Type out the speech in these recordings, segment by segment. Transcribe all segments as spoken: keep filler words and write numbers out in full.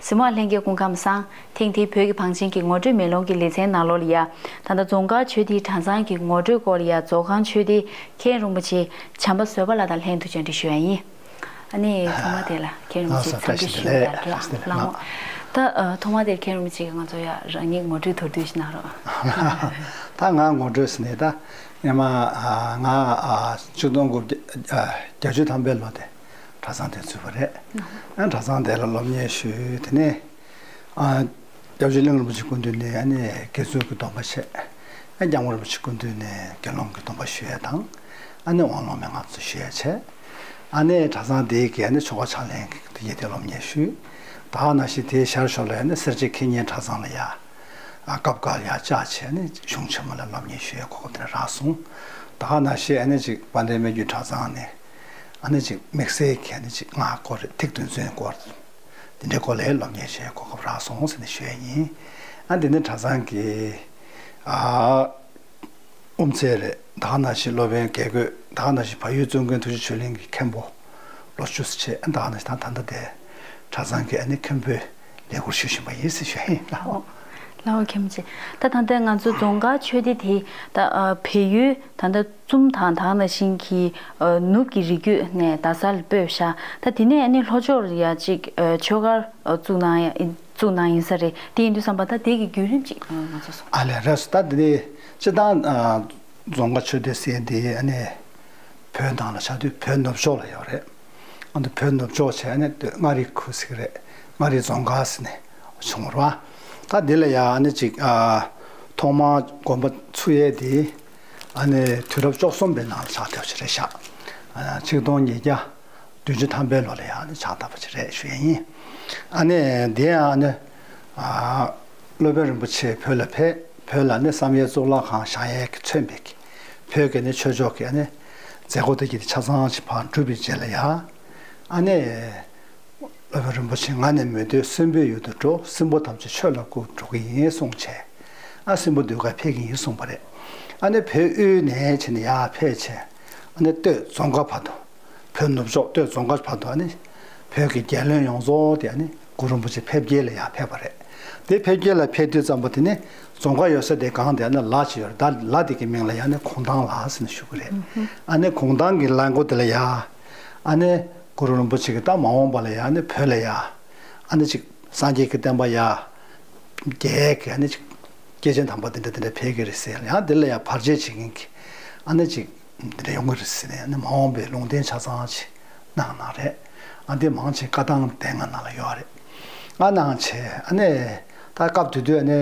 གཟིགས་མོ་བ་ལྷན་རྒྱས་སྐུ་ཁམས་བཟང་། ཐེངས་འདིའི་བོད་ཀྱི་བང་ཆེན་གྱི་ངོ་སྤྲོད་མེ་ལོང་གི་ལེ་ཚན་ནང་ལོགས་ལ་ཡ། ད་ལྟ་རྫོང་དཀར་ཆོས་སྡེའི་གྲྭ་ཚང་གི་ངོ་སྤྲོད་སྐོར་ལ་ཡ། རྫོང་དཀར་ཆོས་སྡེའི་མཁན་རིན་པོ་ཆེ་བྱམས་པ་བཟོད་པ་ལགས་དང་ལྷན་དུ་བཅར་འདྲི་ཞུ་ཡ་ཡིན། ཨ་ནི་ཐོག་མ་དེ་ལ་མཁན་རིན་པོ་ཆེ་འཚམས་འདྲི་ཞུ་ཡ་ལ་ལགས་འོང་། ད་ཐོག་མ་དེར་མཁན་རིན་པོ་ཆེ་གིས་ང་ཚོ་ཡ་རང་ཉིད་ངོ་སྤྲོད་མདོར་བསྡུས་ཤིག་གནང་རོགས། ད་ང་ངོ་སྤྲོད་ཟེར་ནས་ད་སྔོན་མ་ང་ཆིག་སྟོང་དགུ་བརྒྱ་བརྒྱད་ཅུ་ཐམ་པའི་ལོ་དེ། གྲྭ་ཚང་དེ་ཚུད་པ་རེད། ཨ་གྲྭ་ཚང་དེ་ལ་སློབ་གཉེར་ཞུས། དེ་ནས་ཨ་སྐྱབས་རྗེ་གླིང་རིན་པོ་ཆེ་སྐུ་མདུན་ནས་ཨ་ནི་དགེ་ཚུལ་གྱི་སྡོམ་པ་བཞེས། ཨ་སྐྱབས་མགོན་རིན་པོ་ཆེ་སྐུ་མདུན་ནས་དགེ་སློང་གི་སྡོམ་པ་ཞུ་ཡས་དང་། ཨ་ནི་དབང་ལུང་མན་ངག་ཚུར་ཞུ་ཡས་བྱས། ཨ་ནི་གྲྭ་ཚང་དེའི་གི་ཨ་ནི་ཆོ་ག་ཕྱག་ལེན་གྱི་ཡས་དེ་སློབ་གཉེར་ཞུས། ད་ག་ནང་བཞིན་དེའི་ཤར་ཕྱོགས་ལ་ཨ་ནི་སེར་བྱེས་ཁེ་ཉེན་གྲྭ་ཚང་ལ་ཡ། ཨ་སྐབས་འགའ་ཡ་བཅར་བྱས་ནས་གཞུང་ཆེན་མོ་ལ་སློབ་གཉེར་ཞུ་ཡའི་གོ་སྐབས་དེ་འདྲ་རག་སོང་། ད་ག་ནང་བཞིན་ཨ་ནི་ཅིག་དཔལ་ལྡན་སྨད་རྒྱུད་གྲྭ་ཚང་ནས་ཨ་ནི་ཅིག་དམིགས་བསལ་གྱི་ཨ་ནི་ཅིག་སྔགས་སྐོར་རེད། ཐིག་བདུན་ཚན་སྐོར་འདི་འདྲའི་སྐོར་ལ་སློབ་གཉེར་བྱེད་གོ་སྐབས་རག་སོང་ཟེར་ནས་ཞུ་ཡ་ཡིན། ཨ་འདི་ནི་གྲྭ་ཚང་གི་ཨ་དབུ་མཛད་རེད། ད་ག་ནང་བཞིན་སློབ་དཔོན་དགེ་བསྐོས། ད་ག་ནང་བཞིན་བལ་ཡུལ་བཙུན་དགོན་ཐུགས་རྗེ་ཆོས་གླིང་གི་མཁན་པོ་ལོ་བཅུ་ཙམ་བྱས། ཨ་ད་ག་ནང་བཞིན་ད་ད་ལྟ་དེ་གྲྭ་ཚང་གི་ཨ་ནི་མཁན་པོའི་ལས་ཁུར་ཞུ་བཞིན་པ་ཡིན་ཟེར་ཞུ་ཡ་ཡིན་ལགས། ལགས་འོ། མཁན་པོ་ཆེ། ད་ད་ལྟ་ང་ཚོ་རྫོང་དཀར་ཆོས་སྡེ་དེ་ད་ཨ་བལ་ཡུལ་ད་ལྟ་ཙུམ་དང་ད་ག་ནང་བཞིན་གྱི་ཨ་ནུབ་ཀྱི་རི་རྒྱུད་ནས་རྡ་སར་སྤོས་བཞག་ད་དེ་ནས་ཨ་ནི་ལྷོ་ཕྱོགས་ལ་ཡ་གཅིག་ཨ་ཆོས་སྒར་ཨ་བཙུགས་གནང་ཡ་ཡིན། བཙུགས་གནང་ཡིན་ས་རེད། དེ་ཡིན་དུས་ཙམ་པ་ད་དེ་གི་བརྒྱུད་རིམ་ཅིག་ང་ཚོ་གསུང་། ཨ་ལས་རེད་སོ། ད་དེ་ནས་སྤྱིར་བཏང་ཨ་རྫོང་དཀར་ཆོས་སྡེ་ཟེར་དེ་ཨ་ནི་བོད་ནང་ལ་ཆགས་དུས་བོད་ནུབ་ཕྱོགས་ལ་ཡོད་རེད། ཨ་ནི་བོད་ནུབ་ཕྱོགས་བྱས་ཨ་ནི་མངའ་རིས་ཁུལ་ཟེར་གི་རེད། མངའ་རིས་རྫོང་དཀར་ཟེར་ནས་བྱུང་བ་རེད་བ། ད་འདི་ལ་ཡ་ཨ་ནི་ཅིག་ཨ་ཐོག་མར་དགོན་པ་ཚུགས་ཡས་དེ་ཨ་ནི་དུས་རབས་བཅུ་གསུམ་པའི་ནང་ལ་ཆགས་བསྡད་པ་ཅིག་རེད་ཤག་ཨ་ཆིག་སྟོང་ཉིས་བརྒྱ་བདུན་ཅུ་ཐམ་པའི་ལོ་ལ་ཡང་ནི་ཕྱག་བཏབ་པ་ཅིག་རེད་ཞུ་ཡས་ཡིན། ཨ་ནི་འདི་ཡང་ནི་ཨ་སློབ་དཔོན་རིན་པོ་ཆེ་བོད་ལ་ཕེབས། བོད་ལ་ནི་བསམ་ཡས་གཙུག་ལག་ཁང་བཞེངས་ཡས་ཀྱི་མཚོན་པའི་གི་བོད་ཀྱི་ནི་ཆོས་ཕྱོགས་ཀྱི་ཨ་ནི་མཛད་སྒོ་དེ་གྱི་ཆ་ཚང་ཞིག་ཕར་གྲུབ་པའི་རྗེས་ལ་ཡ་ཨ་ནི་སློབ་དཔོན་རིན་པོ་ཆེ་ང་ནི་མི་སྡོད་སྲིན་པོའི་ཡུལ་དུ་འགྲོ། སྲིན་པོ་ཐམས་ཅད་ཆོས་ལ་བཀུག་འགྲོ་གི་ཡིན་གསུངས་བྱས། ཨ་སྲིན་པོ་འདུལ་གར་ཕེབས་ཀྱི་ཡིན་གསུངས་པ་རེད། ཨ་ནི་བོད་དབུས་ནས་བྱས་ནས་ཡར་ཕེབས་བྱས་ཨ་ནི་སྟོད་རྫོང་དཀར་བར་དུ། བོད་ནུབ་ཕྱོགས་སྟོད་རྫོང་དཀར་བར་དུ་ཨ་ནི་བོད་ཀྱི་རྒྱལ་བློན་ཡོངས་རྫོགས་དེ་ཨ་ནི་ གུ་རུ་རིན་པོ་ཆེ་ཕེབས་སྐྱེལ་ལ་ཡར་ཕེབས་པ་རེད། དེ་ཕེབས་སྐྱེལ་ལ་ཕེབས་དུས་ཙམ་པ་དེ་ནི་རྫོང་ཁ་ཡོད་ས་དེ་སྒང་དེ་ནི་ལ་ཅིག་ཡོད་རེད། ད་ལ་དེ་གི་མིང་ལ་ཡང་ནི་གུང་ཐང་ལ་ཟེར་ནས་ཞུ་གི་རེད། ཨ་ནི་གུང་ཐང་གི་ལ་མགོ་དེ་ལ་ཡར་ཨ་ནི་གུ་རུ་རིན་པོ་ཆེ་གི་ད་མ་འོངས་པ་ལ་ཡར་ནི་བོད་ལ་ཡར་ཨ་ནི་ཅིག་སངས་རྒྱས་ཀྱི་བསྟན་པ་ཡར་རྒྱས་ཀྱི་ཨ་ནི་ཅིག་སྐྱེས་ཆེན་དམ་པ་དེ་འདྲ་དེ་འདྲ་ཕེབས་ཀྱི་རེད་ཟེར། ཡང་དེ་ལ་ཡང་བར་ཆད་བྱེད་མཁན་གྱི་ཨ་ནི་ཅིག་དེ་འདྲ་ཡོང་གི་རེད་ཟེར་ནས་ཨ་ནི་མ་འོངས་པའི་ལུང་བསྟན་ཆ་ཚང་ཅིག་གནང་གནང་རེད། ཨ་འདི་མང་ཆེ་བཀའ་ཐང་དེ་སྔ་ནང་ལ་ཡོད་རེད། ཨ་གནང་བྱས་ཨ་ནི་ད་སྐབས་དེ་དུས་ཨ་ནི་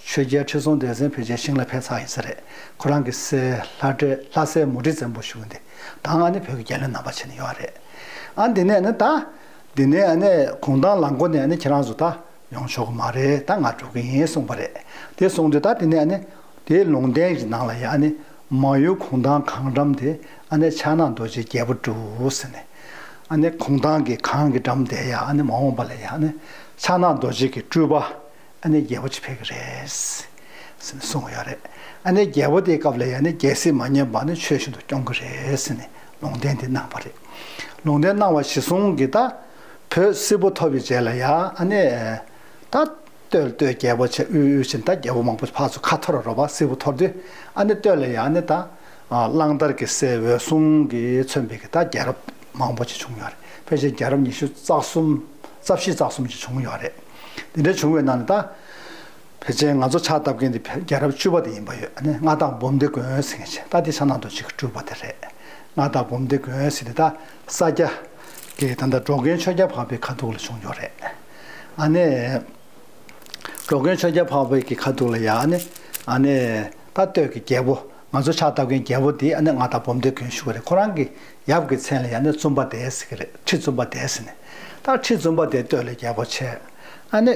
ཆོས་རྒྱལ་ཁྲི་སྲོང་ལྡེ་བཙན་ཕལ་ཆེར་ཞིང་ལ་ཕེབས་ཚར་ཡིན་ས་རེད། ཁོ་རང་གི་སྲས་ལྷ་སྲས་ལྷ་སྲས་མུ་ཁྲི་བཙན་པོ་ཞུ་གི་འདི་དང་ཨ་ནི་བོད་ཀྱི་རྒྱལ་བློན་རྣམ་པ་བྱས་ནས་ཡོད་རེད། ཨ་འདི་ནས་ཨ་ནི་ད་འདི་ནས་ཨ་ནི་གུང་ཐང་ལ་མགོ་ནས་ཨ་ནི་ཁྱེད་རང་ཚོ་ད། ཡོང་ཆོག་གི་མ་རེད། ད་ང་འགྲོ་གི་ཡིན་གསུངས་པ་རེད། དེ་གསུངས་དུས་ད་དེ་ནས་ཨ་ནི་དེའི་ལུང་བསྟན་གྱི་ནང་ལ་ཡ་ཨ་ནི་མ་ཡུལ་གུང་ཐང་གངས་འགྲམ་དེ་ཨ་ནི་ཕྱག་ན་རྡོ་རྗེའི་རྒྱལ་པོ་སྒྲུབ་ཟེར་ནས། ཨ་ནི་གུང་ཐང་གི་གངས་ཀྱི་འགྲམ་དེ་ཡ་ཨ་ནི་མ་འོངས་པ་ལ་ཡ་ཨ་ནི་ཕྱག་ན་རྡོ་རྗེ་གི་སྤྲུལ་པ་ཨ་ནི་རྒྱལ་པོ་ཅིག་ཕེབས་ཀྱི་རེད་ཟེར་ནས་གསུངས་ཡོད་རེད། ཨ་ནི་རྒྱལ་པོ་དེའི་སྐབས་ལ་ཡ་ཨ་ནི་རྒྱལ་སྲིད་མ་ཉམས་པ་ཨ་ནི་ཆོས་བཞིན་དུ་སྐྱོང་གི་རེད་ཟེར་ནས་ལུང་བསྟན་དེ་གནང་བ་རེད། ལུང་བསྟན་གནང་བ་གཞིར་བཟུང་གིས་ད། བོད་སིལ་བུ་ཐོབ་པའི་རྗེས་ལ་ཡ་ཨ་ནི། ད་སྟོད་སྟོད་རྒྱལ་པོ་བྱས་དབུས་དབུས་ཕྱིན་ད་རྒྱལ་པོ་མང་པོ་ཕར་ཚུར་ཁ་འཐོར་རོ་བ་སིལ་བུ་འཐོར་དུས་ཨ་ནི་སྟོད་ལ་ཡ་ཨ་ནི་ད། གླང་དར་གྱི་སྲས་འོད་སྲུང་གིས་མཚོན་པའི་གི་ད་རྒྱལ་རབས་མང་པོ་ཅིག་བྱུང་ཡོད་རེད། ཕལ་ཆེར་རྒྱལ་རབས་ཉི་ཤུ་རྩ་གསུམ་རྩ་བཞི་རྩ་གསུམ་ཅིག་བྱུང་ཡོད་རེད། དེ་འདྲ་བྱུང་བའི་ནང་ནས་ད། ཕལ་ཆེར་ང་ཚོ་ཕྱག་བཏབ་མཁན་དེ་རྒྱལ་རབས་བཅུ་པ་དེ་ཡིན་པ་ཡོད། ཨ་ནི་མངའ་བདག་འབུམ་སྡེ་མགོན་ཟེར་མཁན་ཅིག་ད་དེ་ཕྱག་ན་རྡོ་རྗེ་གི་སྤྲུལ་པ་དེ་རེད། མངའ་བདག་འབུམ་སྡེ་མགོན་ཟེར་དེ་ད་ས་སྐྱ་གི་ད་ལྟ་འགྲོ་མགོན་ཆོས་རྒྱལ་འཕགས་པའི་ཁ་ཐུག་ལ་བྱུང་ཡོད་རེད། ཨ་ནི་འགྲོ་མགོན་ཆོས་རྒྱལ་འཕགས་པའི་གི་ཁ་ཐུག་ལ་ཡ་ཨ་ནི་ཨ་ནི་ད་སྟོད་ཀྱི་རྒྱལ་པོ་ང་ཚོ་ཕྱག་བཏབ་མཁན་རྒྱལ་པོ་དེ་ཨ་ནི་མངའ་བདག་འབུམ་སྡེ་མགོན་ཞུ་བ་རེད། ཁོ་རང་གི་ཡབ་ཀྱི་མཚན་ལ་ཡ་ཨ་ནི་བཙུན་པ་སྡེ་ཟེར་གི་རེད། ཁྲི་བཙུན་པ་སྡེ་ཟེར་ནས་ད་ཁྲི་བཙུན་པ་སྡེ་སྟོད་ལ་རྒྱལ་པོ་བྱས། ཨ་ནི།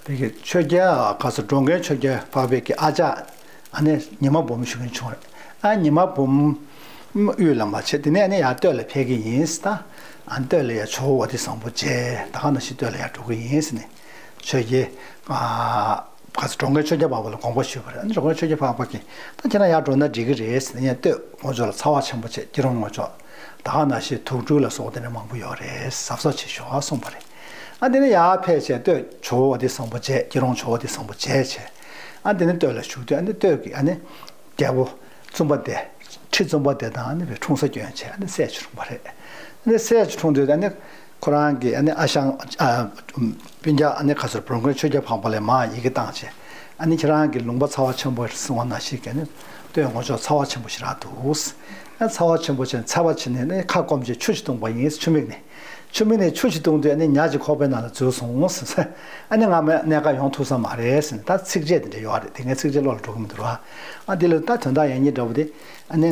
བོད་ཀྱི་ཆོས་རྒྱལ་ག་ས་འགྲོ་མགོན་ཆོས་རྒྱལ་འཕགས་པའི་གི་ཨ་ཅག་ཨ་ནི་ཉི་མ་འབུམ་ཞུ་མཁན་བྱུང་རེད། ཨ་ཉི་མ་འབུམ་དབུས་ལ་མ་བྱས་དེ་ནས་ཨ་ནི་ཡར་སྟོད་ལ་ཕེབས་ཀྱི་ཡིན་ཟེར། ད་ཨ་ནི་སྟོད་ལ་ཡར་ཇོ་བོ་དྷི་སམ་བྷོ་མཇལ་ད་ག་ནང་བཞིན་སྟོད་ལ་ཡར་འགྲོ་གི་ཡིན་ཟེར་ནས་ཆོས་རྒྱལ་ག་ས་འགྲོ་མགོན་ཆོས་རྒྱལ་འཕགས་པ་ལ་དགོངས་པ་ཞུས་པ་རེད། ཨ་ནི་འགྲོ་མགོན་ཆོས་རྒྱལ་འཕགས་པ་གིས་ད་ཁྱེད་རང་ཡར་འགྲོ་ན་འགྲིག་གི་རེད་ཟེར་ནས་ཡར་སྟོད་ངོས་ཕྱོགས་ལ་ཚ་བ་ཆེན་པོ་བྱས་སྐྱིད་རོང་ངོས་ཕྱོགས་ད་ག་ནང་བཞིན་དུག་སྦྲུལ་ལ་སོགས་དེ་འདྲ་མང་པོ་ཡོད་རེད། གཟབ་གཟབ་བྱེད་ཤོག་ཨ་གསུངས་པ་རེད། ཨ་དེ་ནས་ཡར་ཕེབས་བྱས་སྟོད་ཇོ་བོ་དྷི་སམ་བྷོ་མཇལ་སྐྱིད་རོང་ཇོ་བོ་དྷི་སམ་བྷོ་མཇལ་བྱས། ཨ་དེ་ནས་སྟོད་ལ་བཞུགས་དུས་ཨ་ནི་སྟོད་ཀྱི་ཨ་ནི་རྒྱལ་པོ་བཙུན་པ་སྡེ་ཁྲི་བཙུན་པ་སྡེ་དང་ཨ་ནི་བའི་འཁྲུངས་ས་སྐྱོན་བྱས་ཨ་ནི་སྲས་ཅིག་འཁྲུངས་པ་རེད། ཨ་ནི་སྲས་ཅིག་འཁྲུངས་དུས་ཨ་ནི་ཁོ་རང་གི་ཨ་ནི་ཨ་ཞང་ཨ་སྤུན་ཀྱག་ཨ་ནི་ག་ཟེར་འགྲོ་མགོན་ཆོས་རྒྱལ་འཕགས་པ་ལ་མར་ཡི་གེ་བཏང་བྱས་ཨ་ནི་ཁྱེད་རང་གི་ལུང་པ་ཚ་བ་ཆེན་པོ་ཟེར་བ་ནང་བཞིན་གྱི་ཨ་ནི་སྟོད་ངོས་ཕྱོགས་ཚ་བ་ཆེན་པོ་ཞེ་དྲག་འདུག་ཨ་ཚ་བ་ཆེན་པོ་བྱས་ཚ་བ་བྱས་ནས་ཨ་ནི་ཁ་སྐོམ་བྱས་ཆུ་ཞིག་བཏུང་པ་ཡིན་ཆུ་མིག་ནས། ཆུ་མིག་ནས་ཆུ་ཞིག་བཏུང་དུས་ཨ་ནི་ཉ་ཅིག་ཁོག་པའི་ནང་ལ་འཛུལ་སོང་ཟེར། ཨ་ནི་ང་མ་གནས་ཁ་ཡོང་ཐུབ་ས་མ་རེད་ཟེར་ནས་ད་ཚིགས་བཅད་དེ་འདྲ་ཡོད་རེད། དེ་ངའི་ཚིགས་བཅད་བློ་ལ་འགྲོ་གི་མི་འདུག་ར། ཨ་དེ་ལ་ད་དོན་དག་ཡང་སྙིང་འདྲ་བོ་དེ་ཨ་ནི་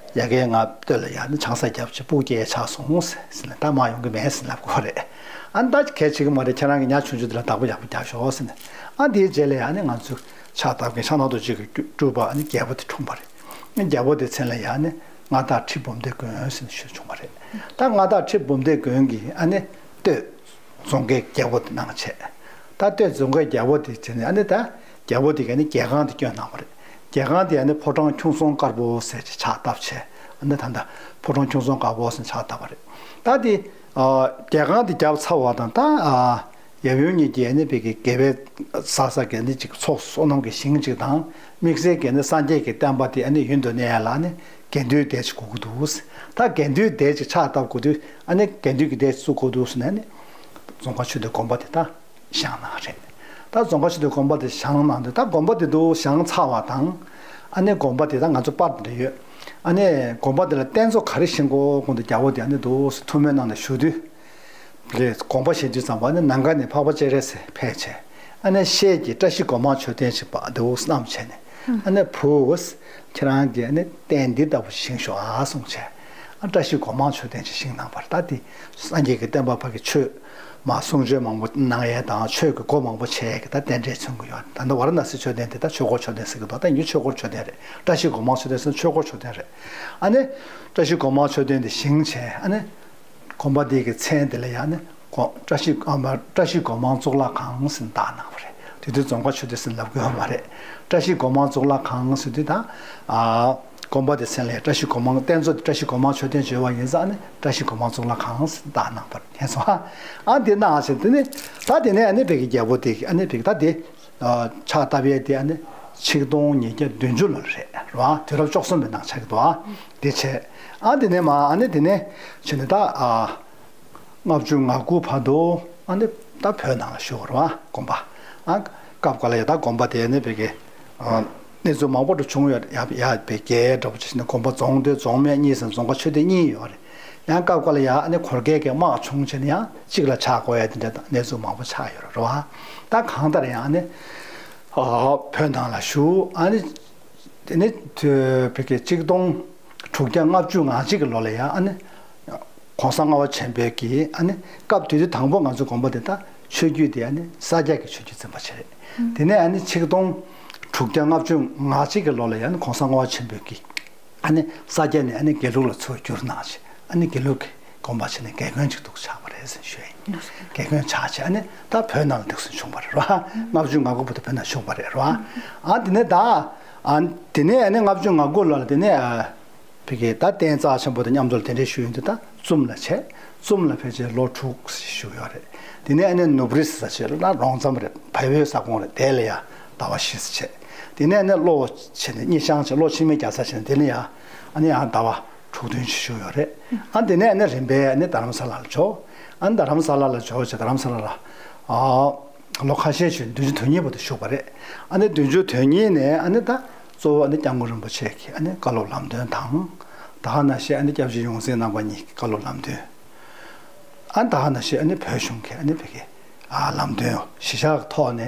ཡ་གིའི་ང་སྟོད་ལ་ཡ་ནི་ཆང་ས་བརྒྱབ་བྱས་སྤུ་སྐྱེས་ཆགས་སོང་ཟེར་ནས་ད་མ་ཡོང་གི་མེད་ཟེར་ལབ་དགོས་རེད། ཨ་ནི་ད་གལ་ཆེ་གི་མ་རེད། ཁྱེད་རང་གི་ཉ་ཆུང་ཆུང་དེ་ལ་བདག་པོ་ཡག་པོ་རྒྱབ་ཤོག་ཟེར་ནས་ཨ་དེའི་རྗེས་ལ་ཡ་ནི་ང་ཚོ་ཕྱག་བཏབ་མཁན་ཕྱག་ན་རྡོ་རྗེ་གི་སྤྲུལ་པ་ཨ་ནི་རྒྱལ་པོ་དེ་འཁྲུངས་པ་རེད། རྒྱལ་པོ་དེ་མཚན་ལ་ཡང་ནི་མངའ་བདག་ཁྲི་འབུམ་སྡེ་མགོན་ཟེར་ནས་ཞུས་བྱུང་བ་རེད། ད་མངའ་བདག་ཁྲི་འབུམ་སྡེ་མགོན་གྱིས་ཨ་ནི་སྟོད་རྫོང་ཁའི་རྒྱལ་པོ་དེ་གནང་བྱས། ད་སྟོད་རྫོང་ཁའི་རྒྱལ་པོ་དེ་བྱས་ནས་ཨ་ནི་ད་རྒྱལ་པོ་དེ་ག་ནི་རྒྱལ་ཁང་དེ་བསྐྱོན་གནང་བ་རེད། རྒྱལ་ཁང་དེ་ཨ་ནི་ཕོ་བྲང་ཁྱུང་གསུམ་དཀར་པོ་ཟེར་ཅིག་ཕྱག་བཏབ་བྱས་ཨ་ནི་ད་ལྟ་ཕོ་བྲང་ཁྱུང་གསུམ་དཀར་པོ་ཟེར་ཕྱག་བཏབ་པ་རེད། ད་དེ་རྒྱལ་ཁང་དེ་བརྒྱབ་ཚར་བ་དང་ད། ཡབ་ཡུམ་གཉིས་ཀྱིས་ཨ་ནི་བོད་ཀྱི་དགེ་བའི་ས་ས་གི་ཨ་ནི་ཅིག་ཚོགས་བསོད་ནམས་ཀྱི་ཞིང་ཅིག་དང་དམིགས་བསལ་གྱི་ཨ་ནི་སངས་རྒྱས་ཀྱི་བསྟན་པ་དེ་ཨ་ནི་ཡུན་དུ་གནས་ཡ་ལ་ཨ་ནི་དགེ་འདུན་སྡེ་ཅིག་དགོས་ཀྱི་འདུག་ད་དགེ་འདུན་སྡེ་ཅིག་ཕྱག་བཏབ་དགོས་དུས་ཨ་ནི་དགེ་འདུན་གྱི་སྡེ་ཅིག་བཙུགས་དགོས་འདུག་ཟེར་ནས་ཨ་ནི་རྫོང་དཀར་ཆོས་སྡེ་དགོན་པ་དེ་ད་བཞེངས་གནང་རེད། ད་རྫོང་དཀར་ཆོས་སྡེ་དགོན་པ་དེ་བཞེངས་གནང་དུས་ད་དགོན་པ་དེ་འདུག་བཞེངས་ཚར་བ་དང་ཨ་ནི་དགོན་པ་དེ་ད་ང་ཚོ་པར་དེ་འདྲ་ཡོད། ཨ་ནི་དགོན་པ་དེ་ལ་རྟེན་གཙོ་ག་རེ་བཞེངས་དགོས་དགོངས་དུས་རྒྱལ་པོ་དེ་ཨ་ནི་འདུག་ཐུགས་སྨོན་གནང་ནས་ཞུ་དུས། ལས་དགོངས་པ་བཞེས་དུས་ཙམ་པ་ནི་ནམ་མཁའ་ནས་འཕགས་པ་སྤྱན་རས་གཟིགས་ཕེབས་བྱས། ཨ་ནི་ཤེལ་གྱི་བཀྲ་ཤིས་སྒོ་མང་མཆོད་རྟེན་ཞིག་པ་འདུག་བསྣམས་བྱས་ནས། ཨ་ནི་བུ། ཁྱེད་རང་གིས་ཨ་ནི་རྟེན་འདི་ལྟ་བུ་བཞེངས་ཤོག་ཨ་གསུངས་བྱས། ཨ་བཀྲ་ཤིས་སྒོ་མང་མཆོད་རྟེན་ཞིག་བཞེངས་གནང་བར་ད་དེ་སངས་རྒྱས་ཀྱི་བསྟན་པ་ཕ་གི་ཆོས་མ་གསུང་ཆོས་མང་པོ་གནང་ཡས་དང་ཆོས་ཀྱི་སྒོ་མང་པོ་ཕྱེ་ཡས་ཀྱི་ད་རྟེན་འབྲེལ་མཚོན་གྱི་ཡོད། ད་ལྟ་ཝཱ་ར་ཎ་སི་མཆོད་རྟེན་དེ་ད་ཆོས་འཁོར་མཆོད་རྟེན་ཟེར་གྱི་འདུག་ད་ཡིན་རྒྱུ་ཆོས་འཁོར་མཆོད་རྟེན་རེད། བཀྲ་ཤིས་སྒོ་མང་མཆོད་རྟེན་ཟེར་ན་ཆོས་འཁོར་མཆོད་རྟེན་རེད། ཨ་ནི་བཀྲ་ཤིས་སྒོ་མང་མཆོད་རྟེན་དེ་བཞེངས་བྱས་ཨ་ནི། དགོན་པ་འདི་གི་མཚན་དེ་ལ་ཡང་ནི་དགོན་བཀྲ་ཤིས་ཨ་མ་བཀྲ་ཤིས་སྒོ་མང་གཙུག་ལག་ཁང་ཟེར་ནས་བཏགས་གནང་བ་རེད། དེ་དུས་རྫོང་དཀར་ཆོས་སྡེ་ཟེར་ལབ་དགོས་ཡོད་མ་རེད། བཀྲ་ཤིས་སྒོ་མང་གཙུག་ལག་ཁང་ཟེར་དུས་ད་ཨ་ དགོན་པ་དེ་མཚན་ལ་བཀྲ་ཤིས་སྒོ་མང་རྟེན་གཙོ་དེ་བཀྲ་ཤིས་སྒོ་མང་མཆོད་རྟེན་བརྗོད་པ་ཡིན་ཙང་ཨ་ནི་བཀྲ་ཤིས་སྒོ་མང་གཙུག་ལག་ཁང་བཏགས་གནང་བར་ཐལ་སོང་ཨ། ཨ་འདི་གནང་ཞེས་དེ་ནི་ད་དེ་ནས་ཨ་ནི་བོད་ཀྱི་རྒྱལ་པོ་དེ་ཨ་ནི་བོད་ཀྱི་ད་དེ་ཕྱག་བཏབ་ཡས་དེ་ཨ་ནི་ཆིག་སྟོང་ཉིས་བརྒྱ་བདུན་ཅུ་ལོ་རེད་རེད་བ། དུས་རབས་བཅུ་གསུམ་པའི་ནང་ཆགས་ཀྱི་འདུག་ཨ། དེ་བྱས་ཨ་དེ་ནས་མ་ཨ་ནི་དེ་ནས་བྱས་ནས་ད་ཨ། ལྔ་བཅུ་ང་དགུ་བར་དུ་ཨ་ནི་ད་བོད་ནང་ལ་བཞུགས་པ་རེད་བ་དགོན་པ། ཨ་སྐབས་འགའ་ལ་ཡ་ད་དགོན་པ་དེ་ནི་བོད་ཀྱི་ཨ་གནས་ཚུལ་མང་པོ་འགྲོ་བྱུང་ཡོད་ཡ་ཡ་བོད་རྒྱལ་འདྲ་པོ་བྱས་ནས་དགོན་པ་རྫོང་སྡེ་རྫོང་སྨད་གཉིས་སམ་རྫོང་ཁག་ཆོས་སྡེ་གཉིས་ཡོད་རེད། ཡང་སྐབས་འགའ་ལ་ཡ་ཨ་ནི་གོར་ཁའི་གི་དམག་བྱུང་བྱས་ནས་ཡང་གཅིག་ལ་ཆགས་དགོས་ཡ་དེ་འདྲ་དང་གནས་ཚུལ་མང་པོ་ཆགས་ཡོད་རེད་བ། ད་གང་ལྟར་ཡང་ཨ་ནི་ཨ་བོད་ནང་ལ་བཞུགས་ཨ་ནི། དེ་ནས་བོད་ཀྱི་གཅིག་སྟོང་དྲུག་བརྒྱ་ལྔ་བཅུ་ང་གཅིག་གི་ལོ་ལ་ཡང་ཨ་ནི་༸གོང་ས་ལྔ་པ་ཆེན་པོས་ཀྱིས་ཨ་ནི་སྐབས་དེ་དུས་དང་པོ་ང་ཚོ་དགོན་པ་དེ་དག་ཆོས་བརྒྱུད་དེ་ཨ་ནི་ས་སྐྱ་གི་ཆོས་བརྒྱུད་འཛིན་པ་བྱས་རེད། དེ་ནས་ཨ་ནི་ཆིག་སྟོང་དྲུག་བརྒྱ་ལྔ་བཅུ་ང་གཅིག་གི་ལོ་ལ་ཡང་༸གོང་ས་ལྔ་པ་ཆེན་པོས་ཀྱིས་ཨ་ནི་ས་སྐྱ་ནས་ཨ་ནི་དགེ་ལུགས་ལ་ཚུར་བསྒྱུར་གནང་ཞིང་ཨ་ནི་དགེ་ལུགས་ཀྱི་དགོན་པ་བྱས་ནས་དགེ་དགོན་ཅིག་འདུག་ཆགས་པ་རེད་ཟེར་ཞུ་ཡ་ཡིན། དགེ་དགོན་ཆགས་བྱས་ཨ་ནི་ད་བོད་ནང་ལ་འདུག་སེ་བྱུང་བ་རེད་བ། ལྔ་བཅུ་ང་དགུ་བར་དུ་བོད་ནང་བཞུགས་པ་རེད་བ། ཨ་དེ་ནས་ད་ཨ་དེ་ནས་ཨ་ནི་ལྔ་བཅུ་ང་དགུ་ལོ་ལ་དེ་ནས་ཨ་བོད་ཀྱི་ད་རྟེན་རྩ་ཆེན་པོ་དང་མཉམ་དུ་ལ་དེ་འདྲའི་ཞུ་ཡོང་དུས་ད་ཙུམ་ལ་བྱས། ཙུམ་ལ་ཕལ་ཆེར་ལོ་དྲུག་བཞུགས་ཡོད་རེད། དེ་ནས་ཨ་ནི་ནུབ་རི་ཟེར་ས་ཆེ་ལ་རོང་ཙམ་རེད། བལ་པོའི་ས་ཁོངས་རེད། དེ་ལ་ཡ་ཟླ་བ་བཞི་བྱས། དེ་ནས་ཨ་ནི་གློ་བོ་བྱས་ནས་གཉའ་ཤང་བྱས་གློ་ཕྱི་མའི་རྒྱལ་ས་བྱས་ནས་དེ་ནས་ཡ་ཨ་ནི་ཡང་ཟླ་བ་དྲུག་བདུན་ཅིག་བཞུགས་ཡོད་རེད། ཨ་དེ་ནས་ཨ་ནི་རིམ་པས་ཨ་ནི་རྡ་རམ་ས་ལ་ལ་འབྱོར། ཨ་ནི་རྡ་རམ་ས་ལ་ལ་འབྱོར་བྱས་རྡ་རམ་ས་ལ་ལ་ཨ་ལོ་ཁ་ཤས་ཤིག་བདུན་ཅུ་དོན་གཉིས་བར་དུ་བཞུགས་པ་རེད། ཨ་ནི་བདུན་ཅུ་དོན་གཉིས་ནས་ཨ་ནི་ད་གཙོ་བོ་ཨ་ནི་སྐྱབས་མགོན་རིན་པོ་ཆེ་གི་ཨ་ནི་བཀའ་སློབ་ལམ་སྟོན་དང་། ད་ག་ནང་བཞིན་ཨ་ནི་སྐྱབས་རྗེ་ཡོངས་འཛིན་རྣམ་པ་གཉིས་ཀྱི་བཀའ་སློབ་ལམ་སྟོན། ཨ་ནི་ད་ག་ནང་བཞིན་ཨ་ནི་བོད་གཞུང་གི་ཨ་ནི་བོད་ཀྱི་ཨ་ལམ་སྟོན་གཞིས་ཆགས་ཀྱི་ཐོག་ནས་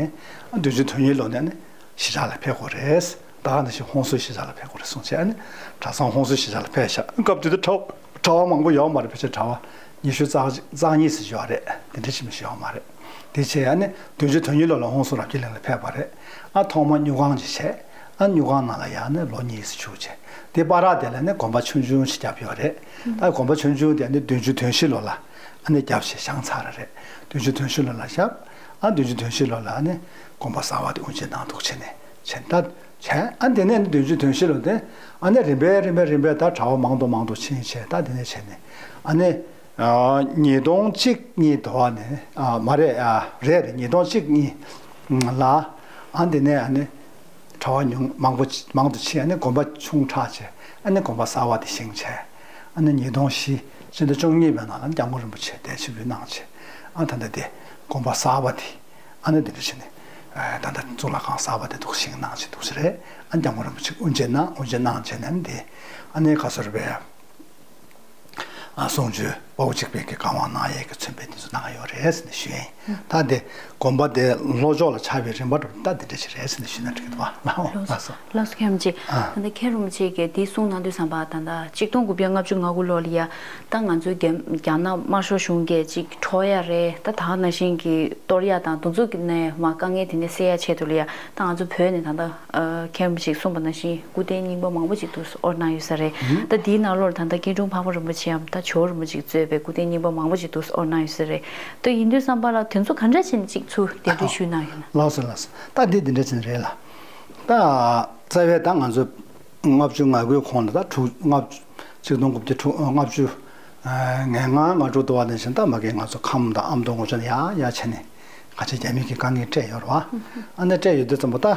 ཨ་བདུན་ཅུ་དོན་གཉིས་ལོ་ནས་ཨ་ནི་གཞིས་ཆགས་ལ་ཕེབས་དགོས་རེད། ད་ག་ནང་བཞིན་ཧོན་སུར་གཞིས་ཆགས་ལ་ཕེབས་དགོས་རེད་གསུངས་བྱས་ཨ་ནི་གྲྭ་ཚང་ཧོན་སུར་གཞིས་ཆགས་ལ་ཕེབས་ཤག་སྐབས་དེ་དུས་གྲྭ་གྲྭ་པ་མང་པོ་ཡོད་མ་རེད། ཕལ་ཆེར་གྲྭ་པ་ཉི་ཤུ་རྩ་རྩ་གཉིས་ཙམ་ཡོད་རེད། དེ་འདྲ་ཞིག་མི་ཤེས་ཡོད་མ་རེད། དེ་བྱས་ཨ་ནི་བདུན་ཅུ་དོན་གཉིས་ལོ་ལ་ཧོན་སུར་རབ་རྒྱས་གླིང་ལ་ཕེབས་པ་རེད། ཨ་ཐོག་མ་སྨྱུག་ཁང་ཅིག་བྱས། ཨ་སྨྱུག་ཁང་ནང་ལ་ཡང་ནི་ལོ་གཉིས་ཙམ་བཞུགས་བྱས། དེ་བར་དེ་ལ་ནི་དགོན་པ་ཆུང་ཆུང་ཞིག་བརྒྱབ་ཡོད་རེད། ད་དགོན་པ་ཆུང་ཆུང་དེ་ནི་བདུན་ཅུ་དོན་བཞི་ལོ་ལ་ཨ་ནི་བརྒྱབ་བྱས་བཞེངས་ཚར་རེད། བདུན་ཅུ་དོན་བཞི་ལོ་ལ་བཞག་ཨ་བདུན་ཅུ་དོན་བཞི་ལོ་ལ་ཨ་ནི་དགོན་པ་གསར་པ་དེ་དབུ་འབྱེད་གནང་འདུག་བྱས་ནས་བྱས་ད་བྱས་ཨ་དེ་ནས་ནི་བདུན་ཅུ་དོན་བཞི་ལོ་དེ་ཨ་ནི་རིམ་པས་རིམ་པས་རིམ་པས་ད་གྲྭ་པ་མང་དུ་མང་དུ་ཕྱིན་བྱས་ད་དེ་ནས་བྱས་ནས་ཨ་ནི། ཨ་ཉིས་སྟོང་གཅིག་གཉིས་དུ་བ་ནས་ཨ་མ་རེད་ཨ་རེད་རེད། ཉིས་སྟོང་གཅིག་གཉིས་ལ་ཨ་འདི་ནས་ཨ་ནི་གྲྭ་པ་ཉུང་མང་པོ་མང་དུ་ཕྱིན། ཨ་ནི་དགོན་པ་ཆུང་དྲགས་བྱས། ཨ་ནི་དགོན་པ་གསར་པ་དེ་བཞེངས་བྱས། ཨ་ནི་ཉིས་སྟོང་བཞི་ཕྱི་ཟླ་བཅུ་གཉིས་པའི་ནང་ལ་སྐྱབས་མགོན་རིན་པོ་ཆེ་གདན་ཞུ་འབུལ་གནང་བྱས། ཨ་ད་ལྟ་དེ་དགོན་པ་གསར་པ་དེ་ཨ་ནི་འདི་འདྲ་བྱས་ནས་ཨ་ད་ལྟ་གཙུག་ལག་ཁང་གསར་པ་དེ་འདུག་བཞེངས་གནང་བྱས་འདུག་ཟེར་རེད། ཨ་ནི་སྐྱབས་མགོན་རིན་པོ་ཆེ་དབུ་འབྱེད་གནང་དབུ་འབྱེད་གནང་བྱས་ནས་ཨ་ནི་འདི་ཨ་ནི་ག་ཚོད་རེད་པས། ཨ་གསུང་ཆོས་དཔའ་བོ་གཅིག་པའི་གི་བཀའ་དབང་གནང་ཡས་ཀྱི་མཚོན་དཔེ་དེ་ཚོ་གནང་ཡོད་རེད་ཟེར་ནས་ཞུ་ཡིན། ད་དེ་དགོན་པ་དེ་ལྷོ་ཕྱོགས་ལ་ཆགས་པའི་རིམ་པ་འགྲོ་ད་དེ་འདྲ་ཞིག་རེད་ཟེར་ནས་ཞུས་ན་འགྲིག་གི་འདུག་བ། ལགས་སོ། ལགས་སོ་མཁན་རིན་པོ་ཆེ། ཨ་ད་ལྟ་མཁན་རིན་པོ་ཆེ་གིས་དེ་གསུང་གནང་དུས་ཙམ་པ་ད་ལྟ་གཅིག་སྟོང་དགུ་བརྒྱ་ལྔ་བཅུ་ང་དགུ་ལོ་ལ་ཡ་ད་ང་ཚོའི་རྒྱ་རྒྱ་ནག་དམར་ཤོག་གཞུང་གིས་གཅིག་འཕྲོག་ཡ་རེད། ད་ད་ག་ནང་བཞིན་གྱི་གཏོར་ཡ་དང་དེ་ཚོ་གི་ནས་མ་དཀའ་ངལ་དེ་ནས་སེལ་ཡ་ཆེད་དུ་ལ་ཡ་ད་ང་ཚོ་བོད་ནས་ད་ལྟ། ཨ་མཁན་རིན་པོ་ཆེས་གསུངས་པ་ནང་བཞིན་སྐུ་རྟེན་རྙིང་པ་མང་པོ་ཅིག་འདུག་དབོར་གནང་ཡོད་ས་རེད། ད་དེའི་ནང་ལོགས་ལ་ད་ལྟ་སྐྱིད་གྲོང་འཕགས་པ་རིན་པོ་ཆེའམ་ད་ཇོ་བོ་རིན་པོ་ཆེས་གཙོས་པའི་སྐུ་རྟེན་རྙིང་པ་མང་པོ་ཅིག་འདུག་དབོར་གནང་ཡོད་ས་རེད། ད་ཡིན་དུས་ཙམ་པ་ལ་དེ་ཚོ་ག་འདྲ་བྱས་ནས་ཅིག་ཚུར་གདན་འདྲེན་ཞུས་གནང་ཡོད་ན། ལགས་སོ་ལགས་སོ། ད་འདི་འདི་འདྲ་བྱས་ནས་རེད་ལ། ད་རྩ་བའི་ད་ང་ཚོ་ལྔ་བཅུ་ང་དགུའི་གོང་ལ་ད་དྲུག་ལྔ་བཅུ་ཆིག་སྟོང་དགུ་བརྒྱ་དྲུག་ལྔ་བཅུ་ང་ལྔ་ང་དྲུག་དུ་བ་ནས་བཞིན་ད་མ་གི་ང་ཚོ་ཁམས་དང་ཨ་མདོ་ངོ་ཆ་ནས་ཡ་ཡ་བྱས་ནས། ག་ཅི་རྒྱ་མི་གི་དཀའ་ངལ་སྤྲད་ཡོད་རེད་བ། ཨ་ནི་སྤྲད་ཡོད་དུས་ཙམ་པ་ད་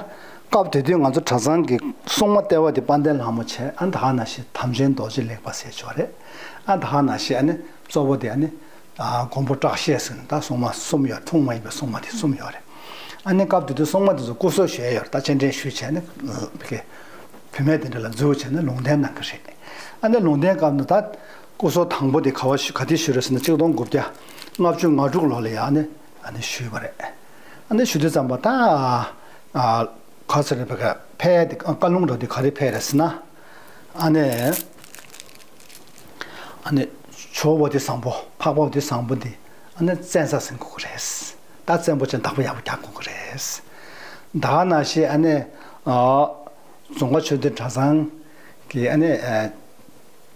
སྐབས་དེ་དུས་ང་ཚོ་གྲྭ་ཚང་གི་སྲུང་མ་ལྟེ་བ་དེ་དཔལ་ལྡན་ལྷ་མོ་བྱས། ཨ་ད་ག་ནང་བཞིན་དམ་ཅན་རྡོ་རྗེ་ལེགས་པ་ཟེར་ཅིག་ཡོད་རེད། ཨ་ད་ག་ནང་བཞིན་ཨ་ནི་གཙོ་བོ་དེ་ཨ་ནི་མགོན་པོ་བཀྲ་ཤིས་ཟེར་ནས་ད་སྲུང་མ་གསུམ་ཡོད། ཐུན་མོང་མ་ཡིན་པའི་སྲུང་མ་དེ་གསུམ་ཡོད་རེད། ཨ་ནི་སྐབས་དེ་དུས་སྲུང་མ་དེ་ཚོ་སྐུ་གསོལ་ཞུས་ཡོད་རེད། ད་སྤྱན་འདྲེན་ཞུས་བྱས་ནས་བུད་མེད་དེ་འདྲ་ལ་འཛུལ་བྱས་ནས་ལུང་བསྟན་གནང་གི་རེད། ཨ་ནི་ལུང་བསྟན་སྐབས་ནས་ད་སྐུ་གསོལ་དང་པོ་དེ་ག་བ་ཞུ་ག་དུས་ཞུས་རེད་ཟེར་ན་གཅིག་སྟོང་དགུ་བརྒྱ་ལྔ་བཅུ་ང་དྲུག་ལོ་ལ་ཡ་ཨ་ནི། ཨ་ནི་ཞུས་པ་རེད། ཨ་ནི་ཞུ་དུས་ཙམ་པ་ད་ཨ་ག་ཚོད་རེད་པ་ག་ཕེབས་ཡ་དེ་བཀའ་ལུང་འདྲ་དེ་ག་རེ་ཕེབས་རེད་ཟེར་ན། ཨ་ནི་ཨ་ནི་ཇོ་བོ་དྷི་བཟང་པོ་འཕགས་པ་དྷི་བཟང་པོ་འདི་ཨ་ནི་བཙན་ས་ཟིན་དགོས་ཀྱི་རེད། ད་བཙན་པོ་ཅན་བདག་པོ་ཡག་པོ་རྒྱག་དགོས་ཀྱི་རེད། ད་ག་ནང་བཞིན་ཨ་ནི་ཨ་རྫོང་དཀར་ཆོས་སྡེ་གྲྭ་ཚང་གི་ཨ་ནི་ཨ།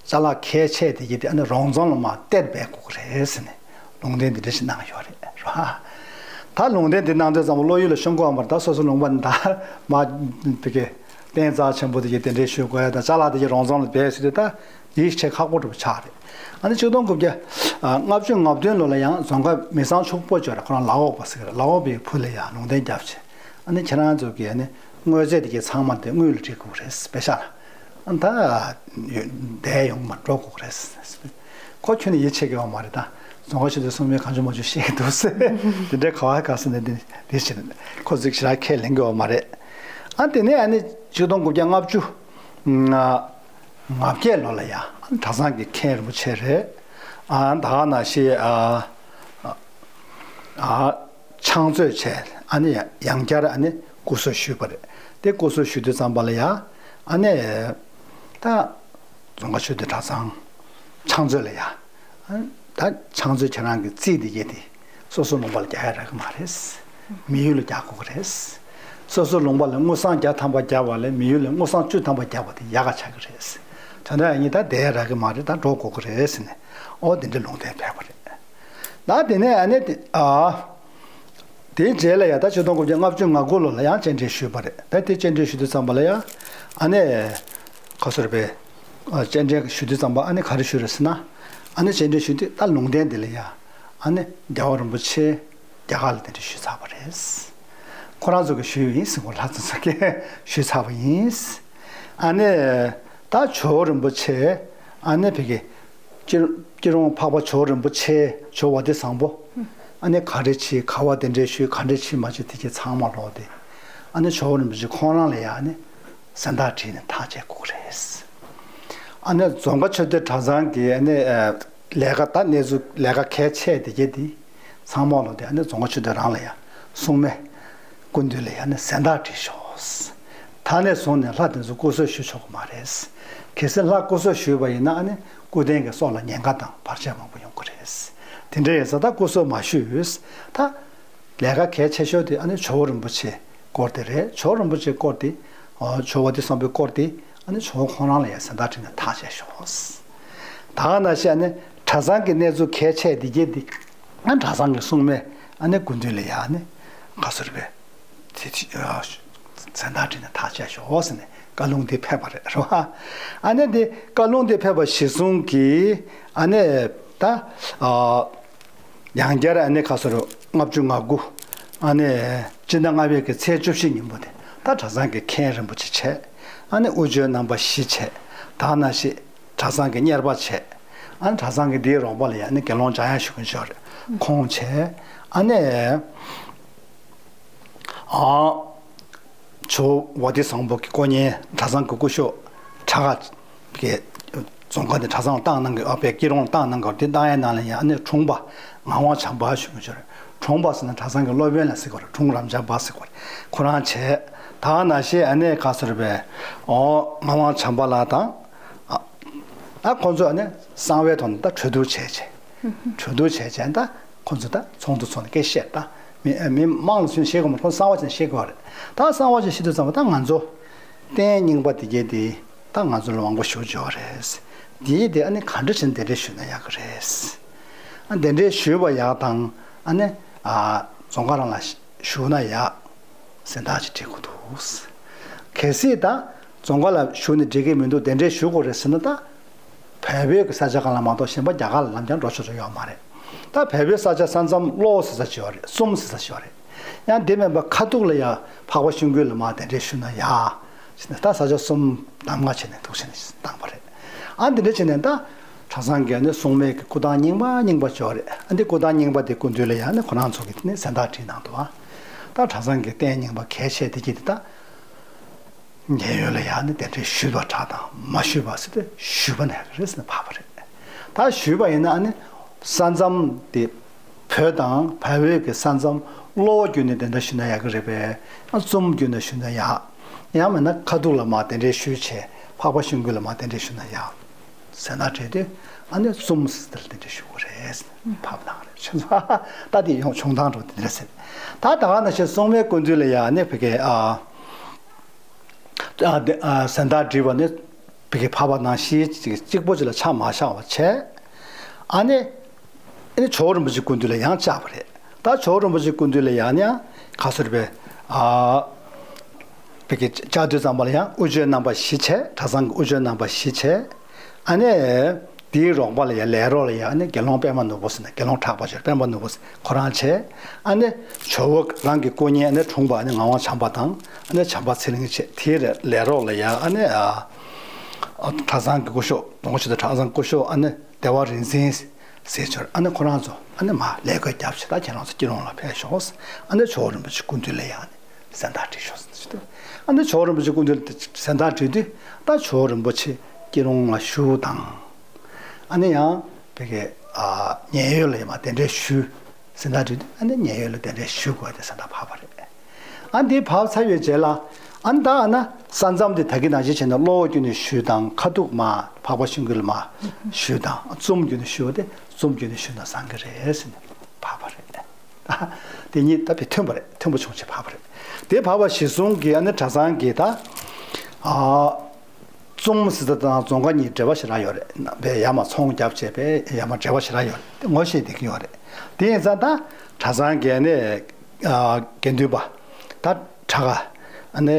ཅ་ལག་ཁལ་ཆེ་དེ་གྱིས་དེ་ཨ་ནི་རོང་ཚང་ལ་མར་གཏེར་སྦས་དགོས་ཀྱི་རེད་ཟེར་ནས་ལུང་བསྟན་འདི་འདྲ་ཞིག་གནང་ཡོད་རེད་ར། ད་ལུང་བསྟན་འདི་གནང་དུས་ཙམ་པ་བློ་ཡུལ་ལ་ཤོང་གི་ཡོད་མ་རེད། ད་སོ་སོ་ལུང་པ་འདི་ད་མ་དེ་གི་ རྟེན་རྩ་ཆེན་པོ་དེ་གའི་གདན་འདྲེན་ཞུ་དགོས་ཡ་དང་། ཅ་ལག་དེ་གའི་རོང་ཚང་ལ་བསྡད་ཟེར་དུས་ད་ཡིད་ཆེས་ཁག་པོ་འདྲ་པོ་ཆགས་རེད། ཨ་ནི་ཆིག་སྟོང་དགུ་བརྒྱ་ལྔ་བཅུ་ང་བདུན་ལོ་ལ་ཡང་རྫོང་ཁ་མི་ཚང་ཕྱུག་པོ་ཅིག་ཡོད་རེད། ཁོ་རང་ལའོ་པ་ཟེར་གི་རེད། ལའོ་པའི་བུ་ལ་ཡང་ལུང་བསྟན་བརྒྱབ་བྱས། ཨ་ནི་ཁྱེད་རང་ཚོ་གི་ཨ་ནི་དངོས་རྫས་དེ་གའི་ཚང་མ་དེ་དངུལ་ལ་སྒྲིལ་དགོས་རེད། པེ་ཤ་ལ། ཨ་ནི་ད་བསྡད་ཡོང་མ་འགྲོ་དགོས་རེད། ཁོ་ཁྱོན་ནས་ཡིད་ཆེས་ཀྱི་ཡོད་མ་རེད། ད་རྫོང་ཁ་ཆེན་པོའི་སྲུང་མས་གང་བྱུང་མང་བྱུང་བཤད་ཀྱི་འདུག་ཟེར། དེ་འདྲའི་ག་བ་ག་ས་ནས་འདི་འདི་ཞིག་ཁོ་ཚོས་ཞེ་དྲག་ཁས་ལེན་གྱི་ཡོད་མ་རེད། ཨ་དེ་ནས་ཨ་ནི་ཆིག་སྟོང་དགུ་བརྒྱ་ལྔ་བཅུ་ང་བརྒྱད་ལོ་ལ་ཡ་ཨ་ནི་གྲྭ་ཚང་གི་མཁན་རིན་པོ་ཆེ་རེད། ཨ་ད་ག་ནང་བཞིན་ཨ་ཨ་ཕྱག་མཛོད་བྱས། ཨ་ནི་ཡང་བསྐྱར་ཨ་ནི་སྐུ་གསོལ་ཞུས་པ་རེད། དེ་སྐུ་གསོལ་ཞུ་དུས་ཙམ་པ་ལ་ཡ་ཨ་ནི་ད་རྫོང་ཁ་ཆོས་སྡེ་གྲྭ་ཚང་ཕྱག་མཛོད་ལ་ཡ། ཨ་ད་ཕྱག་མཛོད་ཁྱེད་རང་གི་རྩིས་འདི་གས་དེ་སོ་སོ་ལུང་པ་ལ་རྒྱག་ཡ་རག་གི་མ་རེད། མི་ཡུལ་ལ་རྒྱག་དགོས་ཀྱི་རེད། སོ་སོ་ལུང་པ་ལ་དངུལ་སྲང་བརྒྱ་ཐམ་པ་བརྒྱབ་པ་ལས་མི་ཡུལ་ལ་དངུལ་སྲང་བཅུ་ཐམ་པ་བརྒྱབ་པ་དེ་ཡག་ག་ཆགས་ཀྱི་རེད། དོན་དག་ཡང་ཉིད་ད་བསྡད་ཡ་རག་གི་མ་རེད། ད་འགྲོ་དགོས་ཀྱི་རེད་ཟེར་ནས། ཨོ་དེ་འདྲའི་ལུང་བསྟན་ཕེབས་པ་རེད། ད་དེ་ནས་ཨ་ནི་དེ་ཨ། དེའི་རྗེས་ལ་ཡང་ད་ཆིག་སྟོང་དགུ་བརྒྱ་ལྔ་བཅུ་ང་དགུ་ལོ་ལ་ཡང་སྤྱན་འདྲེན་ཞུས་པ་རེད། ད་དེ་སྤྱན་འདྲེན་ཞུ་དུས་ཙམ་པ་ལ་ཡང་ཨ་ནི་ག་ཟེར་བས། སྤྱན་འདྲེན་ཞུ་དུས་ཙམ་པ་ཨ་ནི་ག་རེ་ཞུས་རེད་ཟེར་ན། ཨ་ནི་སྤྱན་འདྲེན་ཞུ་དུས་ད་ལུང་བསྟན་དེ་ལ་ཡང་ཨ་ནི་རྒྱལ་བ་རིན་པོ་ཆེ་རྒྱ་གར་ལ་གདན་འདྲེན་ཞུས་ཚར་བ་རེད། ཁོ་རང་ཚོ་གིས་ཞུས་ཡིན་ཟེར། ཁོ་ལྷ་ཚོགས་ཚོ་གིས་ཞུས་ཚར་བ་ཡིན། ཨ་ནི་ད་ཇོ་བོ་རིན་པོ་ཆེ་ཨ་ནི་ཕ་གི་སྐྱིད་སྐྱིད་རོང་འཕགས་པ་ཇོ་བོ་རིན་པོ་ཆེ་ཇོ་བོ་བ་ཏི་བཟང་པོ། ཨ་ནི་ག་རེ་བྱས་ག་བ་གདན་འདྲེན་ཞུས་ག་འདྲ་བྱས་མ་བྱས་དེ་གའི་ཚང་མ་ལོག་སྟེ། ཨ་ནི་ཇོ་བོ་རིན་པོ་ཆེ་ཁོང་རང་ལ་ཡང་ཨ་ནི་གཟེངས་རྟགས་བྲིས་ནས་ཐག་བཅད་དགོས་ཀྱི་རེད། ཨ་ནི་རྫོང་ཁ་ཆོས་སྡེ་གྲྭ་ཚང་གི་ཨ་ནི་ལས་ཀ་ད་གནས་ཚུལ་ལས་ཀ་གལ་ཆེ་དེ་གའི་དེ་ཚང་མ་ལོག་སྟེ་ཨ་ནི་རྫོང་ཁ་ཆོས་སྡེ་རང་ལ་ཡང་སྲུང་མའི་སྐུ་མདུན་ལ་ཡང་ནི་གཟེངས་རྟགས་བྲིས་ཤོག། ད་ནས་བཟུང་ནས་ལྷ་དེ་ཚོ་སྐུ་གསོལ་ཞུ་ཆོག་གི་མ་རེད། གལ་སྲིད་ལྷ་སྐུ་གསོལ་ཞུས་པ་ཡིན་ན་ཨ་ནི་སྐུ་རྟེན་གྱི་སྲོག་ལ་ཉེན་ཁ་དང་བར་ཆད་མང་པོ་ཡོང་གི་རེད། དེ་འདྲ་ཡིན་ཙང་ད་སྐུ་གསོལ་མ་ཞུས། ད་ལས་ཀ་གལ་ཆེ་ཤོས་དེ་ཨ་ནི་ཇོ་བོ་རིན་པོ་ཆེ་སྐོར་དེ་རེད། ཇོ་བོ་རིན་པོ་ཆེ་སྐོར་དེ། ཨོ་ཇོ་བོ་བ་ཏི་བཟང་པོའི་སྐོར་དེ་ཨ་ནི་ཇོ་བོ་ཁོང་རང་ལ་ཡང་གཟེངས་རྟགས་བྲིས་ནས་ཐག་བཅད་ཤོག། ད་ག་ནང་བཞིན་ཨ་ནི་གྲྭ་ཚང་གི་གནས་ཚུལ་གལ་ཆེ་འདི་གས་འདི། ཨ་གྲྭ་ཚང་གི་སྲུང་མས་ཨ་ནི་སྐུ་མདུན་ལ་ཡང་ཨ་ནི་ག་ཟེར་བས། དེ་དེ་ཨ་གཟེངས་རྟགས་བྲིས་ནས་ཐག་བཅད་ཤོག་ཟེར་ནས་བཀའ་ལུང་དེ་ཕེབས་པ་རེད་རོ། ཨ་ནི་དེ་བཀའ་ལུང་དེ་ཕེབས་པ་གཞིར་བཟུང་གིས་ཨ་ནི་ད་ཨ་ཡང་བསྐྱར་ཨ་ནི་ག་ཟེར་ལྔ་བཅུ་ང་དགུ་ཨ་ནི་སྤྱི་ཟླ་ལྔ་པའི་གི་ཚེས་བཅུ་བཞི་ཉིན་མོ་དེ་ད་གྲྭ་ཚང་གི་མཁན་རིན་པོ་ཆེ་བྱས། ཨ་ནི་དབུ་ཆོས་རྣམ་པ་བཞི་བྱས། ད་ག་ནང་བཞིན་གྲྭ་ཚང་གི་གཉེར་པ་བྱས། ཨ་ནི་གྲྭ་ཚང་གི་འདིའི་རོགས་པ་ལ་ཡང་ནི་དགེ་སློང་འཇམ་དབྱངས་ཞུ་མཁན་ཅིག་ཡོད་རེད། ཁོང་བྱས། ཨ་ནི། ཨ། ཇོ་བོ་བ་ཏི་བཟང་པོ་གི་སྐུ་བརྙན་གྲྭ་ཚང་གི་སྐུ་ཞབས་ཁྲ་ག་གི་རྫོང་ཁ་ནས་གྲྭ་ཚང་བཏང་གནང་གི་ཨ་ཕའི་སྐྱིད་རོང་བཏང་གནང་གི་དེ་བཏང་ཡའི་ནང་ལ་ཡང་ཨ་ནི་དྲུང་པ་ངག་དབང་བྱམས་པ་ཞུ་མཁན་ཅིག་ཡོད་རེད། དྲུང་པ་ཟེར་ན་གྲྭ་ཚང་གི་སློབ་དཔོན་ལ་ཟེར་གི་རེད། དྲུང་རབ་འབྱམས་པ་ཟེར་གི་རེད། ཁོ་རང་བྱས། ད་ག་ནང་བཞིན་ཨ་ནི་ག་ཟེར་བས། ཨོ་ངག་དབང་བྱམས་པ་ལགས་དང་། ཨ་ཨ་ཁོང་ཚོ་ཨ་ནི་གསང་བའི་ཐོག་ནས་ད་གྲོས་བསྡུར་བྱས་བྱས། གྲོས་བསྡུར་བྱས་བྱས་ད་ཁོང་ཚོ་ད་ཚོགས་འདུ་ཚོགས་ནས་སྐད་བཤད་ད། མི་མི་མང་ལ་ཚུན་བཤད་དགོས་མ་རེད། ཁོང་གསང་བ་ཅན་བཤད་དགོས་རེད། ད་གསང་བ་ཅན་བཤད་དུས་ཙམ་པ་ད་ང་ཚོ་རྟེན་རྙིང་པ་དེ་གས་དེ་ད་ང་ཚོ་ལ་མང་པོ་ཞུ་བཅུག་རེད། དེའི་དེ་ཨ་ནི་ག་འདྲ་བྱས་ནས་གདན་འདྲེན་ཞུས་ན་ཡག་གི་རེད། ཨ་གདན་འདྲེན་ཞུས་པ་ཡག་དང་ཨ་ནི་ཨ་རྫོང་ཁ་རང་ལ་ཞུ་ན་ཡག་གཟེངས་རྟགས་ཅིག་སྤྲད་དགོས་འདུག། གལ་སྲིད་ད་རྫོང་ཁ་ལ་ཞུ་ནས་འགྲིག་གི་མི་འདུག། གདན་འདྲེན་ཞུ་དགོས་རེད་ཟེར་ན་ད། བལ་པོའི་གི་ས་ཆ་གང་ལ་མ་གཏོགས་གཞན་པ་རྒྱ་གར་ལ་ནམ་ཡང་འགྲོ་ཆོག་ཆོག་ཡོད་མ་རེད། ད་བལ་པོའི་ས་ཆ་ས་མཚམས་གློ་ཟེར་ས་ཞིག་ཡོད་རེད། གསུམ་ཟེར་ས་ཞིག་ཡོད་རེད། ཡང་དེ་མིན་པ་ཁ་ཐུག་ལ་ཡང་འཕགས་པ་ཤིང་ཀུན་ལ་མར་གདན་འདྲེན་ཞུས་ན་ཡག་ཟེར་ནས་ད་ས་ཆ་གསུམ་གདམ་ང་བྱས་ནས་འདུག་བྱས་ནས་བཏང་པ་རེད། ཨ་འདི་འདྲ་བྱས་ནས་ད་གྲྭ་ཚང་གི་ནི་སྲུང་མའི་གི་སྐུ་ཐང་རྙིང་པ་རྙིང་པ་ཅིག་ཡོད་རེད། ཨ་འདི་སྐུ་ཐང་རྙིང་པ་དེ་སྐུ་མདུན་ལ་ཡང་ནི་ཁོ་རང་ཚོ་གི་ནི་གཟེངས་རྟགས་བྲིས་གནང་འདུག། ཨ་ད་གྲྭ་ཚང་གི་རྟེན་རྙིང་པ་གལ་ཆེ་དེ་གྱིས་དེ་ད། མཉན་ཡོད་ལ་ཡང་ནི་གདན་འདྲེན་ཞུས་པ་དྲག་དང་མ་ཞུས་པ་ཟེར་ཏེ་ཞུས་པ་ནས་རེས་ནས་ཕབ་པ་རེད། ད་ཞུས་པ་ཡིན་ན་ཨ་ནི་ས་མཚམས་དེ་བོད་དང་བལ་པོའི་གི་ས་མཚམས་གློ་བོ་བརྒྱུད་ནས་གདན་འདྲེན་ཞུས་ན་ཡག་གི་རེད་པས། ཨ་གསུམ་བརྒྱུད་ནས་ཞུས་ན་ཡག། ཡང་མིན་ན་ཁ་ཐུག་ལ་མར་གདན་འདྲེན་ཞུས་བྱས་འཕགས་པ་ཤིང་ཀུན་ལ་མར་གདན་འདྲེན་ཞུས་ན་ཡག། ཟེར་ན་བྲེལ་དུས་ཨ་ནི་གསུམ་ཟེར་ཏེ་གདན་འདྲེན་ཞུ་དགོས་རེད། ཕབ་གནང་རེད། ད་དེ་ཡོང་བྱུང་སྟངས་འགྲོ་དེ་འདྲ་རེད། ད་ད་ག་ནང་བཞིན་སྲུང་མའི་སྐུ་མདུན་ལ་ཡང་ནི་བི་ཀའི་ཨ། ཨ་དེ་ཨ་གཟེངས་རྟགས་བྲིས་པ་ནི་བི་ཀའི་ཕབ་པ་ནང་བཞིན་གཅིག་གཅིག་པོ་ཅིག་ལ་ཆ་མ་བཞག་པ་བྱས། ཨ་ནི་ཨ་ནི་ཇོ་བོ་རིན་པོ་ཆེ་སྐུ་མདུན་ལ་ཡང་བཅར་བ་རེད། ད་ཇོ་བོ་རིན་པོ་ཆེ་སྐུ་མདུན་ལ་ཡང་ནི་ཡང་ག་ཟེར་བས་ཨ། བོད་ཀྱི་བཅའ་དུས་ཙམ་པ་ལ་ཡང་དབུ་ཆོས་རྣམ་པ་བཞི་བྱས། གྲྭ་ཚང་གི་དབུ་ཆོས་རྣམ་པ་བཞི་བྱས། ཨ་ནི་དེའི་རོགས་པ་ལ་ཡང་ལས་རོགས་ལ་ཡང་ཨ་ནི་དགེ་སློང་པད་མ་ནོར་བུ་ཟེར་ནས། དགེ་སློང་གྲགས་པ་ཟེར། པད་མ་ནོར་བུ་ཟེར་ཁོ་རང་བྱས། ཨ་ནི་ཇོ་བོ་རང་གི་སྐུ་བརྙན་ཨ་ནི་དྲུང་པ་ཨ་ནི་ངག་དབང་བྱམས་པ་དང་། ཨ་ནི་བྱམས་པ་ཚེ་རིང་བྱས། དེའི་ལས་རོགས་ལ་ཡང་ཨ་ནི་ཨ་གྲྭ་ཚང་གི་སྐུ་ཞབས། དོན་གཅིག་ཏུ་གྲྭ་ཚང་སྐུ་ཞབས་ཨ་ནི་བདེ་བ་རིག་འཛིན་ཟེར་ཚོར། ཨ་ནི་ཁོ་རང་ཚོ་ཨ་ནི་མར་ལས་བགོས་བརྒྱབ་བྱས། ད་ཁྱེད་རང་ཚོ་སྐྱིད་རོང་ལ་ཕེབས་ཤོག། ཨ་ནི་ཇོ་བོ་རིན་པོ་ཆེ་སྐུ་མདུན་ལ་ཡང་ཨ་ནི་གཟེངས་རྟགས་བསྒྲིགས་ཤོག་ཟེར་ཏེ། ཨ་ནི་ཇོ་བོ་རིན་པོ་ཆེ་སྐུ་མདུན་ལ་གཟེངས་རྟགས་བསྒྲིགས་དུས། ད་ཇོ་བོ་རིན་པོ་ཆེ་སྐྱིད་རོང་ལ་བཞུགས་དང་། ཨ་ནི་ཡང་བོད་ཀྱི་ཨ་མཉན་ཡོད་ལ་ཡང་མར་གདན་འདྲེན་ཞུས། གཟེངས་རྟགས་བསྒྲིགས་དུས་ཨ་ནི་མཉན་ཡོད་ལ་གདན་འདྲེན་ཞུ་དགོས་ཏེ་གཟེངས་རྟགས་ཕབ་པ་རེད། ཨ་འདི་ཕབ་ཚར་བའི་རྗེས་ལ། ཨ་ནི་ད་ཨ་ན་ས་མཚམས་དེ་ད་གིན་ནང་བཞིན་བྱས་ནས་གློ་བོ་བརྒྱུད་ནས་ཞུས་དང་། ཁ་ཐུག་མར་འཕགས་པ་ཤིང་ཀུན་ལ་མར་ཞུས་དང་། ཙུམ་བརྒྱུད་ནས་ཞུ་བ་དེ་ཙུམ་བརྒྱུད་ནས་ཞུས་ན་བཟང་གི་རེད་ཟེར་ནས་ཕབ་པ་རེད། དེ་གཉིས་ད་དཔེ་མཐུན་པ་རེད། མཐུན་པ་བྱུང་བྱས་ཕབ་པ་རེད། དེ་ཕབ་པ་གཞིར་བཟུང་གིས་ཨ་ནི་གྲྭ་ཚང་གིས་ད་ཨ་ཙུམ་ཟེར་ད་དང་རྫོང་ཁ་གཉིས་འབྲེལ་བ་ཞེ་དྲག་ཡོད་རེད། བས་ཡར་མར་ཚོང་རྒྱབ་བྱས་པས་ཡར་མར་འབྲེལ་བ་ཞེ་དྲག་ཡོད་རེད། དེ་ངོ་ཤེས་བསྡད་ཀྱི་ཡོད་རེད། དེ་ཡིན་ཙང་ད་གྲྭ་ཚང་གི་ཨ་ནི་ཨ་དགེ་འདུན་པ་ད་གྲྭ་ཁ་ཨ་ནི་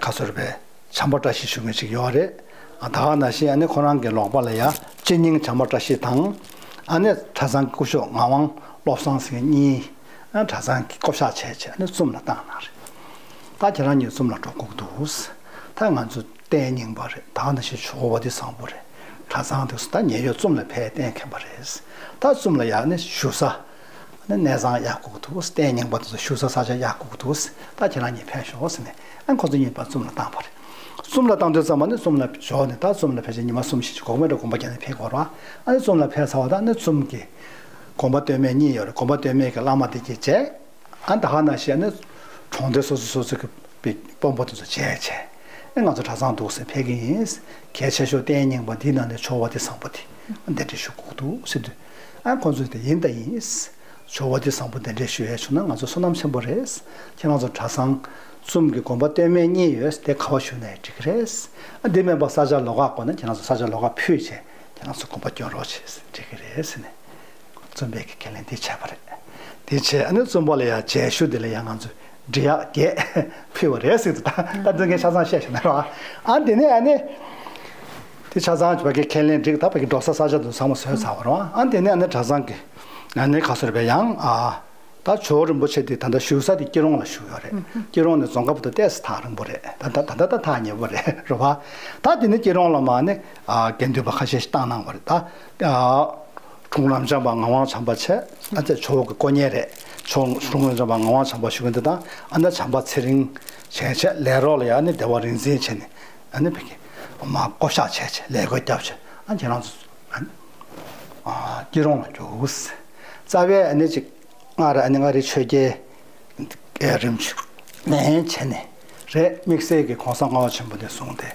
ཁ་སོར་བས་བྱམས་པ་བཀྲ་ཤིས་ཞུ་མཁན་ཅིག་ཡོད་རེད། ཨ་ད་ག་ནང་བཞིན་ཨ་ནི་ཁོ་རང་གི་ལོགས་པ་ལ་ཡ་སྤྱི་སྙིང་བྱམས་པ་བཀྲ་ཤིས་དང་། ཨ་ནི་གྲྭ་ཚང་གི་སྐུ་ཞབས་ངག་དབང་བློ་བཟང་ཟེར་མཁན་གཉིས་ཨ་གྲྭ་ཚང་གི་བསྐོ་བཞག་བྱས་བྱས་ཨ་ནི་ཙུམ་ལ་བཏང་གནང་རེད། ད་ཁྱེད་རང་གཉིས་ཙུམ་ལ་འགྲོ་དགོས་ཀྱི་འདུག། ད་ང་ཚོ་བསྟན་རྙིང་པ་རེད། ད་ག་ནང་བཞིན་ཇོ་བོ་དཔལ་དུས་བཟང་པོ་རེད། གྲྭ་ཚང་དེ་ཚོ་ད་མཉན་ཡོད་ཙུམ་ལ་ཕེབས་བསྟེན་མཁན་པ་རེད། ད་ཙུམ་ལ་ཡ་ནི་བཞུགས་ས་ནི་གནས་ཚང་གཡར་དགོས་ཀྱི་འདུག། བསྟན་རྙིང་པ་དེ་ཚོ་བཞུགས་ས་ས་ཆ་གཡར་དགོས་ཀྱི་འདུག། ད་ཁྱེད་རང་གཉིས་ཕེབས་ཤོག་ཟེར་ནས་ཨ་ཁོ་ཚོ་གཉིས་ཕར་ཙུམ་ལ་བཏང་བ་རེད། ཙུམ་ལ་བཏང་དུས་ཙམ་པ་ནི་ཙུམ་ལ་འབྱོར་ནས། ད་ཙུམ་ལ་ཕལ་ཆེར་ཉི་མ་གསུམ་བཞི་ཅིག་འགོར་མེད་འགྲོ། དགོན་པ་རྒྱག་ནས་ཕེབས་དགོས་རེད་པ། ཨ་ནི་ཙུམ་ལ་ཕེབས་ཚར་བ་དང་ནི་ཙུམ་གྱི་དགོན་པ་སྟོད་སྨད་གཉིས་ཡོད་རེད། དགོན་པ་སྟོད་སྨད་ཀྱི་བླ་མ་དེ་གྱིས་བྱས། ཨ་ད་ག་ནང་བཞིན་ཨ་ནི་གྲོང་སྡེ་སོ་སོ་སོ་སོ་གི་དཔོན་པོ་དེ་ཚོ་བྱས་བྱས། ཨ་ང་ཚོ་གྲྭ་ཚང་འདུག་ཟེར་ཕེབས་ཀྱི་ཡིན། གལ་ཆེ་ཤོས་བསྟན་རྙིང་པ་འདིའི་ནང་ནས་ཇོ་བོ་དཔལ་དུས་བཟང་པོ་དེ་གདན་འདྲེན་ཞུ་དགོས་འདུག་ཟེར་དུས། ཨ་ཁོང་ཚོས་དེ་ཡིན་ད་ཡིན། ཇོ་བོ་དཔལ་དུས་བཟང་པོ་གདན་འདྲེན་ཞུ་ཡས་བྱུང་ན་ང་ཚོ་བསོད་ནམས་ཆེན་པོ་རེད། ཁྱེད་རང་ཚོ་གྲྭ་ཚང་ཙུམ་གྱི་དགོན་པ་སྟོད་སྨད་གཉིས་ཡོད། དེ་ག་པར་བཞུགས་ན་ཡང་འགྲིག་གི་རེད། ཨ་འདི་མིན་པ་ས་ཆ་ལོགས་ཀ་དགོས་ན་ཁྱེད་རང་ཚོ་ས་ཆ་ལོགས་ཀ་ཕུལ་བྱས་ཁྱེད་རང་ཚོ་དགོན་པ་སྐྱོང་རོགས་བྱེད་ཟེར་འགྲིག་གི་རེད་ཟེར་ནས། ཙུམ་པས་ཀྱི་ཁས་ལེན་དེ་བྱས་པ་རེད། དེ་བྱས་ཨ་ནི་ཙུམ་པ་ལ་ཡང་མཇལ་ཞུ་དེ་ལ་ཡང་ང་ཚོས་འབྲི་གཡག་བརྒྱད་ཕུལ་བ་རེད་ཟེར་དུས། ད་ད་འདི་ངས་ཆ་ཚང་བཤད་ཤེས་ན་རོགས། ཨ་དེ་ནས་ཨ་ནི་དེ་ཆ་ཚང་བ་གི་ཁས་ལེན་འགྲིག། ད་བ་གི་འགྲོ་ས་ས་ཆ་དུ་ཚང་མ་བཟོས་ཚར་བ་རོགས། ཨ་དེ་ནས་ཨ་ནི་གྲྭ་ཚང་གི་ཨ་ནི་ཁ་སོར་བས་ཡང་ཨ་ད་ཇོ་བོ་རིན་པོ་ཆེ་དེ་ད་ལྟ་བཞུགས་ས་དེ་སྐྱིད་རོང་ལ་བཞུགས་ཡོད་རེད། སྐྱིད་རོང་ནས་རྫོང་ཁ་བར་དུ་ཏོག་ཙམ་ཐག་རིང་པོ་རེད། ད་ད་ད་ད་ད་ཐག་ཉེ་པོ་རེད་རོགས། ད་དེ་ནས་སྐྱིད་རོང་ལ་མ་ནི་ཨ་དགེ་འདུན་པ་ཁ་ཤས་ཤིག་བཏང་གནང་བ་རེད། ད་ཨ། དྲུང་རབ་འབྱམས་པ་ངག་དབང་བྱམས་པ་བྱས། ཨ་ཙི་ཇོ་བོ་གི་དཀོན་གཉེར་རེད། ཇོ་དྲུང་རབ་འབྱམས་པ་ངག་དབང་བྱམས་པ་ཞུ་མཁན་དེ་དང་། ཨ་ནི་བྱམས་པ་ཚེ་རིང་བྱས་བྱས། ལས་རོགས་ལ་ཡ་ཨ་ནི་བདེ་བ་རིག་འཛིན་བྱས་ནས་ཨ་ནི་བོད་ཀྱི་མ་བསྐོ་བཞག་བྱས་བྱས་ལས་བགོས་བརྒྱབ་བྱས། ཨ་ཁྱེད་རང་ཚོ་ཨ་ནི་ཨ་སྐྱིད་རོང་ལ་རྒྱུགས། རྩ་བའི་ཨ་ནི་ཅིག་སྔར་ཨ་ནི་མངའ་རིས་ཆོས་རྒྱལ་རིམ་བྱོན་ནས་བྱས་ནས་རེད། དམིགས་བསལ་གྱི་གོང་ས་ལྔ་པ་ཆེན་པོ་ནས་བཟུང་སྟེ་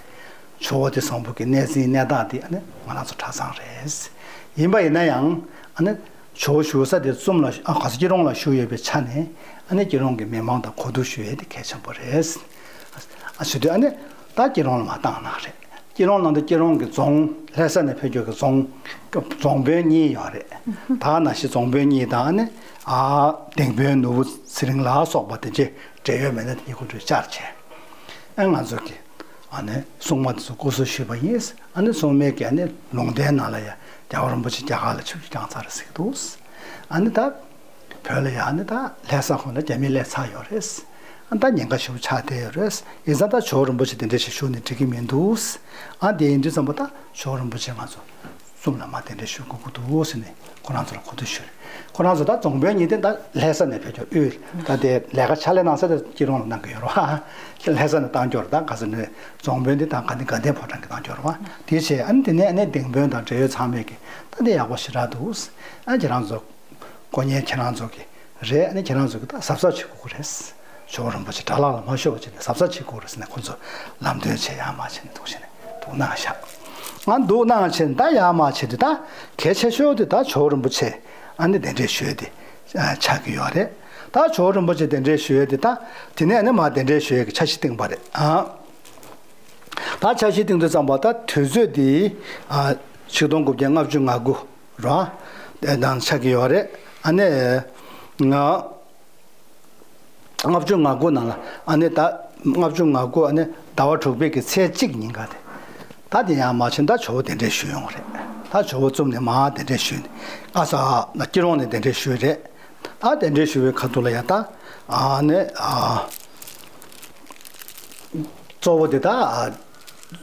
ཇོ་བོ་དཔལ་དུས་བཟང་པོ་གི་གནས་འཛིན་གནས་བདག་འདི་ཨ་ནི་ང་རང་ཚོ་གྲྭ་ཚང་རེད། ཡིན་པ་ཡིན་ན་ཡང་ཨ་ནི་ཇོ་བོ་བཞུགས་ས་དེ་ཙུམ་ལ་ཨ་ག་ས་སྐྱིད་རོང་ལ་བཞུགས་ཡོད་པའི་ཆ་ནས་ཨ་ནི་སྐྱིད་རོང་གི་མི་མང་དང་གོ་བསྡུར་ཞུ་ཡས་དེ་གལ་ཆེན་པོ་རེད། ཨ་བྱེད་དུས་ཨ་ནི་ད་སྐྱིད་རོང་ལ་མ་བཏང་ན་རེད། སྐྱིད་རོང་ནང་དུ་སྐྱིད་རོང་གི་རྫོང་ལྷ་ས་ནས་ཕེབས་རྒྱུ་གི་རྫོང་རྫོང་དཔོན་གཉིས་ཡོད་རེད། ད་ནང་བཞིན་རྫོང་དཔོན་གཉིས་དང་ཨ་ནི་ཨ་གདེང་དཔོན་ནོར་བུ་ཚེ་རིང་ལ་སོགས་པ་དེ་འདྲས་འབྲེལ་ཡོད་མེད་ན་དེ་གཉིས་ཁོ་ཚོས་བཅར་བྱས། ཨ་ང་ཚོ་གི་ཨ་ནི་སྲུང་མ་དེ་ཚོ་སྐུ་གཟུགས་ཞུས་པ་ཡིན། ཨ་ནི་སྲུང་མས་ཀྱི་ཨ་ནི་ལུང་བསྟན་ནང་ལ་ཡ་རྒྱལ་བ་རིན་པོ་ཆེ་རྒྱ་གར་ལ་ཆིབས་བསྒྱུར་བསྐྱངས་ཚར་ཟེར་གྱི་འདུག། ཨ་ནི་ད་བོད་ལ་ཡ་ཨ་ནི་ད་ལྷ་ས་ཁོངས་ལ་རྒྱ་མི་སླེབས་ཚར་ཡོད་རེད། ཨ་ད་ཉེན་ཁ་ཞེ་པོ་ཆགས་བསྡད་ཡོད་རེད། ཡིན་ཙང་ད་ཇོ་བོ་རིན་པོ་ཆེ་དེ་འདྲས་ཞིག་བཞུགས་ནས་འགྲིག་གི་མི་འདུག། ཨ་དེ་ཡིན་དུས་ཙམ་པ་ད་ཇོ་བོ་རིན་པོ་ཆེ་ང་ཚོ་ཙུམ་ལ་མ་དེ་འདྲས་བཞུགས་དགོས་ཀྱི་འདུག་ཟེར་ནས་ཁོ་རང་ཚོ་ལ་གོ་བསྡུར་ཞུས། ཁོ་རང་ཚོ་ད་རྫོང་དཔོན་གཉིས་དེ་ད་ལྷ་ས་ནས་ཕེབས་རྒྱུ་དབུས་ད་དེ་ལས་ཀ་ཕྱག་ལས་གནང་ས་དེ་སྐྱིད་རོང་ལ་གནང་གི་ཡོད་རེད་བ། ལྷ་ས་ནས་བཏང་རྒྱུ་རེད། ད་ག་ས་ནས་རྫོང་དཔོན་དེ་ད་ག་ནས་དགའ་ལྡན་ཕོ་བྲང་གི་བཏང་རྒྱུ་རེད་བ། དེ་བྱས་ཨ་ནི་དེ་ནས་ཨ་ནི་གདེང་དཔོན་དང་འབྲེལ་ཡོད་ཚང་མས་ཀྱི་ད་དེ་ཡག་པོ་ཞེ་དྲག་འདུག། ཨ་ཁྱེད་རང་ཚོ་དཀོན་གཉེར་ཁྱེད་རང་ཚོ་གི་རེད། ཨ་ནི་ཁྱེད་རང་ཚོ་གི་ད་གཟབ་གཟབ་བྱེད་དགོས་ཀྱི་རེད། ཇོ་བོ་རིན་པོ་ཆེ་དགྲ་ལག་ལ་མ་ཤོར་བ་བྱས་ནས་གཟབ་གཟབ་བྱེད་དགོས་རེད་ཟེར་ནས་ཁོ་ཚོ་ལམ་སྟོན་བྱས་ཡར་མར་བྱས་ནས་འདུག་བྱས་ནས་འདུག་གནང་བཞག། ང་འདུག་གནང་བྱས་ནས་ད་ཡར་མར་བྱས་དུས་ད་གལ་ཆེ་ཤོས་དེ་ད་ཇོ་བོ་རིན་པོ་ཆེ་ཨ་ནི་གདན་འདྲེན་ཞུས་ཏེ་ཆགས་ཀྱི་ཡོད་རེད། ད་ཇོ་བོ་རིན་པོ་ཆེ་གདན་འདྲེན་ཞུས་ཏེ་ད་དེ་ནས་ཨ་ནི་མར་གདན་འདྲེན་ཞུ་ཡས་ཀྱི་འཆར་གཞི་བཏིང་པ་རེད། ཨ་ད་འཆར་གཞི་བཏིང་དུས་ཙམ་པ་ད་དུས་ཚོད་དེ་ཨ་ཆིག་སྟོང་དགུ་བརྒྱ་ལྔ་བཅུ་ང་དགུ་ར་དང་ཆགས་ཀྱི་ཡོད་རེད། ཨ་ནི་ང་ལྔ་བཅུ་ང་དགུ་ནང་ལ་ཨ་ནི་ད་ ལྔ་བཅུ་ང་དགུ་ཨ་ནི་ཟླ་བ་དྲུག་པའི་གི་ཚེས་གཅིག་ཉིན་ཀ་དེ། ད་དེ་ཡང་མ་ཕྱིན་ད་ཇོ་བོ་གདན་འདྲེན་ཞུས་ཡོང་བ་རེད། ད་ཇོ་བོ་བཙུམ་ནས་མར་གདན་འདྲེན་ཞུས་ནས་ཨ་ས་ན་སྐྱིད་རོང་ནས་གདན་འདྲེན་ཞུས་རེད། ད་གདན་འདྲེན་ཞུ་བའི་ཁ་ཐུག་ལ་ཡ་ད་ཨ་ནི་ཨ། གཙོ་བོ་དེ་དག་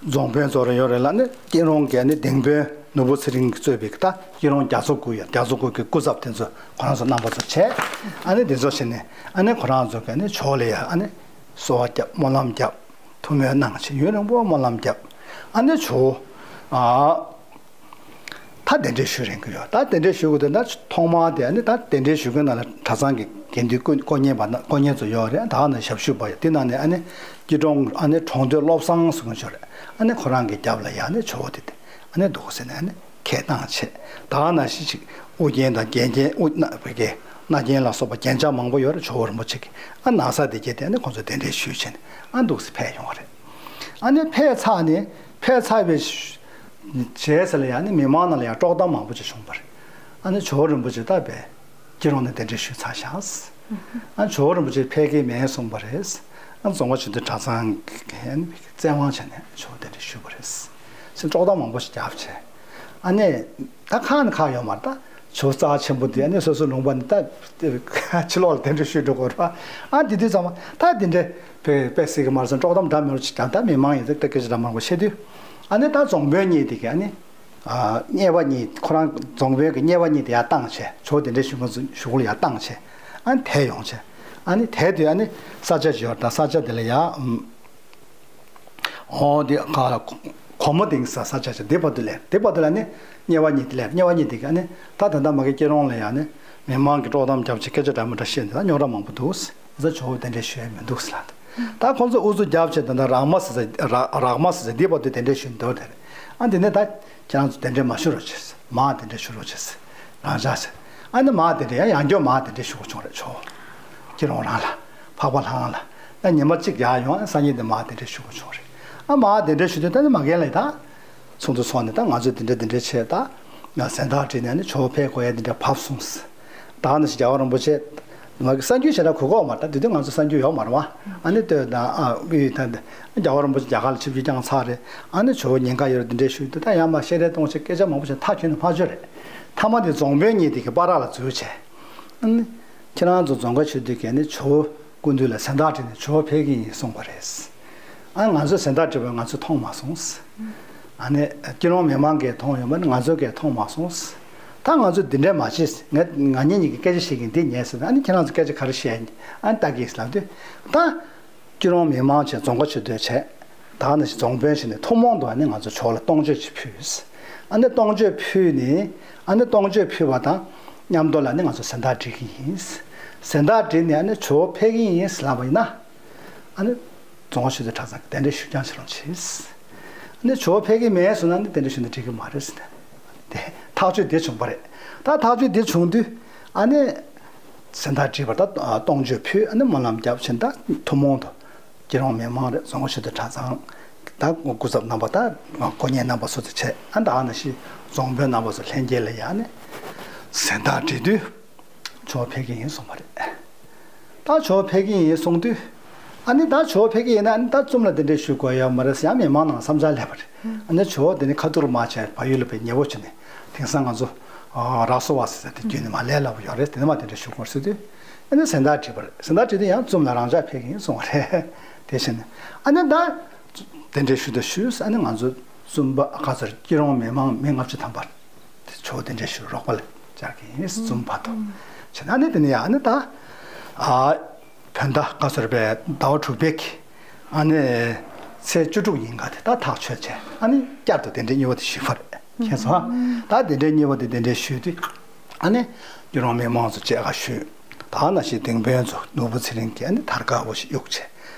རྫོང་དཔོན་ཚོ་རེ་ཡོད་རེད་ལ་ནི་སྐྱིད་རོང་གི་ནི་སྡིངས་དཔོན་ནོར་བུ་ཚེ་རིང་གིས་གཙོས་པའི་ད་སྐྱིད་རོང་རྒྱ་མཚོ་དགུ་ཡ་རྒྱ་མཚོ་དགུ་གི་སྐུ་ཚབ་དེ་ཚོ་ཁོ་རང་ཚོ་རྣམ་པ་ཚོ་བྱས། ཨ་ནི་དེ་ཚོ་བྱས་ནས་ཨ་ནི་ཁོ་རང་ཚོ་གི་ནི་ཇོ་ལ་ཡ་ཨ་ནི་གསོལ་བ་བརྒྱབ་སྨོན་ལམ་བརྒྱབ་ཐུགས་སྨོན་གནང་བྱས་ཡུན་རིང་པོ་སྨོན་ལམ་བརྒྱབ། ཨ་ནི་ཇོ་ཨ། ད་གདན་འདྲེན་ཞུ་རན་གི་ཡོད། ད་གདན་འདྲེན་ཞུ་གི་འདུག་ན་ཐོག་མ་དེ་ཨ་ནི་ད་གདན་འདྲེན་ཞུ་མཁན་ནང་ལ་གྲྭ་ཚང་གི་དགེ་འདུན་སྐུ་སྐུ་གཉེར་པ་ན་སྐུ་གཉེར་ཚོ་ཡོད་རེད། ད་ནི་ཞབས་ཞུ་བ་ཡོད། དེ་ནང་ནས་ཨ་ནི་སྐྱིད་གྲོང་ཨ་ནི་གྲོང་སྡོད་བློ་བཟང་ཟེར་མཁན་ཅིག་ཡོད་རེད། ཨ་ནི་ཁོ་རང་གི་རྒྱབ་ལ་ཡ་ཨ་ནི་ཇོ་བོ་དེ་དེ་ཨ་ནི་འདུག་ཟེར་ནས་ཨ་ནི་ཁས་བཏང་བྱས། ད་ནང་བཞིན་ཅིག་ཨོ་རྒྱན་དང་རྒྱན་རྒྱན་ཨོ་ན་བའི་གི་རྣ་རྒྱན་ལ་སོགས་པ་རྒྱན་ཆ་མང་པོ་ཡོད་རེད། ཇོ་བོ་རིན་པོ་ཆེ་གི་ཨ་ན་བཟའ་དེ་གྱད་དེ་ཨ་ནི་ཁོང་ཚོ་གདན་འདྲེན་ཞུས་བྱས་ནས་ཨ་འདུག་སེ་ཕེབས་ཡོང་བ་རེད། ཨ་ནི་ཕེབས་ཚར་ནས་ཕེབས་ཚར་བའི་རྗེས་ལ་ཡང་ནི་མི་མང་ནང་ལ་ཡང་དཀྲོག་གཏམ་མང་པོ་ཅིག་བྱུང་བ་རེད། ཨ་ནི་ཇོ་བོ་རིན་པོ་ཆེ་ད་བས་སྐྱིད་རོང་ནས་གདན་འདྲེན་ཞུས་ཚར་ཤག་ཨ་ཇོ་བོ་རིན་པོ་ཆེ་ཕེབས་ཀྱི་མེད་གསུངས་པ་རེད། ཨ་རྫོང་དཀར་ཆོས་སྡེ་གྲྭ་ཚང་གིས་བཙན་དབང་བྱས་ནས་ཇོ་བོ་གདན་འདྲེན་ཞུས་པ་རེད་ཟེར་དཀྲོག་གཏམ་མང་པོ་ཞིག་བརྒྱབ་བྱས། ཨ་ནི་ད་ཁག་ནི་ཁག་ཡོད་མ་རེད། ད་ཇོ་བོ་རྩ་ཆེན་པོ་འདི་ཨ་ནི་སོ་སོའི་ལུང་པ་ནས་ད་ཕྱི་ལོགས་ལ་གདན་འདྲེན་ཞུས་འགྲོ་དགོས་རེད་པ། ཨ་འདི་དུས་ཙམ་པ་ད་འདི་འདྲའི་དཔེ་དཔེ་སྲིད་ཀྱི་མ་རེད་ཟེར་དཀྲོག་གཏམ་འདྲ་མི་འདྲ་ཅིག་ཀྱང་ད་མི་མང་ཡིན་ཙང་ད་སྐད་ཆ་འདྲ་མང་པོ་བཤད་དུས། ཨ་ནི་ད་རྫོང་དཔོན་གཉིས་དེ་གིས་ཨ་ནི། ཨ་དམྱལ་བ་གཉིས་ཁོ་རང་རྫོང་དཔོན་གྱི་དམྱལ་བ་གཉིས་དེ་ཡར་བཏང་བྱས་ཇོ་བོ་གདན་འདྲེན་ཞུ་མཁན་ཚོ་གཞུག་གུ་ལ་ཡར་བཏང་བྱས་ཨ་ནི་དེད་ཡོང་བྱས། ཨ་ནི་དེད་དུས་ཨ་ནི་ས་ཆ་ཅིག་ཡོད་རེད། ད་ས་ཆ་དེ་ལ་ཡར་ཨམ། ཨོ་དེ་ག་ལ་གོ་མོ་སྡིངས་ས་ས་ཆ་ཅིག་དེ་བར་དུ་སླེབས། དེ་བར་དུ་ལ་ནི་དམྱལ་བ་གཉིས་དེ་སླེབས། དམྱལ་བ་གཉིས་དེ་གིས་ཨ་ནི་ད་ད་ལྟ་མ་གི་སྐྱིད་རོང་ལ་ཡར་ནི་མི་མང་གིས་དཀྲོག་གཏམ་བརྒྱབ་བྱས་སྐད་ཆ་འདྲ་མི་འདྲ་བཤད་འདུག་ད་རྙོག་དྲ་མང་པོ་འདུག་ད་ཇོ་བོ་གདན་འདྲེན་ཞུ་ཡ་མི་འདུག་ཟེར་ལབ་འདུག་ད་ཁོང་ཚོས་ཨུ་ཚུགས་བརྒྱབ་བྱས་ད་ལྟ་རག་མ་ཟེར་ཟེར་རག་རག་མ་ཟེར་ཟེར་འདི་བར་དུ་གདན་འདྲེན་ཞུས་འདུག་དེ་རེད། ཨ་འདི་ནས་ད་ཁྱེད་རང་ཚོ་གདན་འདྲེན་མ་ཞུ་རོགས་བྱེད་ཟེར། མར་གདན་འདྲེན་ཞུ་རོགས་བྱེད་ཟེར། རང་འཇགས་ཟེར། ཨ་ནི་མར་གདན་འདྲེན་ཡང་ཡང་བསྐྱར་མར་གདན་འདྲེན་ཞུ་དགོས་བྱུང་རེད་ཇོ་བོ། སྐྱིད་རོང་རང་ལ། འཕགས་པ་ལྷ་ཁང་ལ། ད་ཉི་མ་གཅིག་ཡར་ཡོང་ཨ་སང་ཉིན་དེ་མར་གདན་འདྲེན་ཞུ་དགོས་བྱུང་རེད། ཨ་མར་གདན་འདྲེན་ཞུ་དུས་ད་ནི་མ་རྒན་ལགས་ད། ཚོགས་འདུ་ཚོགས་ནས་ད་ང་ཚོས་འདི་འདྲ་འདི་འདྲ་བྱས་ད། ང་གཟེངས་རྟགས་བསྒྲིགས་ནས་ནི་ཇོ་བོ་ཕེབས་དགོས་ཡ་འདི་འདྲ་བབས་སོང་ཟེར། ད་ནི་ཞིག་རྒྱལ་བ་རིན་པོ་ཆེ། ང་གི་གསར་འགྱུར་ཞེ་དྲག་གོ་གི་ཡོད་མ་རེད། ད་དེ་དུས་ང་ཚོ་གསར་འགྱུར་ཡོད་མ་རེད་བ། ཨ་ནི་ལྟོས་དང་ཨ་དབུས་ད་འདི། རྒྱལ་བ་རིན་པོ་ཆེ་རྒྱ་གར་ལ་ཆིབས་བསྒྱུར་བསྐྱངས་ཚར་རེད། ཨ་ནི་ཇོ་བོ་ཉིན་ཁ་ཡོད་རེད་འདི་འདྲའི་ཞུས་དུས་ད་ཡང་མ་བཤད་རེས་གཏོང་བྱས་སྐད་ཆ་མང་པོ་བྱས་ཐག་ཆོད་ནས་མ་བརྗོད་རེད། མཐའ་མ་དེ་རྫོང་དཔོན་གཉིས་དེ་གི་བར་ལ་འཛུལ་བྱས། ཨ་ནི། ཁྱེད་རང་ཚོ་རྫོང་དཀར་ཆོས་སྡེ་གིས་ནི་ཇོ་བོ་སྐུ་མདུན་ལ་གཟེངས་རྟགས་བསྒྲིགས་ནས་ཇོ་བོ་ཕེབས་ཀྱི་ཡིན་གསུངས་པ་རེད། ཨ་ང་ཚོས་གཟེངས་རྟགས་བསྒྲིགས་པ་ང་ཚོས་མཐོང་མ་སོང་། ཨ་ནི་སྐྱིད་རོང་མི་མང་གིས་མཐོང་ཡོད་མ་ནི་ང་ཚོ་གིས་མཐོང་མ་སོང་། ད་ང་ཚོས་འདི་འདྲས་མ་བྱེད། ང་ང་གཉིས་གཉིས་ཀྱིས་སྐད་ཆ་བཤད་ཀྱིན་འདི་ཉན་ཟེར་ན་ཨ་ནི་ཁྱེད་རང་ཚོ་སྐད་ཆ་ག་རེ་བཤད་ཡིན་ཨ་ནི་ལྟ་གི་ཡིན་ལབ་དུས་ད། སྐྱིད་རོང་མི་མང་བྱས་རྫོང་དཀར་ཆོས་སྡེ་བྱས། ད་ནི་རྫོང་དཔོན་ཞིག་ནས་ཐུན་མོང་དུ་ཨ་ནི་ང་ཚོ་ཇོ་བོ་ལ་གཏོང་མཆོད་ཅིག་ཕུལ། ཨ་ནི་གཏོང་མཆོད་ཕུལ་ནས་ཨ་ནི་གཏོང་མཆོད་ཕུལ་བ་དང་མཉམ་དུ་ལ་ནི་ང་ཚོ་གཟེངས་རྟགས་སྒྲིག་གི་ཡིན། གཟེངས་རྟགས་སྒྲིག་ནས་ཨ་ནི་ཇོ་བོ་ཕེབས་ཀྱི་ཡིན་ལབ་པ་ཡིན་ན། ཨ་ནི་རྫོང་དཀར་ཆོས་སྡེ་གྲྭ་ཚང་གིས་གདན་འདྲེན་ཞུ་རྐྱང་བྱེད་རོགས་བྱེད། ཨ་ནི་ཇོ་བོ་ཕེབས་ཀྱི་མེད་གསུངས་ན་ཨ་ནི་གདན་འདྲེན་ཞུ་ན་འགྲིག་གི་མ་རེད་ཟེར་ནས། དེ་ཐག་གཅོད་དེ་བྱུང་བ་རེད། ད་ཐག་གཅོད་དེ་བྱུང་དུས་ཨ་ནི། གཟེངས་རྟགས་བསྒྲིགས་པ་ད་གཏོང་མཆོད་ཕུལ་ཨ་ནི་སྨོན་ལམ་བརྒྱབ་ཕྱིན་ད་ཐུན་མོང་དུ། སྐྱིད་རོང་མི་མང་རེད། རྫོང་དཀར་ཆོས་སྡེ་གྲྭ་ཚང་། ད་སྐུ་ཚབ་རྣམ་པ་ད་སྐུ་གཉེར་རྣམ་པ་སོ་སོ་བྱས་ཨ་ད་ཨ་ནི་ཞིག་རྫོང་དཔོན་རྣམ་པ་ཚོ་ལྷན་རྒྱས་ལ་ཡ་ནི། གཟེངས་རྟགས་བསྒྲིགས་དུས། ཇོ་བོ་ཕེབས་ཀྱི་ཡིན་གསུངས་པ་རེད། ད་ཇོ་བོ་ཕེབས་ཀྱི་ཡིན་གསུངས་དུས། ཨ་ནི་ད་ཇོ་བོ་ཕེབས་ཀྱི་ཡིན་ན་ཨ་ནི་ད་བཙུམ་ལ་གདན་འདྲེན་ཞུ་དགོས་ཡོད་མ་རེད་ཟེར་ཡང་མི་མང་ནང་བསམ་འཆར་སླེབས་པ་རེད། ཨ་ནི་ཇོ་བོ་དེ་ནི་ཁ་ཐུག་རུ་མ་བྱས་བལ་ཡུལ་ལ་ཕེབས་ཉེ་བོ་བྱས་ནས་དེང་སང་ང་ཚོ་ར་སོ་བ་ཟེར་ས་དེ་བརྒྱུད་ནས་མ་ལས་སླ་པོ་ཡོད་རེད། དེ་ནི་མ་གདན་འདྲེན་ཞུ་དགོས་ཟེར་དུས། ཨ་ནི་གཟེངས་རྟགས་བསྒྲིགས་པ་རེད། གཟེངས་རྟགས་བསྒྲིགས་དུས་ཡང་བཙུམ་ལ་རང་འཇགས་ཕེབས་ཀྱི་ཡིན་གསུངས་པ་རེད། དེ་བྱས་ནས་ཨ་ནི་ད། གདན་འདྲེན་ཞུ་དང་ཞུས་ཨ་ནི་ང་ཚོ་བཙུམ་པ་ཁ་སར་སྐྱིད་རོང་མི་མང་མི་ལྔ་བཅུ་ཐམ་པ། དེ་ཇོ་བོ་གདན་འདྲེན་ཞུ་རོགས་པ་ལ་བཅར་གྱི་ཡིན་བཙུམ་བར་དུ། བྱས་ན་ཨ་ནི་དེ་ནས་ཡང་ཨ་ནི་ད། ཨ། བོད་ཟླ་ཁ་སར་པའི་ཟླ་བ་དྲུག་པའི་གི། ཨ་ནི། ཚེས་བཅུ་དྲུག་ཉིན་ག་དེ་ད་ཐག་ཆོད་བྱས་ཨ་ནི་བསྐྱར་དུ་གདན་འདྲེན་གཉིས་པ་དེ་ཞུས་པ་རེད། མཁྱེན་སོང་ཨ། ད་གདན་འདྲེན་གཉིས་པ་དེ་གདན་འདྲེན་ཞུས་དུས། ཨ་ནི། སྐྱིད་རོང་མི་མང་ཚོ་མཇལ་ཁ་ཞུས། ད་ནང་བཞིན་སྡིངས་དཔོན་ཚོ་ནོར་བུ་ཚེ་རིང་གིས་ཨ་ནི་དར་དཀར་པོ་ཞིག་གཡུགས་བྱས།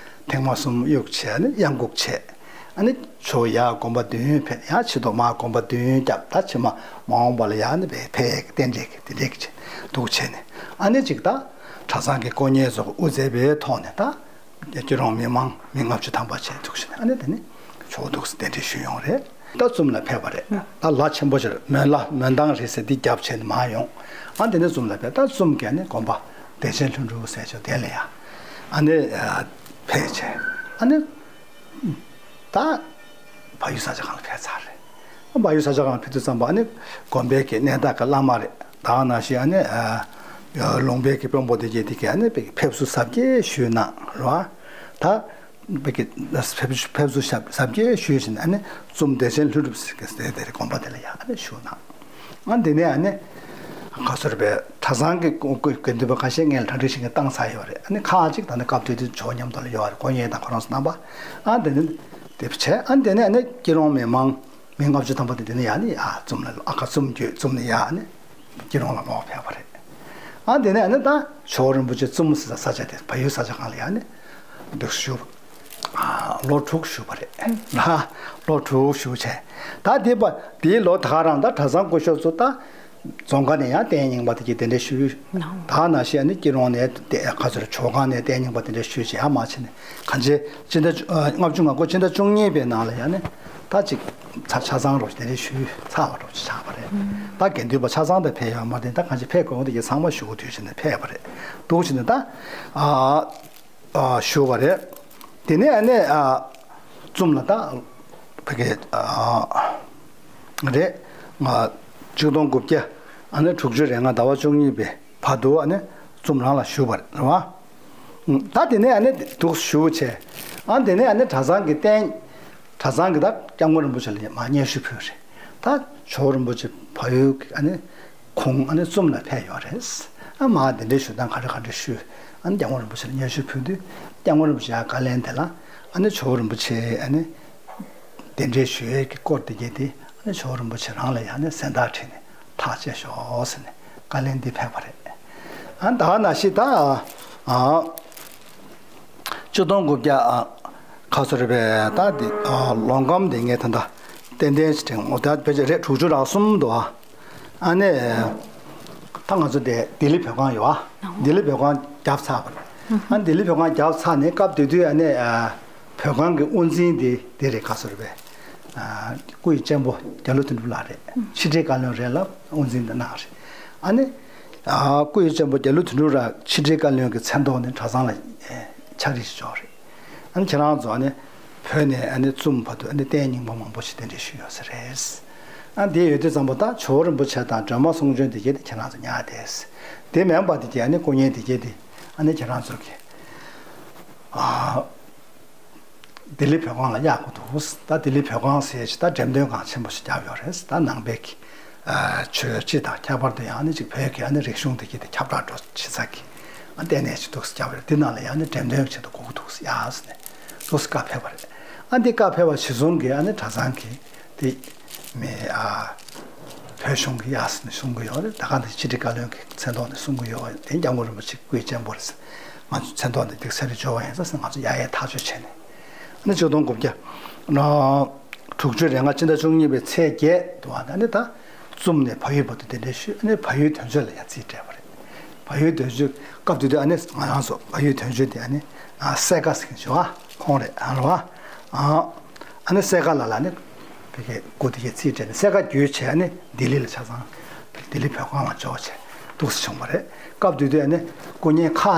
ཐེངས་མ་གསུམ་གཡུགས་བྱས་ཨ་ནི་གཡང་འགུགས་བྱས། ཨ་ནི་ཇོ་བོ་ཡར་དགོན་པ་བདུན་ཕེབས་ཡང་ཕྱི་ཐོག་མར་དགོན་པ་བདུན་བརྒྱབ་ད་ཕྱི་མ་མ་འོངས་པ་ལ་ཡང་ནི་བས་ཕེབས་རྟེན་འབྲེལ་གྱི་དེ་འདྲས་ཀྱི་འདུག་བྱས་ནས་ཨ་ནི་ཅིག་ད་གྲྭ་ཚང་གི་དཀོན་གཉེར་ཚོ་གི་དབུ་མཛད་པའི་ཐོག་ནས་ད། སྐྱིད་རོང་མི་མང་མི་ལྔ་བཅུ་ཐམ་པ་བྱས་འདུག་ཟེར་ནས་ཨ་ནི་དེ་ནི་ཇོ་བོ་འདུག་སེ་གདན་འདྲེན་ཞུས་ཡོང་རེད། ད་བཙུམ་ལ་ཕེབས་པ་རེད། ད་ལ་ཆེན་པོ་ཞིག་མོན་ལ་མོན་ཐང་རེད་ཟེར་འདི་བརྒྱབ་བྱས་ནས་མར་ཡོང་། ཨ་འདི་ནི་བཙུམ་ལ་ཕེབས་ད་བཙུམ་གྱི་ཨ་ནི་དགོན་པ་བདེ་ཆེན་ལྷུན་གྲུབ་ཟེར་ཆོག་དེ་ལ་ཡ་ཨ་ནི་ཕེབས་བྱས། ཨ་ནི། ད། བལ་ཡུལ་ས་སྐྱ་སྒང་ལ་ཕེབས་ཚར་རེད། བལ་ཡུལ་ས་སྐྱ་སྒང་ལ་ཕེབས་དུས་ཙམ་པ་ཨ་ནི་དགོན་པའི་གི་གནས་བདག་གི་བླ་མ་རེད། ད་ག་ནང་བཞིན་ཨ་ནི་ཨ། ལུང་པའི་གི་དཔོན་པོ་དེ་གྱད་དེ་གིས་ཨ་ནི་ཕེབས་བསུ་གཟབ་རྒྱས་ཞུས་གནང་རེད་བ། ད། ཕེབས་བསུ་གཟབ་རྒྱས་ཞུས་བཞིན་ཨ་ནི་བཙུན་མོ་བདེ་ཆེན་ལྷུན་གྲུབ་ཟེར་མཁན་དེ་རེད། དགོན་པ་དེ་ལ་ཡ་ཨ་ནི་བཞུགས་གནང་། ཨ་དེ་ནས་ཨ་ནི། ག་ཚོད་རེད་པས། གྲྭ་ཚང་གི་དགེ་འདུན་པ་ཁ་ཤས་སྔོན་ལ་གྲ་སྒྲིག་བྱེད་མཁན་བཏང་ཚར་ཡོད་རེད། ཨ་ནི་ཁག་ཅིག་ད་ནི་སྐབས་དེ་དུས་ཇོ་བོ་མཉམ་དུ་ལ་ཡོད་རེད། དཀོན་གཡོ་དང་ཁོ་རང་ཚོ་རྣམ་པ། ཨ་དེ་ནི་དེ་བྱས། ཨ་དེ་ནས་ཨ་ནི་སྐྱིད་གྲོང་མི་མང་མི་ལྔ་བཅུ་ཐམ་པ་དེ་དེ་ནས་ཡ་ནི་ཨ་བཙུན་མོ་ལ་ཨ་ཁ་བཙུན་མོ་བརྒྱུད་བཙུན་མོ་ནས་ཡ་ནི་སྐྱིད་གྲོང་ལ་ལོག་ཕེབས་པ་རེད། ཨ་དེ་ནས་ཨ་ནི་ད་ཇོ་བོ་རིན་པོ་ཆེ་བཙུན་མོ་ཟེར་ས་ས་ཆ་དེ་བལ་ཡུལ་ས་སྐྱ་སྒང་ལ་ཡ་ནི་འདུག་བཞུགས། ལོ་དྲུག་བཞུགས་པ་རེད། ལོ་དྲུག་བཞུགས་བྱས། ད་དེ་པ་དེའི་ལོ་ད་ག་རང་ད་གྲྭ་ཚང་སྐུ་ཞབས་ཚོ་ད་རྫོང་ཁ་ནས་ཡང་རྟེན་རྙིང་པ་དེ་གྱད་གདན་འདྲེན་ཞུས། ད་ག་ནང་བཞིན་ཨ་ནི་སྐྱིད་གྲོང་ནས་ག་ཚོད་ཇོ་ཁང་ནས་རྟེན་རྙིང་པ་གདན་འདྲེན་ཞུས་བྱས། ཡང་མ་བྱས་ནས་གང་ཅི་སྤྱི་ཟླ་བཅུ་ཨ། ལྔ་བཅུ་ང་དགུ་སྤྱི་ཟླ་བཅུ་གཉིས་པའི་ནང་ལ་ཡང་ནི་ད་ཅིག་ཆ་ཆ་ཚང་རོགས་གདན་འདྲེན་ཞུས་ཚར་བ་རོགས་ཆགས་པ་རེད། ད་དགེ་འདུན་པ་ཆ་ཚང་དེ་ཕེབས་ཡོད་མ་རེད། ད་གང་ཅི་ཕེབས་དགོས་འོང་དེ་གྱད་ཚང་མ་བཞུགས་དུས་བྱས་ནས་ཕེབས་པ་རེད། འདུག་བྱས་ནས་ད་ཨ། ཨ། བཞུགས་པ་རེད། དེ་ནས་ཨ་ནི་ཨ། བཙུན་མོ་ལ་ད་ཕ་གི་ཨ། རེད། ང་གཅིག་སྟོང་དགུ་བརྒྱ་ཨ་ནི་དྲུག་ཅུ་རེ་ལྔ་ཟླ་བ་བཅུ་གཉིས་པའི་བར་དུ་ཨ་ནི་བཙུན་མོ་རང་ལ་བཞུགས་པ་རེད་བ། ད་དེ་ནས་ཨ་ནི་འདུག་བཞུགས་བྱས། ཨ་དེ་ནས་ཨ་ནི་གྲྭ་ཚང་གི་རྟེན། གྲྭ་ཚང་གི་ད་སྐྱབས་མགོན་རིན་པོ་ཆེ་ལ་མར་སྙན་ཞུ་ཕུལ་རེད། ད་ཇོ་བོ་རིན་པོ་ཆེ་བལ་ཡུལ་གྱི་ཨ་ནི་ཁོང་ཨ་ནི་བཙུན་མོ་ལ་ཕེབས་ཡོད་རེད། ཨ་མར་གདན་འདྲེན་ཞུ་སྟངས་ག་འདྲ་ག་འདྲ་ཞུས། ཨ་ནི་སྐྱབས་མགོན་རིན་པོ་ཆེ་ལ་སྙན་ཞུ་ཕུལ་དུས་སྐྱབས་མགོན་རིན་པོ་ཆེ་ཡང་བཀའ་ལན་དེ་ལ་ཨ་ནི་ཇོ་བོ་རིན་པོ་ཆེ་ཨ་ནི་གདན་འདྲེན་ཞུ་ཡས་ཀྱི་སྐོར་དེ་གྱད་དེ་ཨ་ནི་ཇོ་བོ་རིན་པོ་ཆེ་རང་ལ་ཡང་ནི་གཟེངས་རྟགས་བྲིས་ནས་ཐག་བཅད་ཤོག་ཟེར་ནས་བཀའ་ལན་འདི་ཕེབས་པ་རེད། ཨ་ད་ག་ནང་བཞིན་ད་ཨ། གཅིག་སྟོང་དགུ་བརྒྱ་ཨ། ག་ཚོད་རེད་པས། ད་འདི་ཨ། ལོ་འགའ་འདི་ངས་ད་ལྟ་ཏན་ཏན་ཞིག་དྲན། འོ་ད་ཕལ་ཆེར་རེད། དྲུག་ཅུ་རེ་གསུམ་འདུག་ཨ། ཨ་ནི་ད་ང་ཚོ་དེ་ལྡི་ལི་བོད་ཁང་ཡོད་ཨ། ལྡི་ལི་བོད་ཁང་བརྒྱབ་ཚར་བ་རེད། ཨ་ལྡི་ལི་བོད་ཁང་བརྒྱབ་ཚར་ནས་སྐབས་དེ་དུས་ཨ་ནི་ཨ། བོད་ཁང་གི་དབུ་འཛིན་དེ་དེ་རེད། ག་ཚོད་རེད་པས། ཨ། སྐུ་ཡི་གཅེན་པོ་རྒྱ་ལོ་དོན་གྲུབ་ལགས་རེད། ཕྱི་དྲིལ་བཀའ་བློན་རེད་ལ་དབུ་འཛིན་དེ་གནང་རེད། ཨ་ནི། ཨ། སྐུ་ཡི་གཅེན་པོ་རྒྱ་ལོ་དོན་གྲུབ་ལགས་ཕྱི་དྲིལ་བཀའ་བློན་གྱི་མཚན་ཐོག་ནས་གྲྭ་ཚང་ལ་ཕྱག་བྲིས་ཤིག་འབྱོར་རེད། ཨ་ནི་ཁྱེད་རང་ཚོ་ཨ་ནི་བོད་ནས་ཨ་ནི་བཙུན་མོ་བར་དུ་ཨ་ནི་རྟེན་རྙིང་པ་མང་པོ་ཞིག་གདན་འདྲེན་ཞུས་ཡོད་ས་རེད། ཨ་འདི་ཡོད་དུས་ཙམ་པ་ད་ཇོ་བོ་རིན་པོ་ཆེ་དང་སྒྲོལ་མ་གསུང་བྱོན་དེ་གྱད་དེ་ཁྱེད་རང་ཚོ་ཉར་བསྡད། དེ་མིན་པ་དེ་གྱད་ཨ་ནི་སྐུ་བརྙན་དེ་གྱད་དེ་ཨ་ནི་ཁྱེད་རང་ཚོ་གི་ཨ། ལྡི་ལི་བོད་ཁང་ལ་གཡར་དགོས་འདུག་ད་ལྡི་ལི་བོད་ཁང་ཟེར་ཅིག་ད་འགྲེམས་སྟོན་ཁང་ཆེན་པོ་ཞིག་བརྒྱབ་ཡོད་རེད། ད་ནང་པའི་གི་ཨ། ཆོས་སྤྱི་དང་ཁྱད་པར་དུ་ཡང་ཨ་ནི་ཅིག་བོད་ཀྱི་ཨ་ནི་རིག་གཞུང་དེ་གྱད་དེ་ཁྱབ་བསྒྲགས་འགྲོ་བྱེད་ས་གི་ཨ་ལྟེ་གནས་ཅིག་འདུག་སེ་བརྒྱབ་ཡོད་རེད། འདི་ནང་ལ་ཡང་ཨ་ནི་འགྲེམས་སྟོན་བྱེད་དུ་དགོས་ཀྱི་འདུག་ཟེར་ཡ་ཟེར་ནས་འདུག་སེ་བཀའ་ཕེབས་པ་རེད། ཨ་འདི་བཀའ་ཕེབས་པ་གཞིར་བཟུང་གི་ཨ་ནི་གྲྭ་ཚང་གི་དེ་མི་ཨ། བོད་གཞུང་གི་ཡ་ཟེར་ནས་གསུང་གི་ཡོད་རེད། ད་ག་ནང་བཞིན་ཕྱི་དྲིལ་བཀའ་བློན་གྱི་མཚན་ཐོག་ནས་གསུང་གི་ཡོད་རེད། དེ་སྐྱབས་མགོན་རིན་པོ་ཆེ་སྐུའི་གཅེན་པོ་རེད་ཟེར། ང་ཚོ་མཚན་ཐོག་ནས་འདུག་སེ་འབྱོར་བ་ཡིན་ཙང་ཟེར་ང་ཚོ་ཡ་ཡའི་ཐག་གཅོད་བྱས་ནས། ཨ་ནི་གཅིག་སྟོང་དགུ་བརྒྱ་དྲུག་ཅུ་རེ་ལྔ་སྤྱི་ཟླ་བཅུ་གཉིས་པའི་ཚེས་བརྒྱད་དུ་ཨ་ནི་ད་བཙུན་མོ་ནས་བལ་ཡུལ་བར་དུ་གདན་འདྲེན་ཞུས། ཨ་ནི་བལ་ཡུལ་དོན་གཅོད་ལ་ཡང་རྩིས་སྤྲད་པ་རེད། བལ་ཡུལ་དོན་གཅོད་སྐབས་དེ་དུས་ཨ་ནི་ང་རང་ཚོ་བལ་ཡུལ་དོན་གཅོད་དེ་ཨ་ནི་ཨ། སེ་ཀ་ཟེར་མཁན་ཞིག་ཡོད་ཨ། ཁོང་རེད་ཨ་རེད་བ། ཨ་ནི་སེ་ཀ་ལ་ལ་ནི་བོད་ཀྱི་སྐུ་དེ་གའི་རྩིས་སྤྲད་ནས་སེ་ཀ་བརྒྱུད་བྱས་ཨ་ནི་ལྡི་ལི་ལ་ཆ་ཚང་ལྡི་ལི་བོད་ཁང་ལ་འབྱོར་བྱས་འདུག་སེ་བྱུང་བ་རེད། སྐབས་དེ་དུས་ཨ་ནི་སྐུ་བརྙན་ཁག་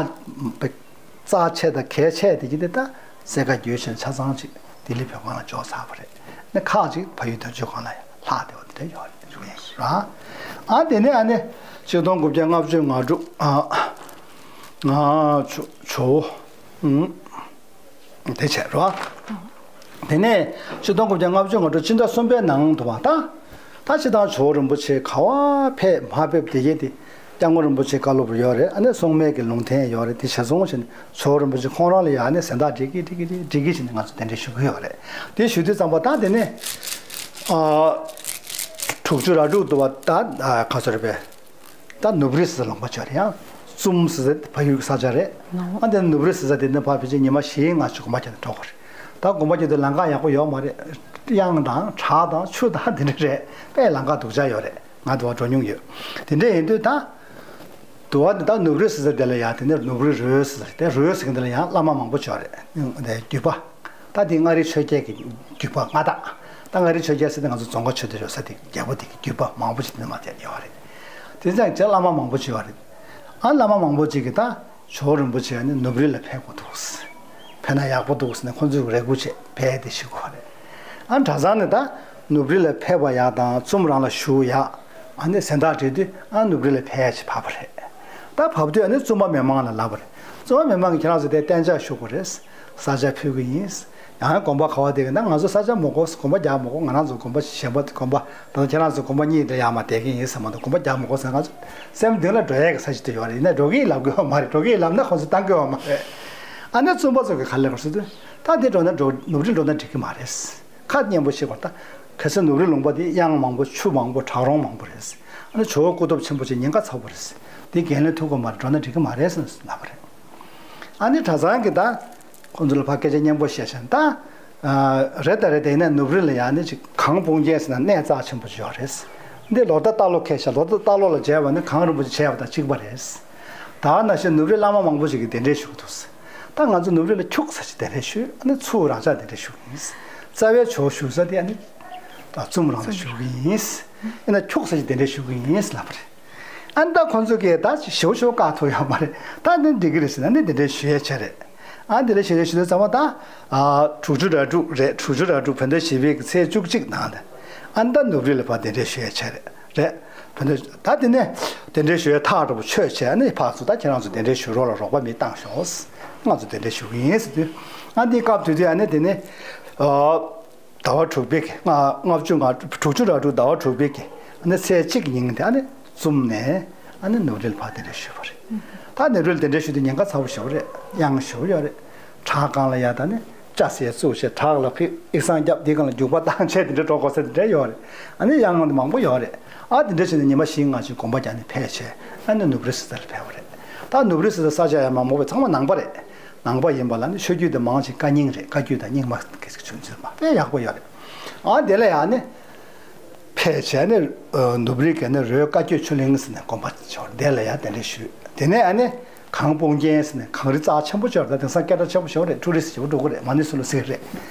རྩ་ཆེ་དང་གལ་ཆེ་དེ་གྱད་དེ་ད་སེ་ཀ་བརྒྱུད་བྱས་ཆ་ཚང་ཅིག་ལྡི་ལི་བོད་ཁང་ལ་འབྱོར་ཚར་བ་རེད། ནི་ཁག་ཅིག་བལ་ཡུལ་དོན་གཅོད་ཁང་ལ་ལྷག་བསྡད་པ་དེ་འདྲ་ཡོད་རེད། རེད་ཨ། དེ་ནས་ཨ་ནི་གཅིག་སྟོང་དགུ་བརྒྱ་ལྔ་བཅུ་ང་དྲུག་ཨ། ང་ཇོ་ཇོ་བོ་ཨུམ། དེ་བྱས་རོ། དེ་ནས་གཅིག་སྟོང་དགུ་བརྒྱ་ལྔ་བཅུ་ང་དྲུག་སྤྱི་ཟླ་གསུམ་པའི་ནང་དུ་བ་ད། ད་སྤྱིར་བཏང་ཇོ་བོ་རིན་པོ་ཆེ་ག་པར་ཕེབས་མ་ཕེབས་དེ་གྱད་དེ་སྐྱབས་མགོན་རིན་པོ་ཆེའི་བཀའ་སློབ་རེ་ཡོད་རེད། ཨ་ནི་སྲུང་མའི་གི་ལུང་བསྟན་ཡོད་རེད། དེ་གཞིར་བཟུང་བྱས་ནས་ཇོ་བོ་རིན་པོ་ཆེ་ཁོང་རང་ལ་ཡང་ཨ་ནི་གཟེངས་རྟགས་སྤྲད་ཀྱི་སྤྲད་ཀྱི་སྤྲད་ཀྱི་བྱས་ནས་ང་ཚོ་གདན་འདྲེན་ཞུ་གི་ཡོད་རེད། དེ་ཞུ་དུས་ཙམ་པ་ད་དེ་ནས་ཨ། དྲུག་ཅུ་རེ་དྲུག་དུ་བ་ད་ག་ཚོད་རེད་པས། ད་ནུབ་རི་ཟེར་ས་ལུང་པ་ཅིག་ཡོད་རེད། ཡང་བཙུན་མོ་ཟེར་ས་དེ་བལ་ཡུལ་གྱི་ས་ཆ་རེད། ཨ་དེ་ནུབ་རི་ཟེར་ས་དེ་ནས་ཕར་ཕལ་ཆེར་ཉི་མ་བཞི་ལྔ་ཅིག་གོམ་པ་རྒྱག་ནས་འགྲོ་དགོས་རེད། ད་གོམ་པ་རྒྱག་དུས་ལམ་ཁ་ཡག་པོ་ཡོད་མ་རེད། གཡང་དང་བྲག་དང་ཆུ་དང་དེ་འདྲ་རེད། དཔེ་ལམ་ཁ་སྡུག་ཅག་ཡོད་རེད། ང་དུ་བ་འགྲོ་མྱོང་ཡོད། དེ་འདྲ་ཡིན་དུས་ད་དུ་བ་འདི་ད་ནུབ་རི་ཟེར་ས་དེ་ལ་ཡང་དེ་ནས་ནུབ་རི་རོལ་ཟེར་ས་དེ་རོལ་ཟེར་མཁན་དེ་ལ་ཡང་བླ་མ་མང་པོ་ཅིག་ཡོད་རེད། དེ་བརྒྱུད་པ། ད་འདི་མངའ་རིས་ཆོས་རྒྱལ་གྱི་བརྒྱུད་པ་མངའ་བདག་ད་མངའ་རིས་ཆོས་རྒྱལ་ཟེར་དེ་ང་ཚོ་རྫོང་དཀར་ཆོས་སྡེ་རོལ་ས་དེ་རྒྱལ་པོ་དེ་གི་བརྒྱུད་པ་མང་པོ་ཞིག་དེ་ནས་མར་བསྡད་ཡོད་རེད། དེ་ཙང་ཅིག་བླ་མ་མང་པོ་ཅིག་ཡོད་རེད། ཨ་བླ་མ་མང་པོ་ཅིག་གིས་ད་ཇོ་བོ་རིན་པོ་ཆེ་ནི་ནུབ་རི་ལ་ཕེབས་དགོས་འདུག་ཕེབས་ན་ཡག་པོ་འདུག་ཟེར་ནས་ཁོང་ཚོས་རེ་སྐུལ་བྱས་ཕེབས་ཏེ་བཞུགས་པ་རེད། ཨ་གྲྭ་ཚང་ནས་ད་ནུབ་རི་ལ་ཕེབས་པ་ཡག་དང་ཙུམ་རང་ལ་བཞུགས་ཡག་ཨ་ནི་གཟེངས་རྟགས་སྤྲད་དུས་ཨ་ནུབ་རི་ལ་ཕེབས་ཅེས་བབས་པ་རེད། ད་བབས་དུས་ཨ་ནི་ཙུམ་པ་མི་མང་ལ་ལབ་པ་རེད། ཙུམ་པ་མི་མང་གིས་ཁྱེད་རང་ཚོ་དེ་གཏན་འཇགས་བཞུགས་དགོས་རེད། ས་ཆ་ཕུལ་གི་ཡིན། ཡང་དགོན་པ་ག་བ་དེ་གི་ན་ང་ཚོ་ས་ཆ་མི་དགོས། དགོན་པ་རྒྱག་མི་དགོས། ང་རང་ཚོ་དགོན་པ་གཞན་པ་དགོན་པ་ད་ལྟ་ཁྱེད་རང་ཚོ་དགོན་པ་གཉིས་དེ་ཡར་མར་བསྡད་ཀྱི་ཡིན་ཟེར་མ་གཏོགས་དགོན་པ་རྒྱག་མི་དགོས་ཟེར། ང་ཚོ་སེམས་གཏིང་ལ་འགྲོ་ཡས་ཀྱི་ས་ཆ་དེ་ཡོད་རེད། ཡིན་ན་འགྲོ་གི་ཡིན་ལབ་དགོས་པ་མ་རེད། འགྲོ་གི་ཡིན་ལབ་ན་ཁོང་ཚོས་བཏང་དགོས་པ་མ་རེད། ཨ་ནི་ཙུམ་པ་ཚོ་གིས་ག་རེ་ལབ་དགོས་ཟེར་དུས་ད་འདི་འགྲོ་ན་འགྲོ་ནུབ་རི་འགྲོ་ན་འགྲིག་གི་མ་རེད། ཁ་སྙན་པོ་བཤད་དགོས། ད་གལ་སྲིད་ནུབ་རི་ལུང་པ་འདི་གཡང་མང་པོ་ཆུ་མང་པོ་བྲག་རོང་མང་པོ་རེད། ཨ་ནི་ཇོ་བོ་སྐུ་སྟོབས་ཆེན་པོ་ཅིག་ཉེན་ཁ་ཚ་པོ་རེད། འདི་འགན་ལེན་ཐུབ་ཀྱི་མ་རེད། འགྲོ་ན་འགྲིག་གི་མ་རེད་ཟེར་ལབ་པ་རེད། ཨ་ནི་གྲྭ་ཚང་གིས་ད་ཁོང་ཚོ་ལ་ཕར་སྐད་ཆ་སྙན་པོ་བཤད་བྱས་ད། ཨ་རེད་ད་རེད། དེ་ཡིན་ན་ནུབ་རི་ལ་ཡ་ནི་ཅིག་གངས་སྤུངས་རྒྱན་ཟེར་ན་གནས་རྩ་ཆེན་པོ་ཅིག་ཡོད་རེད། འདི་ལོ་ཟླ་རྟ་ལོ་ཁེལ་ཤག་ལོ་ཟླ་རྟ་ལོ་ལ་མཇལ་བ་ནི་གངས་རིན་པོ་ཆེ་མཇལ་བ་དང་གཅིག་པ་རེད། ད་ནང་བཞིན་ནུབ་རི་བླ་མ་མང་པོ་ཞིག་གིས་གདན་འདྲེན་ཞུ་གི་འདུག་ད་ང་ཚོ་ནུབ་རི་ལ་ཁྱུག་ཙམ་ཞིག་གདན་འདྲེན་ཞུས། ཨ་ནི་ཚུར་རང་ཅག་གདན་འདྲེན་ཞུ་གི་ཡིན། རྩ་བའི་ཇོ་བོ་བཞུགས་ས་དེ་ཨ་ནི་ད་ཙུམ་རང་ལ་བཞུགས་གི་ཡིན། ཨ་ནི་ཁྱུག་ཙམ་ཞིག་གདན་འདྲེན་ཞུ་གི་ཡིན་ལབ་པ་རེད། ཨ་ནི་ད་ཁོང་ཚོ་གིས་ད་ཞེ་པོ་ཞེ་པོ་བཀག་ཐུབ་ཡོད་མ་རེད། ད་ནི་འགྲིག་གི་རེད་ཟེར་ན་ནི་གདན་འདྲེན་ཞུ་ཡས་བྱས་རེད། ཨ་འདི་ལ་གདན་འདྲེན་ཞུ་དུས་ཙམ་པ་ད་ཨ་དྲུག་ཅུ་རེ་དྲུག་རེད། དྲུག་ཅུ་རེ་དྲུག་བོད་ཟླ་བཞི་པའི་གི་ཚེས་བཅུ་གཅིག་ནང་ལ་ཨ་ནི་ད་ནུབ་རི་ལ་ཕར་གདན་འདྲེན་ཞུ་ཡས་བྱས་རེད། རེད། བོད་ཟླ་ད་དེ་ནས་གདན་འདྲེན་ཞུ་ཡས་ཐག་འགྲོ་པོ་ཆོད་བྱས། ཨ་ནི་ཕར་ཚུར་ད་ཁྱེད་རང་ཚོ་གདན་འདྲེན་ཞུ་རོགས་ལ་རོགས་པ་མི་བཏང་ཤོག་ང་ཚོ་གདན་འདྲེན་ཞུ་གི་ཡིན་ཟེར་དུས། ཨ་འདི་སྐབས་དེ་དུས་ཨ་ནི་དེ་ནས་ཨ། ཟླ་བ་དྲུག་པའི་གི་ལྔ་ལྔ་བཅུ་ང་དྲུག་ཅུ་རེ་དྲུག་ཟླ་བ་དྲུག་པའི་གི་ཨ་ནི་ཚེས་གཅིག་ཉིན་དེ་ཨ་ནི་ཙུམ་ནས་ཨ་ནི་ནུབ་རི་ལ་ཕར་གདན་འདྲེན་ཞུས་པ་རེད། ད་ནུབ་རི་ལ་གདན་འདྲེན་ཞུས་དུས་ཉེན་ཁ་ཚ་པོ་ཞེ་པོ་རེད། གཡང་ཞེ་པོ་ཡོད་རེད། བྲག་སྒང་ལ་ཡ་ད་ནི་ལྕགས་སྲེག་བཙུགས་བྱས་བྲག་ལ་ཕིག་ཨིག་སང་བརྒྱབ་དེའི་སྒང་ལ་རྒྱུག་པ་བཏང་བྱས་དེ་འདྲ་འགྲོ་དགོས་ས་དེ་འདྲ་ཡོད་རེད། ཨ་ནི་གཡང་མང་པོ་ཡོད་རེད། ཨ་དེ་འདྲ་བྱས་ནས་ཉི་མ་བཞི་ལྔ་ཅིག་གོམ་པ་རྒྱག་ནས་ཕེབས་བྱས་ཨ་ནི་ནུབ་རི་ཟེར་ས་ལ་ཕེབས་པ་རེད། ད་ནུབ་རི་ཟེར་ས་ས་ཆ་ཡ་མ་མོ་བའི་ཚང་མ་ནང་པ་རེད། ནང་པ་ཡིན་པ་ལ་ནི་ཆོས་བརྒྱུད་དེ་མང་ཆེ་བཀའ་རྙིང་རེད། བཀའ་བརྒྱུད་དང་རྙིང་མ་གི་ཆུང་ཆུང་མ་དཔེ་ཡག་པོ་ཡོད་རེད། ཨ་དེ་ལ་ཡང་ནི་ཕེབས་བྱས་ནས་ནུབ་རི་གི་ནི་རོལ་བཀའ་བརྒྱུད་ཆོས་གླིང་ཟེར་ནས་དགོན་པ་ཆེ་བ་དེ་ལ་ཡང་གདན་འདྲེན་ཞུས། དེ་ནས་ཨ་ནི་གངས་སྤུངས་རྒྱན་ཟེར་ནས་གངས་རི་རྩ་ཆེན་པོ་ཅིག་ཡོད་རེད། དེང་སང་སྐད་གྲགས་ཆེན་པོ་ཞིག་རེད། ཊུ་རི་སི་ཞེ་པོ་འགྲོ་གི་རེད། མ་ཎི་སུ་ལུ་ཟེར་གི་རེད།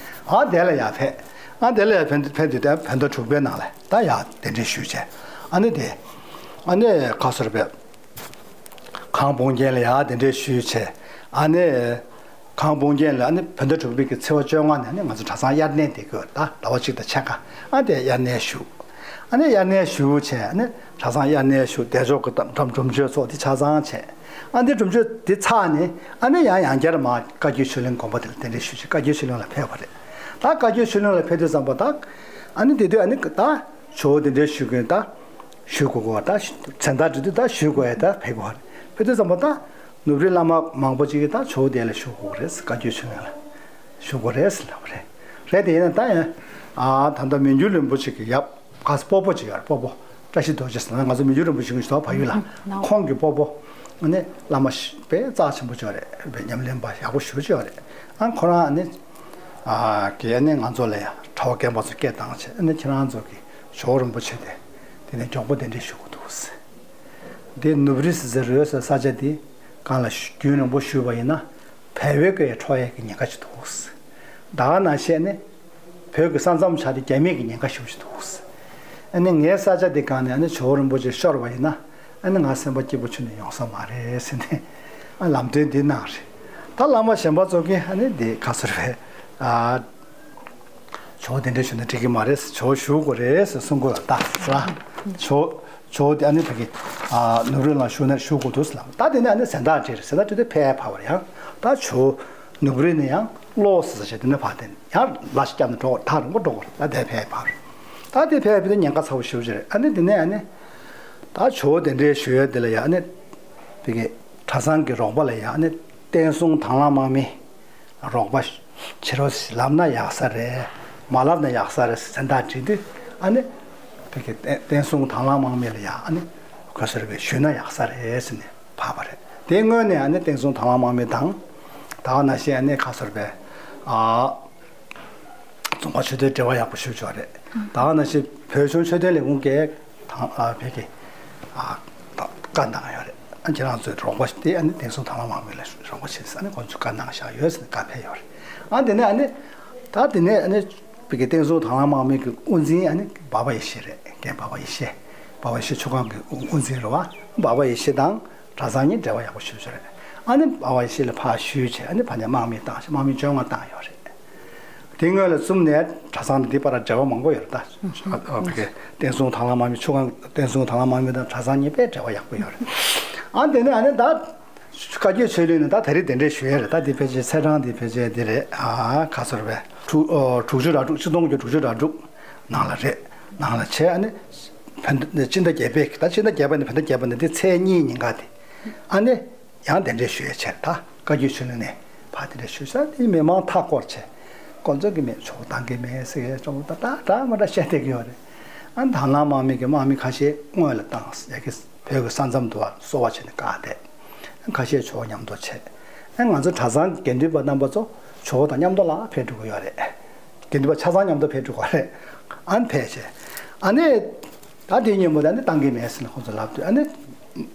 ཨ་དེ་ལ་ཡང་ཕེབས། ཨ་དེ་ལ་ཡང་ཕེབས་ཕེབས་དུས་དེ་བོད་ཟླ་དྲུག་པའི་ནང་ལ་ད་ཡང་གདན་འདྲེན་ཞུས་བྱས་ཨ་ནི་དེ་ཨ་ནི་ག་སོར་བས། གངས་སྤུངས་རྒྱན་ལ་ཡང་གདན་འདྲེན་ཞུས་བྱས། ཨ་ནི། གངས་སྤུངས་རྒྱན་ལ་ཨ་ནི་བོད་ཟླ་དྲུག་པའི་གི་ཚེས་པ་བཅོ་ལྔ་ནས་ཨ་ནི་ང་ཚོ་གྲྭ་ཚང་དབྱར་གནས་དེ་གི་ད་ཟླ་བ་གཅིག་དང་ཕྱེད་ཀ་ཨ་དེ་དབྱར་གནས་ཞུ། ཨ་ནི་དབྱར་གནས་ཞུ་བྱས་ཨ་ནི་གྲྭ་ཚང་དབྱར་གནས་ཞུ། བདེ་མཆོག་གི་འགྲམ་སྒྲུབ་མཆོད་ཚོགས་དེ་ཆ་ཚང་བྱས། ཨ་ནི་སྒྲུབ་མཆོད་དེ་ཚར་ནས་ཨ་ནི་ཡང་ཡང་བསྐྱར་མ་བཀའ་བརྒྱུད་ཆོས་གླིང་དགོན་པ་དེ་ལ་གདན་འདྲེན་ཞུ་བྱས་བཀའ་བརྒྱུད་ཆོས་གླིང་ལ་ཕེབས་པ་རེད། ད་བཀའ་བརྒྱུད་ཆོས་གླིང་ལ་ཕེབས་དུས་ཙམ་པ་ད་ཨ་ནི་དེ་དུས་ཨ་ནི་ད་ཇོ་བོ་གདན་འདྲེན་ཞུ་མཁན་ད། ཞུ་དགོས་གོ་ད་མཚན་རྟགས་འབྲི་དུས་ད་ཞུ་དགོས་ཡ་ད་ཕེབས་དགོས་རེད། ཕེབས་དུས་ཙམ་པ་ད་ནུབ་རི་བླ་མ་མང་པོ་ཅིག་གིས་ད་ཇོ་བོ་གདན་ལ་ཞུ་དགོས་རེད། བཀའ་བརྒྱུད་ཆོས་གླིང་ལ་ཞུ་དགོས་རེད་ཟེར་ལབ་པ་རེད། རེད་དེ་ཡིན་ན་ད་ཡང་ཨ་ད་ལྟ་མི་འགྱུར་རིན་པོ་ཆེ་གི་ཡབ་ག་ས་སྤོ་བོ་ཅིག་ཡོད་རེད། སྤོ་བོ་བཀྲ་ཤིས་རྡོ་རྗེ་ཟེར་ན་ང་ཚོ་མི་འགྱུར་རིན་པོ་ཆེ་གི་ཞུ་ད་བལ་ཡུལ་ལ་ཁོང་གི་སྤོ་བོ་ཨ་ནི་བླ་མ་དཔེ་རྩ་ཆེན་པོ་ཅིག་ཡོད་རེད། དཔེ་ཉམས་ལེན་པ་ཡག་པོ་ཞེ་པོ་ཅིག་ཡོད་རེད། ཨ་ཁོ་རང་ཨ་ནི་ཨ་གིས་ཨ་ནི་ང་ཚོ་ལ་ཡང་གྲྭ་པ་རྒན་པ་ཚོ་སྐད་བཏང་བྱས་ཨ་ནི་ཁྱེད་རང་ཚོ་གི་ཇོ་བོ་རིན་པོ་ཆེ་དེ་དེ་ནས་མགྱོགས་པོ་གདན་འདྲེན་ཞུ་དགོས་འདུག་ཟེར། འདི་ནུབ་རི་ཟེར་ཟེར་རོལ་ཟེར་ས་ཆ་འདི་གང་ལ་རྒྱུན་རིང་པོ་བཞུགས་པ་ཡིན་ན་བལ་བོའི་སྐད་འཕྲོག་ཡས་ཀྱི་ཉེན་ཁ་ཞིག་འདུག་ཟེར། ད་ག་ནང་བཞིན་ནི་བོད་ཀྱི་ས་མཚམས་ཆགས་ཏེ་རྒྱ་མིའི་གི་ཉེན་ཁ་ཞེ་པོ་ཞིག་འདུག་ཟེར། ཨ་ནི་ངའི་ས་ཆ་འདི་གང་ནས་ཨ་ནི་ཇོ་བོ་རིན་པོ་ཆེ་ཤོར་བ་ཡིན་ན་ཨ་ནི་ང་སེམས་པ་སྐྱིད་པོ་ཁྱོན་ནས་ཡོང་ས་མ་རེད་ཟེར་ནས་ཨ་ལམ་སྟོན་འདི་གནང་རེད། ད་བླ་མ་གཞན་པ་ཚོ་གིས་ཨ་ནི་འདི་ག་ཚོད་རེད་ཨ། ཇོ་བོ་གདན་འདྲེན་ཞུས་ན་འགྲིག་གི་མ་རེད། ཇོ་བོ་བཞུགས་དགོས་རེད་ཟེར་གསུང་གི་ཡོད་ད་ཟེར། ཇོ་ཇོ་བོ་དེ་ཨ་ནི་ཕ་གི་ཨ་ནུབ་རི་ལ་བཞུགས་ན་བཞུགས་དགོས་འདུག་ཟེར་ལབ། ད་དེ་ནས་ཨ་ནི་གཟེངས་རྟགས་སྤྲད་རེད། གཟེངས་རྟགས་སྤྲད་དུས་ཕེབས་ཕར་བར་ཡང་ད་ཇོ་བོ་ནུབ་རི་ནས་ཡང་ལོག་ཟེར་ས་བྱས་དེ་ནས་ཕར་དེ་ཡང་ལ་ཞིག་བརྒྱབ་ནས་འགྲོ་དགོས་རེད། ཐག་རིང་པོ་འགྲོ་དགོས་རེད། ད་དེ་ཕེབས་ཕར་ད་དེ་ཕེབས་ཕེབས་དུས་ཉེན་ཁ་ཚ་པོ་ཞེ་པོ་ཅིག་རེད། ཨ་ནི་དེ་ནས་ཨ་ནི་ད་ཇོ་བོ་གདན་འདྲེན་ཞུ་ཡས་དེ་ལ་ཡང་ཨ་ནི་ཕ་གི་གྲྭ་ཚང་གི་རོགས་པ་ལ་ཡང་ཨ་ནི་བསྟན་སྲུང་དང་བླངས་དམག་མི། རོགས་པ་བྱེད་རོགས་ལབ་ན་ཡག་ས་རེད། མ་ལབ་ན་ཡག་ས་རེད་ཟེར་གཟེངས་རྟགས་བྲིས་དུས་ཨ་ནི་བོད་ཀྱི་བསྟན་བསྟན་སྲུང་དང་བླངས་དམག་མི་ལ་ཡང་ཨ་ནི་ག་ཚོད་རེད་པས་ཞུས་ན་ཡག་ས་རེད་ཟེར་ནས་ཕབ་པ་རེད། དེའི་སྔོན་ནས་ཨ་ནི་བསྟན་སྲུང་དང་བླངས་དམག་མི་དང་ད་ག་ནང་བཞིན་ཨ་ནི་ག་ཚོད་རེད་པས་ཨ། རྫོང་པ་ཆོས་དོན་འབྲེལ་བ་ཡག་པོ་ཞུ་ཆོག་རེད། ད་ག་ནང་བཞིན་བོད་གཞུང་ཆོས་དོན་ལས་ཁུངས་ཀྱིས་དང་ཨ་བོད་ཀྱི་ཨ་བཀའ་གནང་ཡོད་རེད། ཨ་ཁྱེད་རང་ཚོའི་རོགས་པ་དེ་ཨ་ནི་བསྟན་སྲུང་དང་བླངས་དམག་མི་ལ་རོགས་པ་བྱེད་ཟེར་ཨ་ནི་ཁོང་ཚོས་བཀའ་གནང་བཞག་ཡོད་ཟེར་ནས་བཀའ་ཕེབས་ཡོད་རེད། ཨ་དེ་ནས་ཨ་ནི་ད་དེ་ནས་ཨ་ནི་བོད་ཀྱི་བསྟན་སྲུང་དང་བླངས་དམག་མི་གི་དབུ་འཛིན་ཨ་ནི་འབའ་པ་ཡེ་ཤེས་རེད། རྒན་འབའ་པ་ཡེ་ཤེས། འབའ་པ་ཡེ་ཤེས་ཆུ་སྒང་གི་དབུ་འཛིན་རེད་པ། འབའ་པ་ཡེ་ཤེས་དང་གྲྭ་ཚང་གཉིས་འབྲེལ་བ་ཡག་པོ་ཞེ་པོ་ཅིག་རེད། ཨ་ནི་ཨ་བ་ཡེ་ཤེས་ལ་ཕར་ཞུས་བྱས། ཨ་ནི་ཕར་ནས་དམག་མི་བཏང་བྱས། དམག་མི་བཅོ་ལྔ་བཏང་ཡོད་རེད། དེ་སྔོན་ལ་བཙུམ་ནས་གྲྭ་ཚང་དང་འདི་བར་འབྲེལ་བ་མང་པོ་ཡོད་རེད་ད། ཨ་ཨ་བི་ཀའི་བསྟན་སྲུང་དང་བླངས་དམག་མི་ཆུ་སྒང་བསྟན་སྲུང་དང་བླངས་དམག་མི་དང་གྲྭ་ཚང་གཉིས་དཔེ་འབྲེལ་བ་ཡག་པོ་ཡོད་རེད། ཨ་དེ་ནས་ཨ་ནི་ད་བཀའ་བརྒྱུད་ཆོས་གླིང་ནས་ད་ད་རེས་གདན་འདྲེན་ཞུ་ཡས་རེད། ད་འདི་ཕལ་ཆེར་ཚེས་གྲངས་འདི་ཕལ་ཆེར་འདི་རེད། ཨ་ག་ཚོད་རེད་པས། དྲུག་ཨོ་དྲུག་ཅུ་རེ་དྲུག་ཆིག་སྟོང་དགུ་བརྒྱ་དྲུག་ཅུ་རེ་དྲུག་ནང་ལ་རེད། ནང་ལ་བྱས། ཨ་ནི་བོད་ཟླ་སྤྱི་ཟླ་བརྒྱད་པའི་ད་སྤྱི་ཟླ་བརྒྱད་པ་ནས་བོད་ཟླ་བརྒྱད་པ་ནས་འདི་ཚེས་གཉིས་ཉིན་ཀ་དེ་ཨ་ནི་ཡང་གདན་འདྲེན་ཞུ་ཡས་བྱས། ད་བཀའ་བརྒྱུད་ཆོས་གླིང་ནས་ཕར་གདན་འདྲེན་ཞུས་ས་དེ་མི་མང་མཐའ་བསྐོར་བྱས། དཀོན་མཆོག་གི་མེད་ཆོག་བཏང་གི་མེད་ཟེར་གྱི་ཅོག་ད་ད་འདྲ་མ་འདྲ་བཤད་བསྡད་ཀྱི་ཡོད་རེད། ཨ་ནི་དང་བླངས་དམག་མི་གི་དམག་མི་ཁ་ཤས་སྔོན་ལ་བཏང་ཡ་གི་བོད་ཀྱི་ས་མཚམས་དུ་བ་གསོ་བ་བྱས་ནས་བཀག་བསྡད། ཁ་ཤས་ཇོ་བོ་མཉམ་དུ་བྱས། ཨ་ང་ཚོ་གྲྭ་ཚང་གི་དགེ་འདུན་པ་རྣམ་པ་ཚོ་ཇོ་བོ་དང་མཉམ་དུ་ལ་ཕེབས་འགྲོ་གི་ཡོད་རེད། དགེ་འདུན་པ་ཆ་ཚང་མཉམ་དུ་ཕེབས་འགྲོ་གི་རེད། ཨ་ནི་ཕེབས་བྱས། ཨ་ནི་ད་དེ་སྔོན་མོ་ད་ནི་བཏང་གི་མེད་ཟེར་ནས་ཁོང་ཚོ་ལབ་དུས། ཨ་ནི་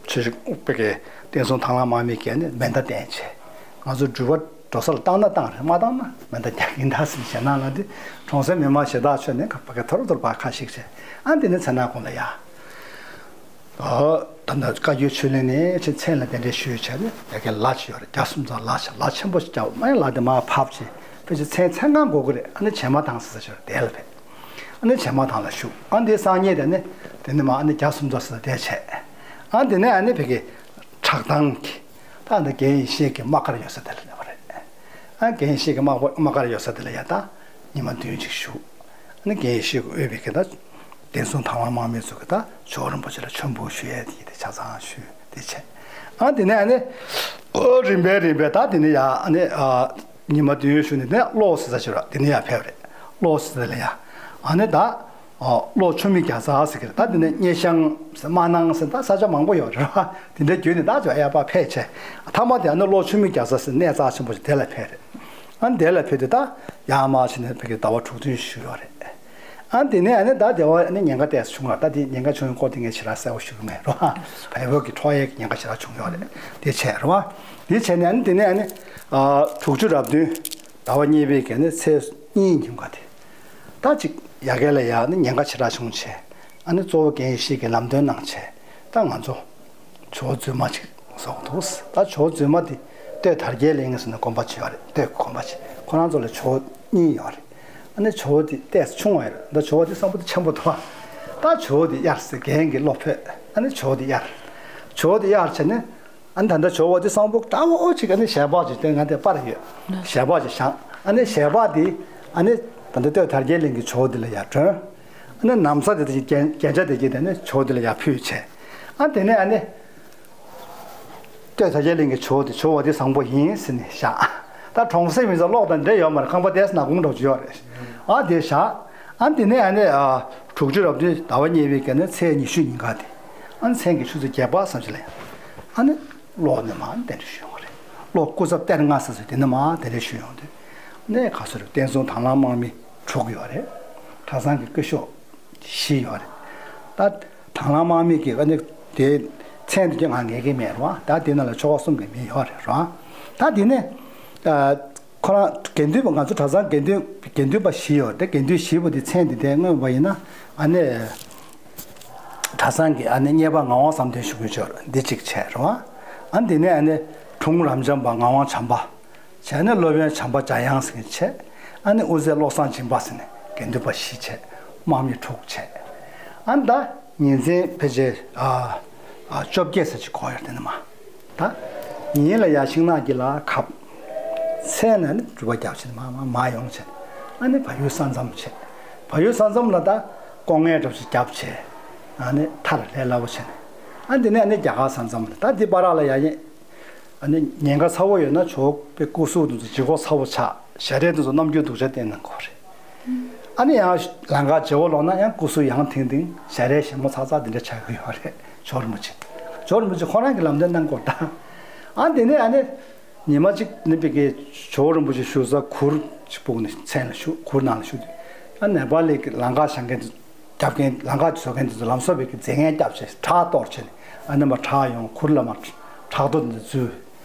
ཆོས་ཞིག་དབུ་པའི་གི་བསྟན་སྲུང་དང་བླངས་དམག་མི་གིས་ཨ་ནི་མེ་མདའ་བསྟན་བྱས། ང་ཚོ་འགྲུལ་པ་འགྲོ་ས་ལ་བཏང་ན་བཏང་རེད། མ་བཏང་ན་མེ་མདའ་རྒྱག་གིན་ད་ཟེར་ཞེད་སྣང་ལངས་དུས། གྲོང་གསེབ་མི་མང་ཞེ་དྲག་ཚོས་ནས་ཕ་གི་ཐོར་ཐོར་ཕར་ཁ་ཞིག་བྱས། ཨ་ནི་དེ་ནས་མཚན་ནག་གུང་ལ་ཡ། ཨོ། ད་ལྟ་བཀའ་བརྒྱུད་ཆོས་གླིང་ནས་ཆེ་མཚན་ལ་གདན་འདྲེན་ཞུས་བྱས་ནས་ཡ་གི་ལ་ཅིག་ཡོད་རེད། བརྒྱ་སུམ་ཅུ་ལ་ཅིག་ལ་ཆེན་པོ་ཞིག་རྒྱབ། མ་ཡ་ལ་དེ་མར་ཕབ་བྱས། ཕལ་ཆེར་མཚན་མཚན་གང་འགོར་གི་རེད། ཨ་ནི་བྱེ་མ་ཐང་ཟེར་ས་ཞིག་ཡོད་རེད། དེ་ལ་ཕེབས། ཨ་ནི་བྱེ་མ་ཐང་ལ་བཞུགས། ཨ་འདི་སང་ཉིན་དེ་ནི་དེ་ནི་མ་ཨ་ནི་བརྒྱ་སུམ་ཅུ་ཟེར་དེ་བྱས། ཨ་དེ་ནས་ཨ་ནི་ཕ་གི་བྲག་ཐང་གི་ད་འདི་རྒན་ཡེ་ཤེས་ཀྱི་དམག་སྒར་ཡོད་ས་དེ་ལ་སླེབས་པ་རེད། ཨ་རྒན་ཡེ་ཤེས་ཀྱི་དམག་དམག་སྒར་ཡོད་ས་དེ་ལ་ཡ་ད་ཉི་མ་བདུན་ཅིག་བཞུགས། ཨ་ནི་རྒན་ཡེ་ཤེས་ཀྱིས་དབུས་པའི་གི་ད་བསྟན་སྲུང་དང་བླངས་དམག་མི་ཚོ་གིས་ད་ཇོ་བོ་རིན་པོ་ཆེ་ལ་མཆོད་འབུལ་ཞུ་ཡས་དེ་དེ་ཆ་ཚང་ཞུས་དེ་བྱས། ཨ་དེ་ནས་ཨ་ནི་ཨོ་རིམ་པས་རིམ་པས་ད་དེ་ནས་ཡ་ཨ་ནི་ཨ་ཉི་མ་བདུན་བཞུགས་ནས་དེ་ནས་གློ་ཟེར་ས་ཞིག་ར། དེ་ནས་ཡར་ཕེབས་རེད། གློ་ཟེར་ས་ལ་ཡ། ཨ་ནི་ད་ཨོ་གློ་ཆུ་མིག་རྒྱ་ཚ་ཟེར་གི་རེད། ད་དེ་ནས་སྙེ་ཤང་ཟེར། སྨར་ནང་ཟེར། ད་ས་ཆ་མང་པོ་ཡོད་རེད་བ། དེ་འདྲའི་བརྒྱུད་ནས་ད་ཇོ་ཡར་ཕར་ཕེབས་བྱས། མཐའ་མ་དེ་ཨ་ནི་གློ་ཆུ་མིག་རྒྱ་ཚ་ཟེར་གནས་རྩ་ཆེན་པོ་ཞིག་དེ་ལ་ཕེབས་རེད། ཨ་ནི་དེ་ལ་ཕེབས་དུས་ད་ཡར་མར་ཕྱིན་ནས་ཕ་གི་ཟླ་བ་དྲུག་བདུན་བཞུགས་ཡོད་རེད། ཨ་དེ་ནས་ཨ་ནི་ད་དེ་བ་ཨ་ནི་ཉེན་ཁ་ཏོག་ཙམ་བྱུང་བ། ད་དེ་ཉེན་ཁ་བྱུང་བའི་སྐོར་དེ་ངས་ཞེ་དྲག་གསལ་པོ་ཞུ་གི་མེད་རོ། བལ་བོད་ཀྱི་འཕྲོག་ཡས་ཀྱི་ཉེན་ཁ་ཞེ་དྲག་བྱུང་ཡོད་རེད། དེ་བྱས་རོ། དེ་བྱས་ནས་ཨ་ནི་དེ་ནས་ཨ་ནི་ཨ་དྲུག་ཅུ་རེ་བདུན་ཟླ་བ་གཉིས་པའི་གི་ཨ་ནི་ཚེས་གཉིས་ཉིན་ཀ་དེ་ད་ཅིག་ཡ་གི་ལ་ཡ་ཨ་ནི་ཉེན་ཁ་ཞེ་དྲག་བྱུང་བྱས། ཨ་ནི་གཙོ་བོ་རྒན་ཡེ་ཤེས་ཀྱིས་ལམ་སྟོན་གནང་བྱས། ད་ང་ཚོ་ཇོ་བོ་རྫུན་མ་ཅིག་བཟོ་འདུག་ད་ཇོ་བོ་རྫུན་མ་དེ་སྟོད་དར་རྒྱས་གླིང་ཟེར་ནས་དགོན་པ་ཅིག་ཡོད་རེད། སྟོད་ཀྱི་དགོན་པ་ཅིག་ཁོ་རང་ཚོ་ལ་ཇོ་བོ་གཉིས་ཡོད་རེད། ཨ་ནི་ཇོ་བོ་དེ་ཏོག་ཙམ་ཆུང་བ་ཡོད་རེད། ད་ཇོ་བོ་དེ་བསམ་པ་དེ་ཆེན་པོ་འདུག་ད་ཇོ་བོ་དེ་གཡར་ཟེར། རྒན་གྱིས་བློ་ཕོད། ཨ་ནི་ཇོ་བོ་དེ་གཡར། ཇོ་བོ་དེ་གཡར་བྱས་ནས་ཨ་ནི་ད་ལྟ་ཇོ་བོ་དེ་བཟང་པོ་འདྲ་བོ་ཅིག་ཨ་ནི་ཞལ་འབག་ཅིག་སྟོན། ང་དེ་པར་ཡོད། ཞལ་འབག་ཅིག་བཞག་ཨ་ནི་ཞལ་འབག་དེ་ཨ་ནི་ད་ལྟ་སྟོད་དར་རྒྱས་གླིང་གི་ཇོ་བོ་དེ་ལ་ཡར་སྒྲོན། ཨ་ནི་ན་བཟའ་དེ་དེ་རྒྱན་རྒྱན་ཆ་དེ་གྱིས་དེ་ནི་ཇོ་བོ་དེ་ལ་ཡར་ཕུལ་བྱས། ཨ་དེ་ནས་ཨ་ནི་སྟོད་དར་རྒྱས་གླིང་གི་ཇོ་བོ་དེ་ཇོ་བོ་དེ་བཟང་པོ་ཡིན་ཟེར་ནས་བཞག་ད་གྲོང་གསེབ་མི་ཚོ་ཀློག་དང་འབྲེལ་ཡོད་མ་རེད། ཁང་པ་དེ་ན་གུང་འགྲོ་རྒྱུ་ཡོད་རེད། ཨ་དེ་བཞག་ཨ་དེ་ནས་ཨ་ནི་ཨ་དྲུག་ཅུ་རེ་བདུན་ཟླ་བ་གཉིས་པའི་གི་ནི་ཚེས་ཉི་ཤུ་ཉིན་ཀ་དེ་ཨ་ནི་མཚན་གྱི་ཆུ་ཚོད་བརྒྱད་པ་ཙམ་ཅིག་ལ་ཡང་ཨ་ནི་གློ་ནས་མར་གདན་འདྲེན་ཞུས་ཡོང་བ་རེད། གློ་སྐུ་ཚབ་གཏེར་ལྔ་ཟེར་ཚོ་དེ་ནས་མར་གདན་འདྲེན་ཞུས་ཡོང་དུས་ཨ་ནི་ག་ཚོད་རེད། བསྟན་སྲུང་དང་བླངས་དམག་མི་དྲུག་ཡོད་རེད། གྲྭ་ཚང་གི་སྐུ་ཞབས་བཞི་ཡོད་རེད། ད་དང་བླངས་དམག་མི་གི་ཨ་ནི་དེ་མཚན་དེ་ང་ངེས་ཀྱི་མེད་རེད་བ། ད་དེ་ནང་ལ་ཆོ་ག་གསུམ་གྱི་མི་ཡོད་རེད་ར། ད་དེ་ནས་ཨ་ཁོ་རང་དགེ་འདུན་པ་ང་ཚོ་གྲྭ་ཚང་དགེ་འདུན་དགེ་འདུན་པ་བཞི་ཡོད་རེད། དགེ་འདུན་བཞི་པོ་དེ་མཚན་དེ་དེ་མངོན་པ་ཡིན་ན་ཨ་ནི་གྲྭ་ཚང་གི་ཨ་ནི་གཉེར་པ་ངག་དབང་བསམ་གཏན་ཞུ་གི་ཡོད་རེད། འདི་གཅིག་བྱས་རེད་བ། ཨ་ནི་དེ་ནས་ཨ་ནི་དྲུང་རབ་འབྱམས་པ་ངག་དབང་བྱམས་པ། བྱས་ནས་སློབ་དཔོན་བྱམས་པ་འཇམ་དབྱངས་ཟེར་མཁན་བྱས། ཨ་ནི་དབུ་མཛད་བློ་བཟང་སྦྱིན་པ་ཟེར་ནས་དགེ་འདུན་པ་བཞི་བྱས། དམག་མི་དྲུག་བྱས། ཨ་ནི་ད་ཉིན་མཚན་ཕལ་ཆེར་ཨ་ཨ་བཅོ་བརྒྱད་ཙམ་ཅིག་འགོར་ཡོད་རེད། དེ་ནས་མར་ད་ཉིན་ལ་ཡར་ཤིང་ནགས་དཀྱིལ་ལ་ཁབ། མཚན་ལ་ནི་སྒྲུབ་པ་རྒྱབ་བྱས་ནས་མར་མར་མར་ཡོང་བྱས། ཨ་ནི་བལ་ཡུལ་ས་མཚམས་བྱས། བལ་ཡུལ་ས་མཚམས་ལ་ད་ལྐོག་རྔན་འདྲ་པོ་ཅིག་བརྒྱབ་བྱས། ཨ་ནི་མཐར་ལས་སླ་པོ་བྱས་ནས། ཨ་འདི་ནས་ཨ་ནི་རྒྱ་གར་ས་མཚམས་ལ། ད་འདི་བར་ལ་ཡ་ཡིན། ཨ་ནི་ཉེན་ཁ་ཚ་བོ་ཡོད་ན་ཇོ་བོ་པའི་སྐུ་གཟུགས་དེ་ཚོ་ལྗིད་ཁོག་ཚ་བོ་ཆགས། ཞལ་རས་དེ་ཚོ་རྣམ་འགྱུར་སྡུག་ཅག་བསྟན་གནང་གི་ཡོད་རེད། ཨ་ནི་ཡང་ལམ་ཁ་བརྗེ་བོ་ལོག་ན་ཡང་སྐུ་གཟུགས་ཡང་ཐིང་ཐིང་། ཞལ་རས་ཞིམ་མོ་ཚ་ཚ་དེ་འདྲ་ཆགས་ཀྱི་ཡོད་རེད། ཇོ་བོ་རིན་པོ་ཆེ། ཇོ་བོ་རིན་པོ་ཆེ་ཁོ་རང་གིས་ལམ་སྟོན་གནང་གི་ཡོད་རེད་ད། ཨ་དེ་ནས་ཨ་ནི་ཉི་མ་གཅིག་ནི་པའི་གི་ཇོ་བོ་རིན་པོ་ཆེ་བཞུགས་ས་གུར་གཅིག་སྤུག་ནས་མཚན་ལ་བཞུགས། གུར་ནང་ལ་བཞུགས་དུས་ཨ་ནེ་པ་ལི་གི་ལམ་ཁ་བཞེངས་མཁན་དེ། རྒྱབ་རྐྱེན་ལམ་ཁ་བཟོ་མཁན་དེ་ཚོ་ལམ་བཟོ་བའི་གི་རྫས་ངན་བརྒྱབ་བྱས། བྲག་གཏོར་བྱས་ནས་ཨ་ནི་མར་བྲག་ཡོང་། གུར་ལ་མར་བྲག་རྡོ་དེ་ཚོ་འཛུལ།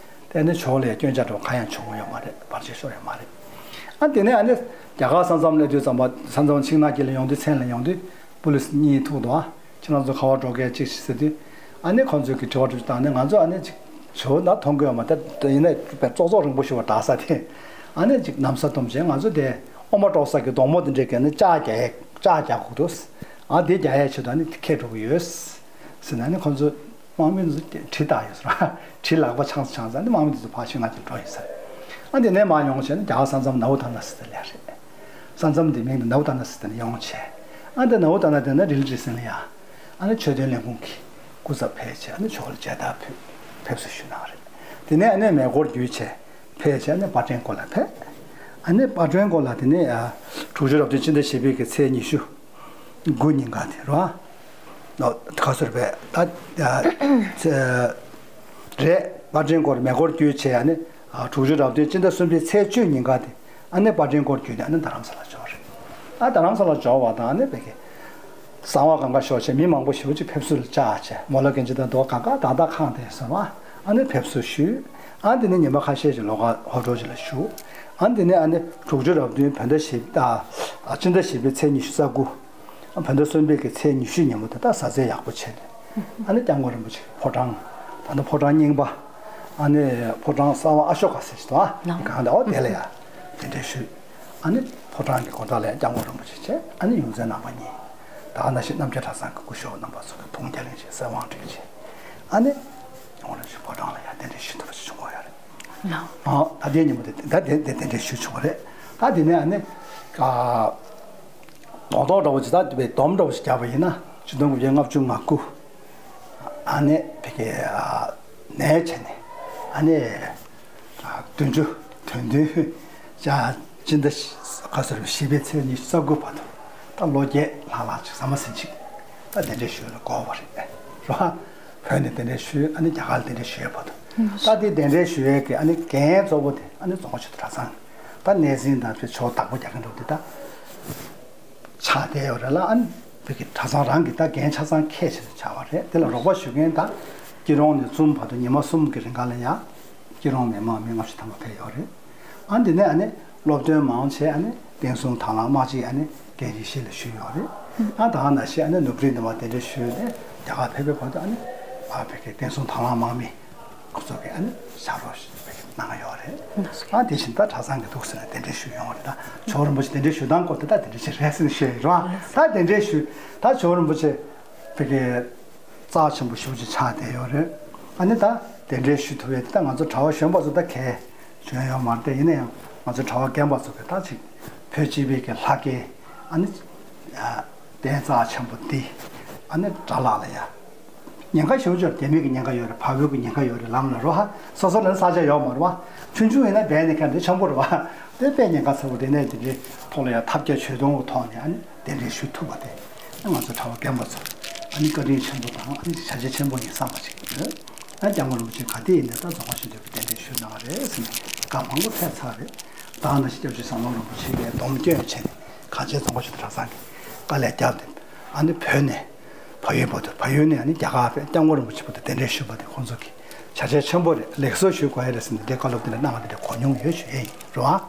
དེ་ནི་ཇོ་བོ་ལ་ཡང་སྐྱོན་ཆ་འདྲ་བོ་གང་ཡང་བྱུང་ཡོད་མ་རེད། བར་ཆད་ཤོར་ཡོད་མ་རེད། ཨ་དེ་ནས་ཨ་ནི་རྒྱ་གར་ས་མཚམས་སླེབས་དུས་ཙམ་པ། ས་མཚམས་ཤིང་ནགས་དཀྱིལ་ལ་ཡོང་དུས། མཚན་ལ་ཡོང་དུས་པུ་ལི་སི་གཉིས་ཐུག་འདུག་ཨ་ཁྱེད་རང་ཚོ་ག་པར་འགྲོ་གི་ཡོད་ཅིག་ཟེར་དུས། ཨ་ནི་ཁོང་ཚོས་ཀྱི་དྲི་བ་དྲིས་བཏང་ནས། ང་ཚོ་ཨ་ནི་ཅིག་ ཇོ་བོ་ན་མཐོང་གི་ཡོད་མ་རེད། ད་ཡིན་ན་ཙོག་ཙོག་རིང་པོ་ཞིག་པ་འདྲ་ས་དེ། ཨ་ནི་ཅིག་ན་བཟའ་བཏུམས་བྱས་ང་ཚོ་དེ་ཨོ་མ་དཀྲོག་ས་གི་སྡོང་མོ་དེ་འདྲས་ཀྱི་ནི་ལྕགས་རྒྱག་ཡས་ལྕགས་རྒྱག་དགོས་འདུག་ཨ་དེ་རྒྱག་ཡས་ཆེད་དུ་ཨ་ནི་ཁྱེར་འགྲོ་གི་ཡོད་ཟེར་ན། ཨ་ནི་ཁོང་ཚོ་དམག་མི་ཚོ་གྲི་བཏགས་ཡོད་ཟེར་བ། གྲི་ལག་པ་འཆང་ས་འཆང་ས། ཨ་ནི་དམག་མི་དེ་ཚོ་ཕར་ཤུལ་ང་ཚོ་འགྲོ་ཡིན་ཟེར། ཨ་དེ་ནས་མར་ཡོང་བྱས་ནས་རྒྱ་གར་ས་མཚམས་ནའུ་ད་ན་ཟེར་དེ་ལ་རེད། ས་མཚམས་དེ་མིང་དེ་ནའུ་ད་ན་ཟེར་དེ་ནས་ཡོང་བྱས། ཨ་དེ་ནའུ་ད་ན་དེ་ན་རིལ་རི་སེང་ལ་ཡ། ཨ་ནི་ཆོས་དོན་ལས་ཁུངས་ཀྱི་སྐུ་ཚབ་ཕེབས་བྱས། ཨ་ནི་ཇོ་བོ་ལ་མཇལ་དར་ཕུལ། ཕེབས་བསུ་ཞུས་གནང་བ་རེད། དེ་ནས་ཨ་ནི་མེ་འཁོར་བརྒྱུད་བྱས་ཕེབས་བྱས། ཨ་ནི་པ་ཏྲེན་ཀོ་ལ་ཕེབས། ཨ་ནི་པ་ཏྲེན་ཀོ་ལ་དེ་ནས་ཨ་དྲུག་ཅུ་རབ་བདུན་སྤྱི་ཟླ་བཞི་པའི་གི་ཚེས་ཉི་ཤུ་དགུ་ཉིན་ག་དེ་རེད་བ། ཨོ་ག་ཟེར་བས་ད་ཨ་ཚེ་རེད། པ་ཏྲེན་ཀོ་ལ་མེ་འཁོར་བརྒྱུད་བྱས། ཨ་ནི་ཨ་དྲུག་ཅུ་རབ་བདུན་སྤྱི་ཟླ་གསུམ་པའི་ཚེས་བཅུ་ཉིན་ག་དེ། ཨ་ནི་པ་ཏྲེན་ཀོ་ལ་བརྒྱུད་ནས་ཨ་ནི་རྡ་རམ་ས་ལ་འབྱོར་རེད། ཨ་རྡ་རམ་ས་ལ་འབྱོར་བ་དང་། ཨ་ནི་བོད་ཀྱི་གསང་བ་གང་ག་ཤོར་བྱས། མི་མང་པོ་ཞེ་པོ་ཅིག་ཕེབས་བསུ་ལ་བཅར་བྱས། མོ་ལ་གན་ཇི་དང་དོ་གང་ག་དག་དག་ཁང་དེ་སོང་བ། ཨ་ནི་ཕེབས་བསུ་ཞུས། ཨ་དེ་ནས་ཉི་མ་ཁ་ཤས་ཤིག་ལོགས་ཀ་ཧོ་ཊེལ་ཅིག་ལ་བཞུགས། ཨ་དེ་ནས་ཨ་ནི་དྲུག་ཅུ་རབ་བདུན་བོད་ཟླ་བཞི་ཨ་སྤྱི་ཟླ་བཞི་པའི་ཚེས་ཉི་ཤུ་རྩ་དགུ། བོད་ཟླ་གསུམ་པའི་གི་ཚེས་ཉི་ཤུ་ཉིན་མོ་དེ་དག་གཟའ་ཚེས་ཡག་པོ་བྱས་ནས། ཨ་ནི་སྐྱབས་མགོན་རིན་པོ་ཆེ་ཕོ་བྲང་། ད་ལྟ་ཕོ་བྲང་རྙིང་པ། ཨ་ནི་ཕོ་བྲང་གསར་པ་ཨ་ཤོ་ཀ་ཟེར་ཞིག་འདུག་ཨ། ནང་གང་འདྲ་འོ་དེ་ལ་ཡ་གདན་འདྲེན་ཞུས། ཨ་ནི་ཕོ་བྲང་གི་སྒོ་འགྲམ་ལ་ཡ་སྐྱབས་མགོན་རིན་པོ་ཆེ་བྱས། ཨ་ནི་ཡོངས་འཛིན་རྣམ་པ་གཉིས། ད་ག་ནང་བཞིན་རྣམ་རྒྱལ་གྲྭ་ཚང་གི་སྐུ་ཞབས་རྣམ་པ་ཚོ་གི་དུང་རྒྱ་གླིང་བྱས། གསེར་དབང་སྒྲོན་བྱས། ཨ་ནི་སྐྱབས་མགོན་རིན་པོ་ཆེ་ཕོ་བྲང་ལ་ཡ་གདན་འདྲེན་ཞུ་ཐུབ་པ་ཞིག་བྱུང་བ་ཡོད་རེད། ལགས། ཨ་ད་ལྟའི་ཉིན་མོ་དེ་ད་དེ་དེ་དེ་འདྲ་ཞུ་བྱུང་བ་རེད། ད་དེ་ནས་ཨ་ནི་ཨ་རྡོག་རྡོག་འདྲ་བོ་ཅིག་ད་དེ་བའི་སྡོམ་འདྲ་བོ་ཞིག་བརྒྱབ་པ་ཡིན་ན། ཆིག་སྟོང་དགུ་བརྒྱ་ལྔ་བཅུ་ང་དགུ། ཨ་ནི་བོད་ཀྱི་ཨ་ནས་བྱས་ནས། ཨ་ནི་ཨ་བདུན་ཅུ་དོན་བདུན་ལྕགས་སྤྱི་ཟླ་ག་ཟེར་བཞི་པའི་ཚེས་ཉི་ཤུ་རྩ་དགུ་བར་དུ། ད་ལོ་བརྒྱད་ལྷག་ལྷག་ཅིག་ཟ་མ་ཟིན་ཅིག་ད་གདན་འདྲེན་ཞུ་ལ་འགོར་བ་རེད། རོ། བོད་ནས་གདན་འདྲེན་ཞུས། ཨ་ནི་རྒྱ་གར་ལ་གདན་འདྲེན་ཞུ་ཡས་བར་དུ། ད་དེ་གདན་འདྲེན་ཞུ་ཡས་ཀྱི་ཨ་ནི་འགན་གཙོ་བོ་དེ་ཨ་ནི་རྫོང་དཔོན་ཆེན་པོ་གྲྭ་ཚང་། ད་གནས་འཛིན་དང་ཆོས་བདག་པོ་རྒྱག་མཁན་འདྲ་བོ་དེ་ད་ཆགས་བསྡད་ཡོད་རེད་ལ། ཨ་ནི་བོད་ཀྱི་གྲྭ་ཚང་རང་གི་ད་འགན་ཆ་ཚང་འཁྱེར་བྱས་ནས་ཆགས་པ་རེད། དེ་ལ་རོགས་པ་ཞུ་མཁན་ད་སྐྱིད་གྲོང་ནས་ཙུམ་བར་དུ་ཉི་མ་གསུམ་གྱི་རིང་ག་ལ་ཡ་སྐྱིད་གྲོང་མི་མང་མི་ལྔ་བཅུ་ཐམ་པ་ཕེབས་ཡོད་རེད། ཨ་འདི་ནས་ཨ་ནི་སློབ་སྟོན་མང་ཆེ་ཨ་ནི་བསྟན་སྲུང་དང་བླངས་དམག་སྤྱི་ཨ་ནི་རྒན་རིགས་བཞི་ལ་ཞུས་ཡོད་རེད། ཨ་ད་ག་ནང་བཞིན་ཨ་ནི་ནུབ་རི་ནས་མར་གདན་འདྲེན་ཞུས་ནས་རྒྱ་གར་ཕེབས་པའི་བར་དུ་ཨ་ནི་ཨ་བོད་ཀྱི་བསྟན་སྲུང་དང་བླངས་དམག་མི་ཁོ་ཚོ་གིས་ཨ་ནི་ཕྱག་རོགས་ཞུས་པའི་གནང་ཡོད་རེད། ཨ་དེ་བཞིན་ད་གྲྭ་ཚང་གི་འདུག་ཟེར་ནས་གདན་འདྲེན་ཞུས་ཡོང་བ་རེད། ད་ཇོ་བོ་རིན་པོ་ཆེ་གདན་འདྲེན་ཞུ་སྟངས་སྐོར་དེ་ད་དེ་འདྲ་ཞིག་རེད་ཟེར་ནས་ཞུས་ཡོད་རེད་བ། ད་གདན་འདྲེན་ཞུས། ད་ཇོ་བོ་རིན་པོ་ཆེ་བོད་ཀྱི་རྩ་ཆེན་པོ་ཞེ་པོ་ཅིག་ཆགས་བསྡད་ཡོད་རེད། ཨ་ནི་ད་གདན་འདྲེན་ཞུ་ཐུབ་ཡས་དེ་ད་ང་ཚོ་གྲྭ་པ་གཞོན་པ་ཚོ་ད་གས་བྱུང་ཡོད་མ་རེད་དེ། ཡིན་ན་ཡང་ང་ཚོ་གྲྭ་པ་རྒན་པ་ཚོ་གིས་ད་ཅིག་བོད་སྤྱི་པའི་གི་ལྷ་སྐལ་ཨ་ནི་ཨ་རྟེན་རྩ་ཆེན་པོ་འདི་ཨ་ནི་དགྲ་ལྷ་ལ་ཡ་ཉེན་ཁ་ཞེ་པོ་ཅིག་རྒྱ་མི་གི་ཉེན་ཁ་ཡོད་རེད། བལ་པོའི་གི་ཉེན་ཁ་ཡོད་རེད། ལམ་ལ་རོ་ཧ་སོ་སོ་ལ་ས་ཆ་ཡོད་མ་རེད་བ། ཆུང་ཆུང་ཡིན་ན་བསྡད་ནས་ཁ་འདི་ཆེན་པོ་རེད་བ། དེ་དཔེ་ཉེན་ཁ་ཚ་པོ་དེ་ནས་དེ་འདྲའི་ཐོག་ལ་ཡ་ཐབས་བརྒྱ་ཇུས་སྟོང་གི་ཐོག་ནས་ཨ་ནི་གདན་འདྲེན་ཞུ་ཐུབ་པ་དེ། ང་ཚོ་གྲྭ་པ་རྒན་པ་ཚོ་ཨ་ནི་བཀའ་དྲིན་ཆེན་པོ་དང་ཨ་ནི་བྱས་རྗེས་ཆེན་པོ་ཡིན་བསམ་པ་ཞིག་ཡོད། ཨ་སྐྱབས་མགོན་རིན་པོ་ཆེ་ག་དུས་ཡིན་ནའི་ད་རྫོང་དཔོན་ཆེན་པོའི་གདན་འདྲེན་ཞུས་གནང་བ་རེད་ཟེར་ནས་བཀའ་མང་པོ་ཕེབས་ཚར་རེད། ད་ནང་བཞིན་སྐྱབས་རྗེ་ཟམ་གདོང་རིན་པོ་ཆེ་གིས་སྡོམ་སྐྱོན་བྱས་ནས་གངས་ཅན་རྫོང་དཔོན་ཆེན་པོ་གྲྭ་ཚང་གིས་དཀའ་ལས་བརྒྱབ་སྟེ་ཨ་ནི་བོད་ནས་བལ་ཡུལ་བར་དུ། བལ་ཡུལ་ནས་ཨ་ནི་རྒྱ་གར་བར་སྐྱབས་མགོན་རིན་པོ་ཆེ་བར་དུ་གདན་འདྲེན་ཞུས་པ་དེ་ཁོང་ཚོ་གི་བྱས་རྗེས་ཆེན་པོ་རེད། ལེགས་གསོ་ཞུ་དགོས་ཡ་རེད་ཟེར་ནས་དེ་བཀའ་སློབ་དེ་འདྲ་གནང་བ་དེ་འདྲ་གོ་མྱོང་ཡོད་ཞུ་ཡས་ཡིན་རེད་བ།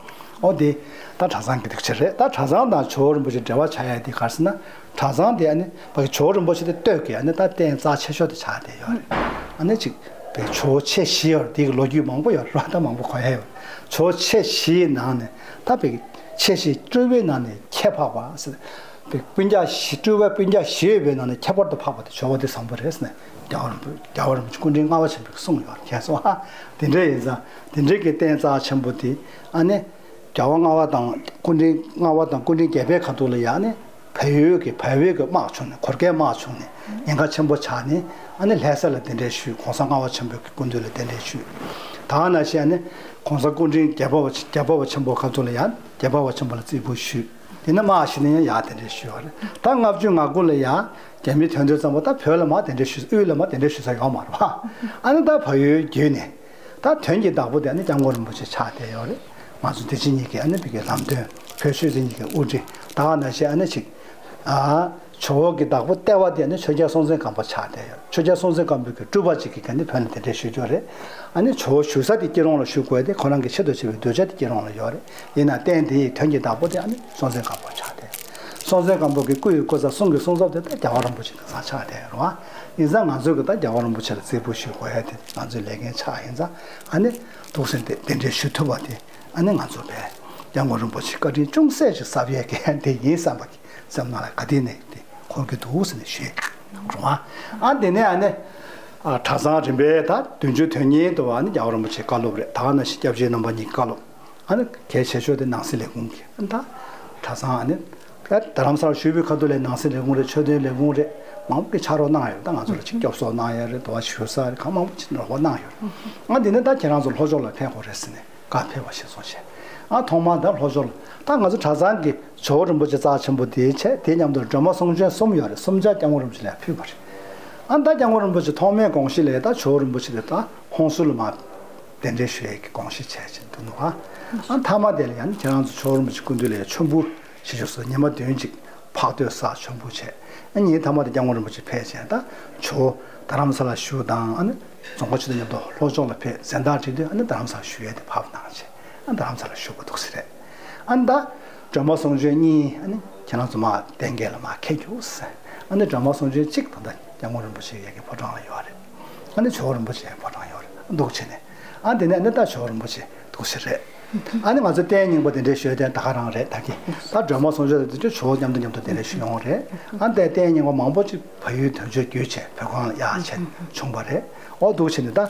ཨོ་དེ་ད་གྲྭ་ཚང་གི་སྒྲིག་ཆས་རེད། ད་གྲྭ་ཚང་དང་ཇོ་བོ་རིན་པོ་ཆེ་འབྲེལ་བ་ཆགས་ཡ་དེ་ག་རེ་ཟེར་ན། གྲྭ་ཚང་དེ་ཨ་ནི་ཕ་གི་ཇོ་བོ་རིན་པོ་ཆེ་དེ་སྟོད་ཀྱི་ཨ་ནི་ད་རྟེན་རྩ་ཆེ་ཤོས་དེ་ཆགས་བསྡད་ཡོད་རེད། ཨ་ནི་ཅིག་བའི་ཇོ་བོ་མཆེད་བཞི་ཡོད་རེད། དེ་གི་ལོ་རྒྱུས་མང་པོ་ཡོད་རེད་བ། ད་མང་པོ་གོ་ཡ་ཡོད་རེད། ཇོ་བོ་མཆེད་བཞིའི་ནང་ནས་ད་བའི་མཆེད་བཞི་སྤྲུལ་པའི་ནང་ནས་ཁྱད་འཕགས་པ་ཟེར། བའི་སྤུན་ཀྱག་བཞི། སྤྲུལ་པའི་སྤུན་ཀྱག་བཞི་ཡོད་པའི་ནང་ནས་ཁྱད་པར་དུ་འཕགས་པ་དེ་ཇོ་བོ་དེ་བཟང་པོ་རེད་ཟེར་ནས་རྒྱལ་བ་རིན་པོ་རྒྱལ་བ་རིན་པོ་ཆེ་སྐུ་ཕྲེང་ལྔ་པ་ཆེན་པོས་གསུངས་ཡོད་རེད། མཁྱེན་སོང་ཨ། དེ་འདྲ་ཡིན་ཙང་དེ་འདྲའི་གི་རྟེན་རྩ་ཆེན་པོ་དེ་ཨ་ནི། རྒྱལ་བ་ལྔ་པ་དང་སྐུ་ཕྲེང་ལྔ་པ་དང་སྐུ་ཕྲེང་བརྒྱད་པའི་ཁ་ཐུག་ལ་ཡ་ནི་བལ་ཡུལ་གྱི་བལ་པོའི་གི་དམག་བྱུང་ནས། གུར་དཀར་དམག་བྱུང་ནས་ཉེན་ཁ་ཆེན་པོ་ཆགས་ནས་ཨ་ནི་ལྷ་ས་ལ་གདན་འདྲེན་ཞུས། གོང་ས་ལྔ་པ་ཆེན་པོའི་གི་སྐུ་མདུན་ལ་གདན་འདྲེན་ཞུས། ད་ག་ནང་བཞིན་ཨ་ནི་གོང་ས་སྐུ་ཕྲེང་བརྒྱད་པ་བ་བརྒྱད་པ་བ་ཆེན་པོ་ཁ་ཐུག་ལ་ཡ་བརྒྱད་པ་བ་ཆེན་པོ་ལ་རྩིས་འབུལ་ཞུས། དེ་ནས་དམག་ཞིག་ནས་ཡང་ཡར་གདན་འདྲེན་ཞུས་པ་རེད། ད་ལྔ་བཅུ་ང་དགུ་ལ་ཡ་རྒྱ་མི་ཐོན་དུས་ཙམ་པ་ད་བོད་ལ་མར་གདན་འདྲེན་ཞུས། དབུས་ལ་མར་གདན་འདྲེན་ཞུ་ས་ཡོད་མ་རེད་བ། ཨ་ནི་ད་བལ་ཡུལ་བརྒྱུད་ནས། ད་དོན་གྱི་བདག་པོ་དེ་ཨ་ནི་སྐྱབས་མགོན་རིན་པོ་ཆེ་ཆགས་བསྡད་ཡོད་རེད། ང་ཚོ་བདེ་ཆེན་གཉིས་ཀྱི་ཨ་ནི་བོད་ཀྱི་ལམ་སྟོན། བོད་ཆོས་སྲིད་གཉིས་ཀྱི་དབུ་ཁྲིད། ད་ག་ནང་བཞིན་ཨ་ནི་ཅིག་ཨ་ཇོ་བོ་གི་བདག་པོ་ལྟེ་བ་དེ་ཨ་ནི་ཆོས་རྒྱལ་སྲོང་བཙན་སྒམ་པོ་ཆགས་བསྡད་ཡོད། ཆོས་རྒྱལ་སྲོང་བཙན་སྒམ་པོ་གི་སྤྲུལ་པ་ཅིག་གིས་ག་ནི་བོད་ལ་གདན་འདྲེན་ཞུ་རྒྱུ་རེད། ཨ་ནི་ཇོ་བོ་བཞུགས་ས་དེ་སྐྱིད་གྲོང་ལ་བཞུགས་དགོས་ཏེ་ཁོ་རང་གི་ཆེད་དུ་བྱས་པའི་གདུལ་བྱ་དེ་སྐྱིད་གྲོང་ལ་ཡོད་རེད། ཡིན་ན་རྟེན་དེ་ཡི་དོན་གྱི་བདག་པོ་དེ་ཨ་ནི་སྲོང་བཙན་སྒམ་པོ་ཆགས་བསྡད། སྲོང་བཙན་སྒམ་པོ་གི་སྐུ་ཡི་སྐུ་ཚ་གསུང་གི་གསུང་ཚབ་དེ་ད་རྒྱལ་བ་རིན་པོ་ཆེ་དེང་སང་ཆགས་བསྡད་རེད་བ། ཡིན་ཙང་ང་ཚོས་ཀྱི་ད་རྒྱལ་བ་རིན་པོ་ཆེ་ལ་རྩིས་འབུལ་ཞུ་དགོས་ཡ་དེ་ང་ཚོའི་ལས་འགན་ཆགས་ཡིན་ཙང་ཨ་ནི་འདུག་ཟེར་ཏེ་གདན་འདྲེན་ཞུ་ཐུབ་པ་དེ་ཨ་ནི་ང་ཚོ་བས་སྐྱབས་མགོན་རིན་པོ་ཆེ་བཀའ་དྲིན་ཅུང་ཟད་ཅིག་གསབ་ཡས་ཀྱི་དེ་ཡིན་བསམ་པ་གི་སེམས་ནང་ལ་ག་དེ་ནས་དེ་འཁོར་གྱི་འདུག་ཟེར་ནས་ཞུས་རུང་བ། ཨ་དེ་ནས་ཨ་ནི་ཨ་གྲྭ་ཚང་རིམ་པས་ད་བདུན་ཅུ་དོན་གཉིས་དུ་བ་ཨ་ནི་རྒྱལ་བ་རིན་པོ་ཆེའི་བཀའ་སློབ་རེད། ད་ག་ནང་བཞིན་སྐྱབས་རྗེ་རྣམ་པ་གཉིས་ཀྱི་བཀའ་སློབ། ཨ་ནི་གལ་ཆེ་ཤོས་དེ་ནང་སྲིད་ལས་ཁུངས་ཀྱི་ཨ་ནི་ད་གྲྭ་ཚང་ཨ་ནི་ད་རྡ་རམ་ས་ལ་བཞུགས་པའི་ཁ་ཐུག་ལ་ནང་སྲིད་ལས་ཁུངས་རེད། ཆོས་དོན་ལས་ཁུངས་རེད། མང་པོ་གི་ཕྱག་རོགས་གནང་ཡོད། ད་ང་ཚོ་ལ་ཅིག་སྐྱོབ་གསོ་གནང་ཡ་རེད། དུ་བ་ཞུ་ས་རེད། གང་མང་པོ་ཅིག་རོགས་པ་གནང་ཡོད། ཨ་དེ་ནས་ད་ཁྱེད་རང་ཚོ་ལྷོ་ཕྱོགས་ལ་ཕེབས་དགོས་རེད་ཟེར་ནས་བཀའ་ཕེབས་པ་ཞིག་སོང་བྱས། ཨ་ཐོག་མར་ད་ལྷོ་ཕྱོགས་ལ་ད་ང་ཚོ་གྲྭ་ཚང་གི་ཇོ་བོ་རིན་པོ་ཆེ་རྩ་ཆེན་པོ་དེའི་ཆེད་དེ་མཉམ་དུ་སྒྲོལ་མ་གསུང་ཆོས་གསུམ་ཡོད་རེད། གསུམ་ཆ་སྐྱབས་མགོན་རིན་པོ་ཆེ་ལ་ཕུལ་བ་རེད། ཨ་ད་སྐྱབས་མགོན་རིན་པོ་ཆེ་ཐོག་མའི་དགོངས་གཞི་ལས་ད་ཇོ་བོ་རིན་པོ་ཆེ་དེ་ད་ཧོན་སུར་ལ་མར་གདན་འདྲེན་ཞུ་ཡས་ཀྱི་དགོངས་གཞི་བྱས་ཕྱིན་འདུག་ནོ། ཨ་མཐའ་མ་དེ་ལ་ཡང་ཁྱེད་རང་ཚོ་ཇོ་བོ་རིན་པོ་ཆེ་སྐུ་མདུན་ལ་ཡང་མཆོད་འབུལ་ཞེས་བྱུང་སོང་། ཉི་མ་བདུན་ཅིག་ཕག་སྟོད་སར་མཆོད་འབུལ་བྱས། ཨ་ཉིན་མཐའ་མ་དེ་སྐྱབས་མགོན་རིན་པོ་ཆེ་ཕེབས་བྱས་ད་ཇོ་བོ་རྡ་རམ་ས་ལ་བཞུགས་དང་ཨ་ནི་རྫོང་དཀར་ཆོས་སྡེ་མཉམ་དུ་ལྷོ་ཕྱོགས་ལ་ཕེབས་གཟེངས་རྟགས་བསྒྲིགས་དུས་ཨ་ནི་རྡ་རམ་ས་ལ་བཞུགས་ཡས་དེ་བབས་གནང་བྱས་ཨ་རྡ་རམ་ས་ལ་བཞུགས་པ་འདུག་ཟེར་རེད། ཨ་ནི་ད་སྒྲོལ་མ་གསུང་ཆོས་གཉིས་ཨ་ནི་ཁྱེད་རང་ཚོ་མར་གདན་འགེལ་ལ་མར་འཁེལ་རྒྱུགས་ཟེར། ཨ་ནི་སྒྲོལ་མ་གསུང་ཆོས་གཅིག་ད་ལྟ་སྐྱབས་མགོན་རིན་པོ་ཆེ་ཡ་གི་ཕོ་བྲང་ལ་ཡོད་རེད། ཨ་ནི་ཇོ་བོ་རིན་པོ་ཆེ་ཡ་གི་ཕོ་བྲང་ཡོད་རེད་འདུག་བྱས་ནས། ཨ་དེ་ནས་ཨ་ནི་ད་ཇོ་བོ་རིན་པོ་ཆེ་འདུག་ཟེར་རེད། ཨ་ནི་ང་ཚོ་རྟེན་རྙིང་པ་དེ་འདྲའི་ཞོལ་དེ་ད་ག་རང་རེད། ད་གི་ད་སྒྲོལ་མ་གསུང་ཆོས་དེ་ཚོ་ཇོ་བོ་མཉམ་དུ་མཉམ་དུ་དེ་འདྲའི་ཞུ་ཡོང་རེད། ཨ་ནི་ད་རྟེན་རྙིང་པ་མང་པོ་ཅིག་བལ་ཡུལ་དོན་གཅོད་བརྒྱུད་བྱས་བོད་ཁང་ལ་གཡར་བྱས་བྱུང་བ་རེད། འོ་འདུག་བྱས་ནས་ད་བོད་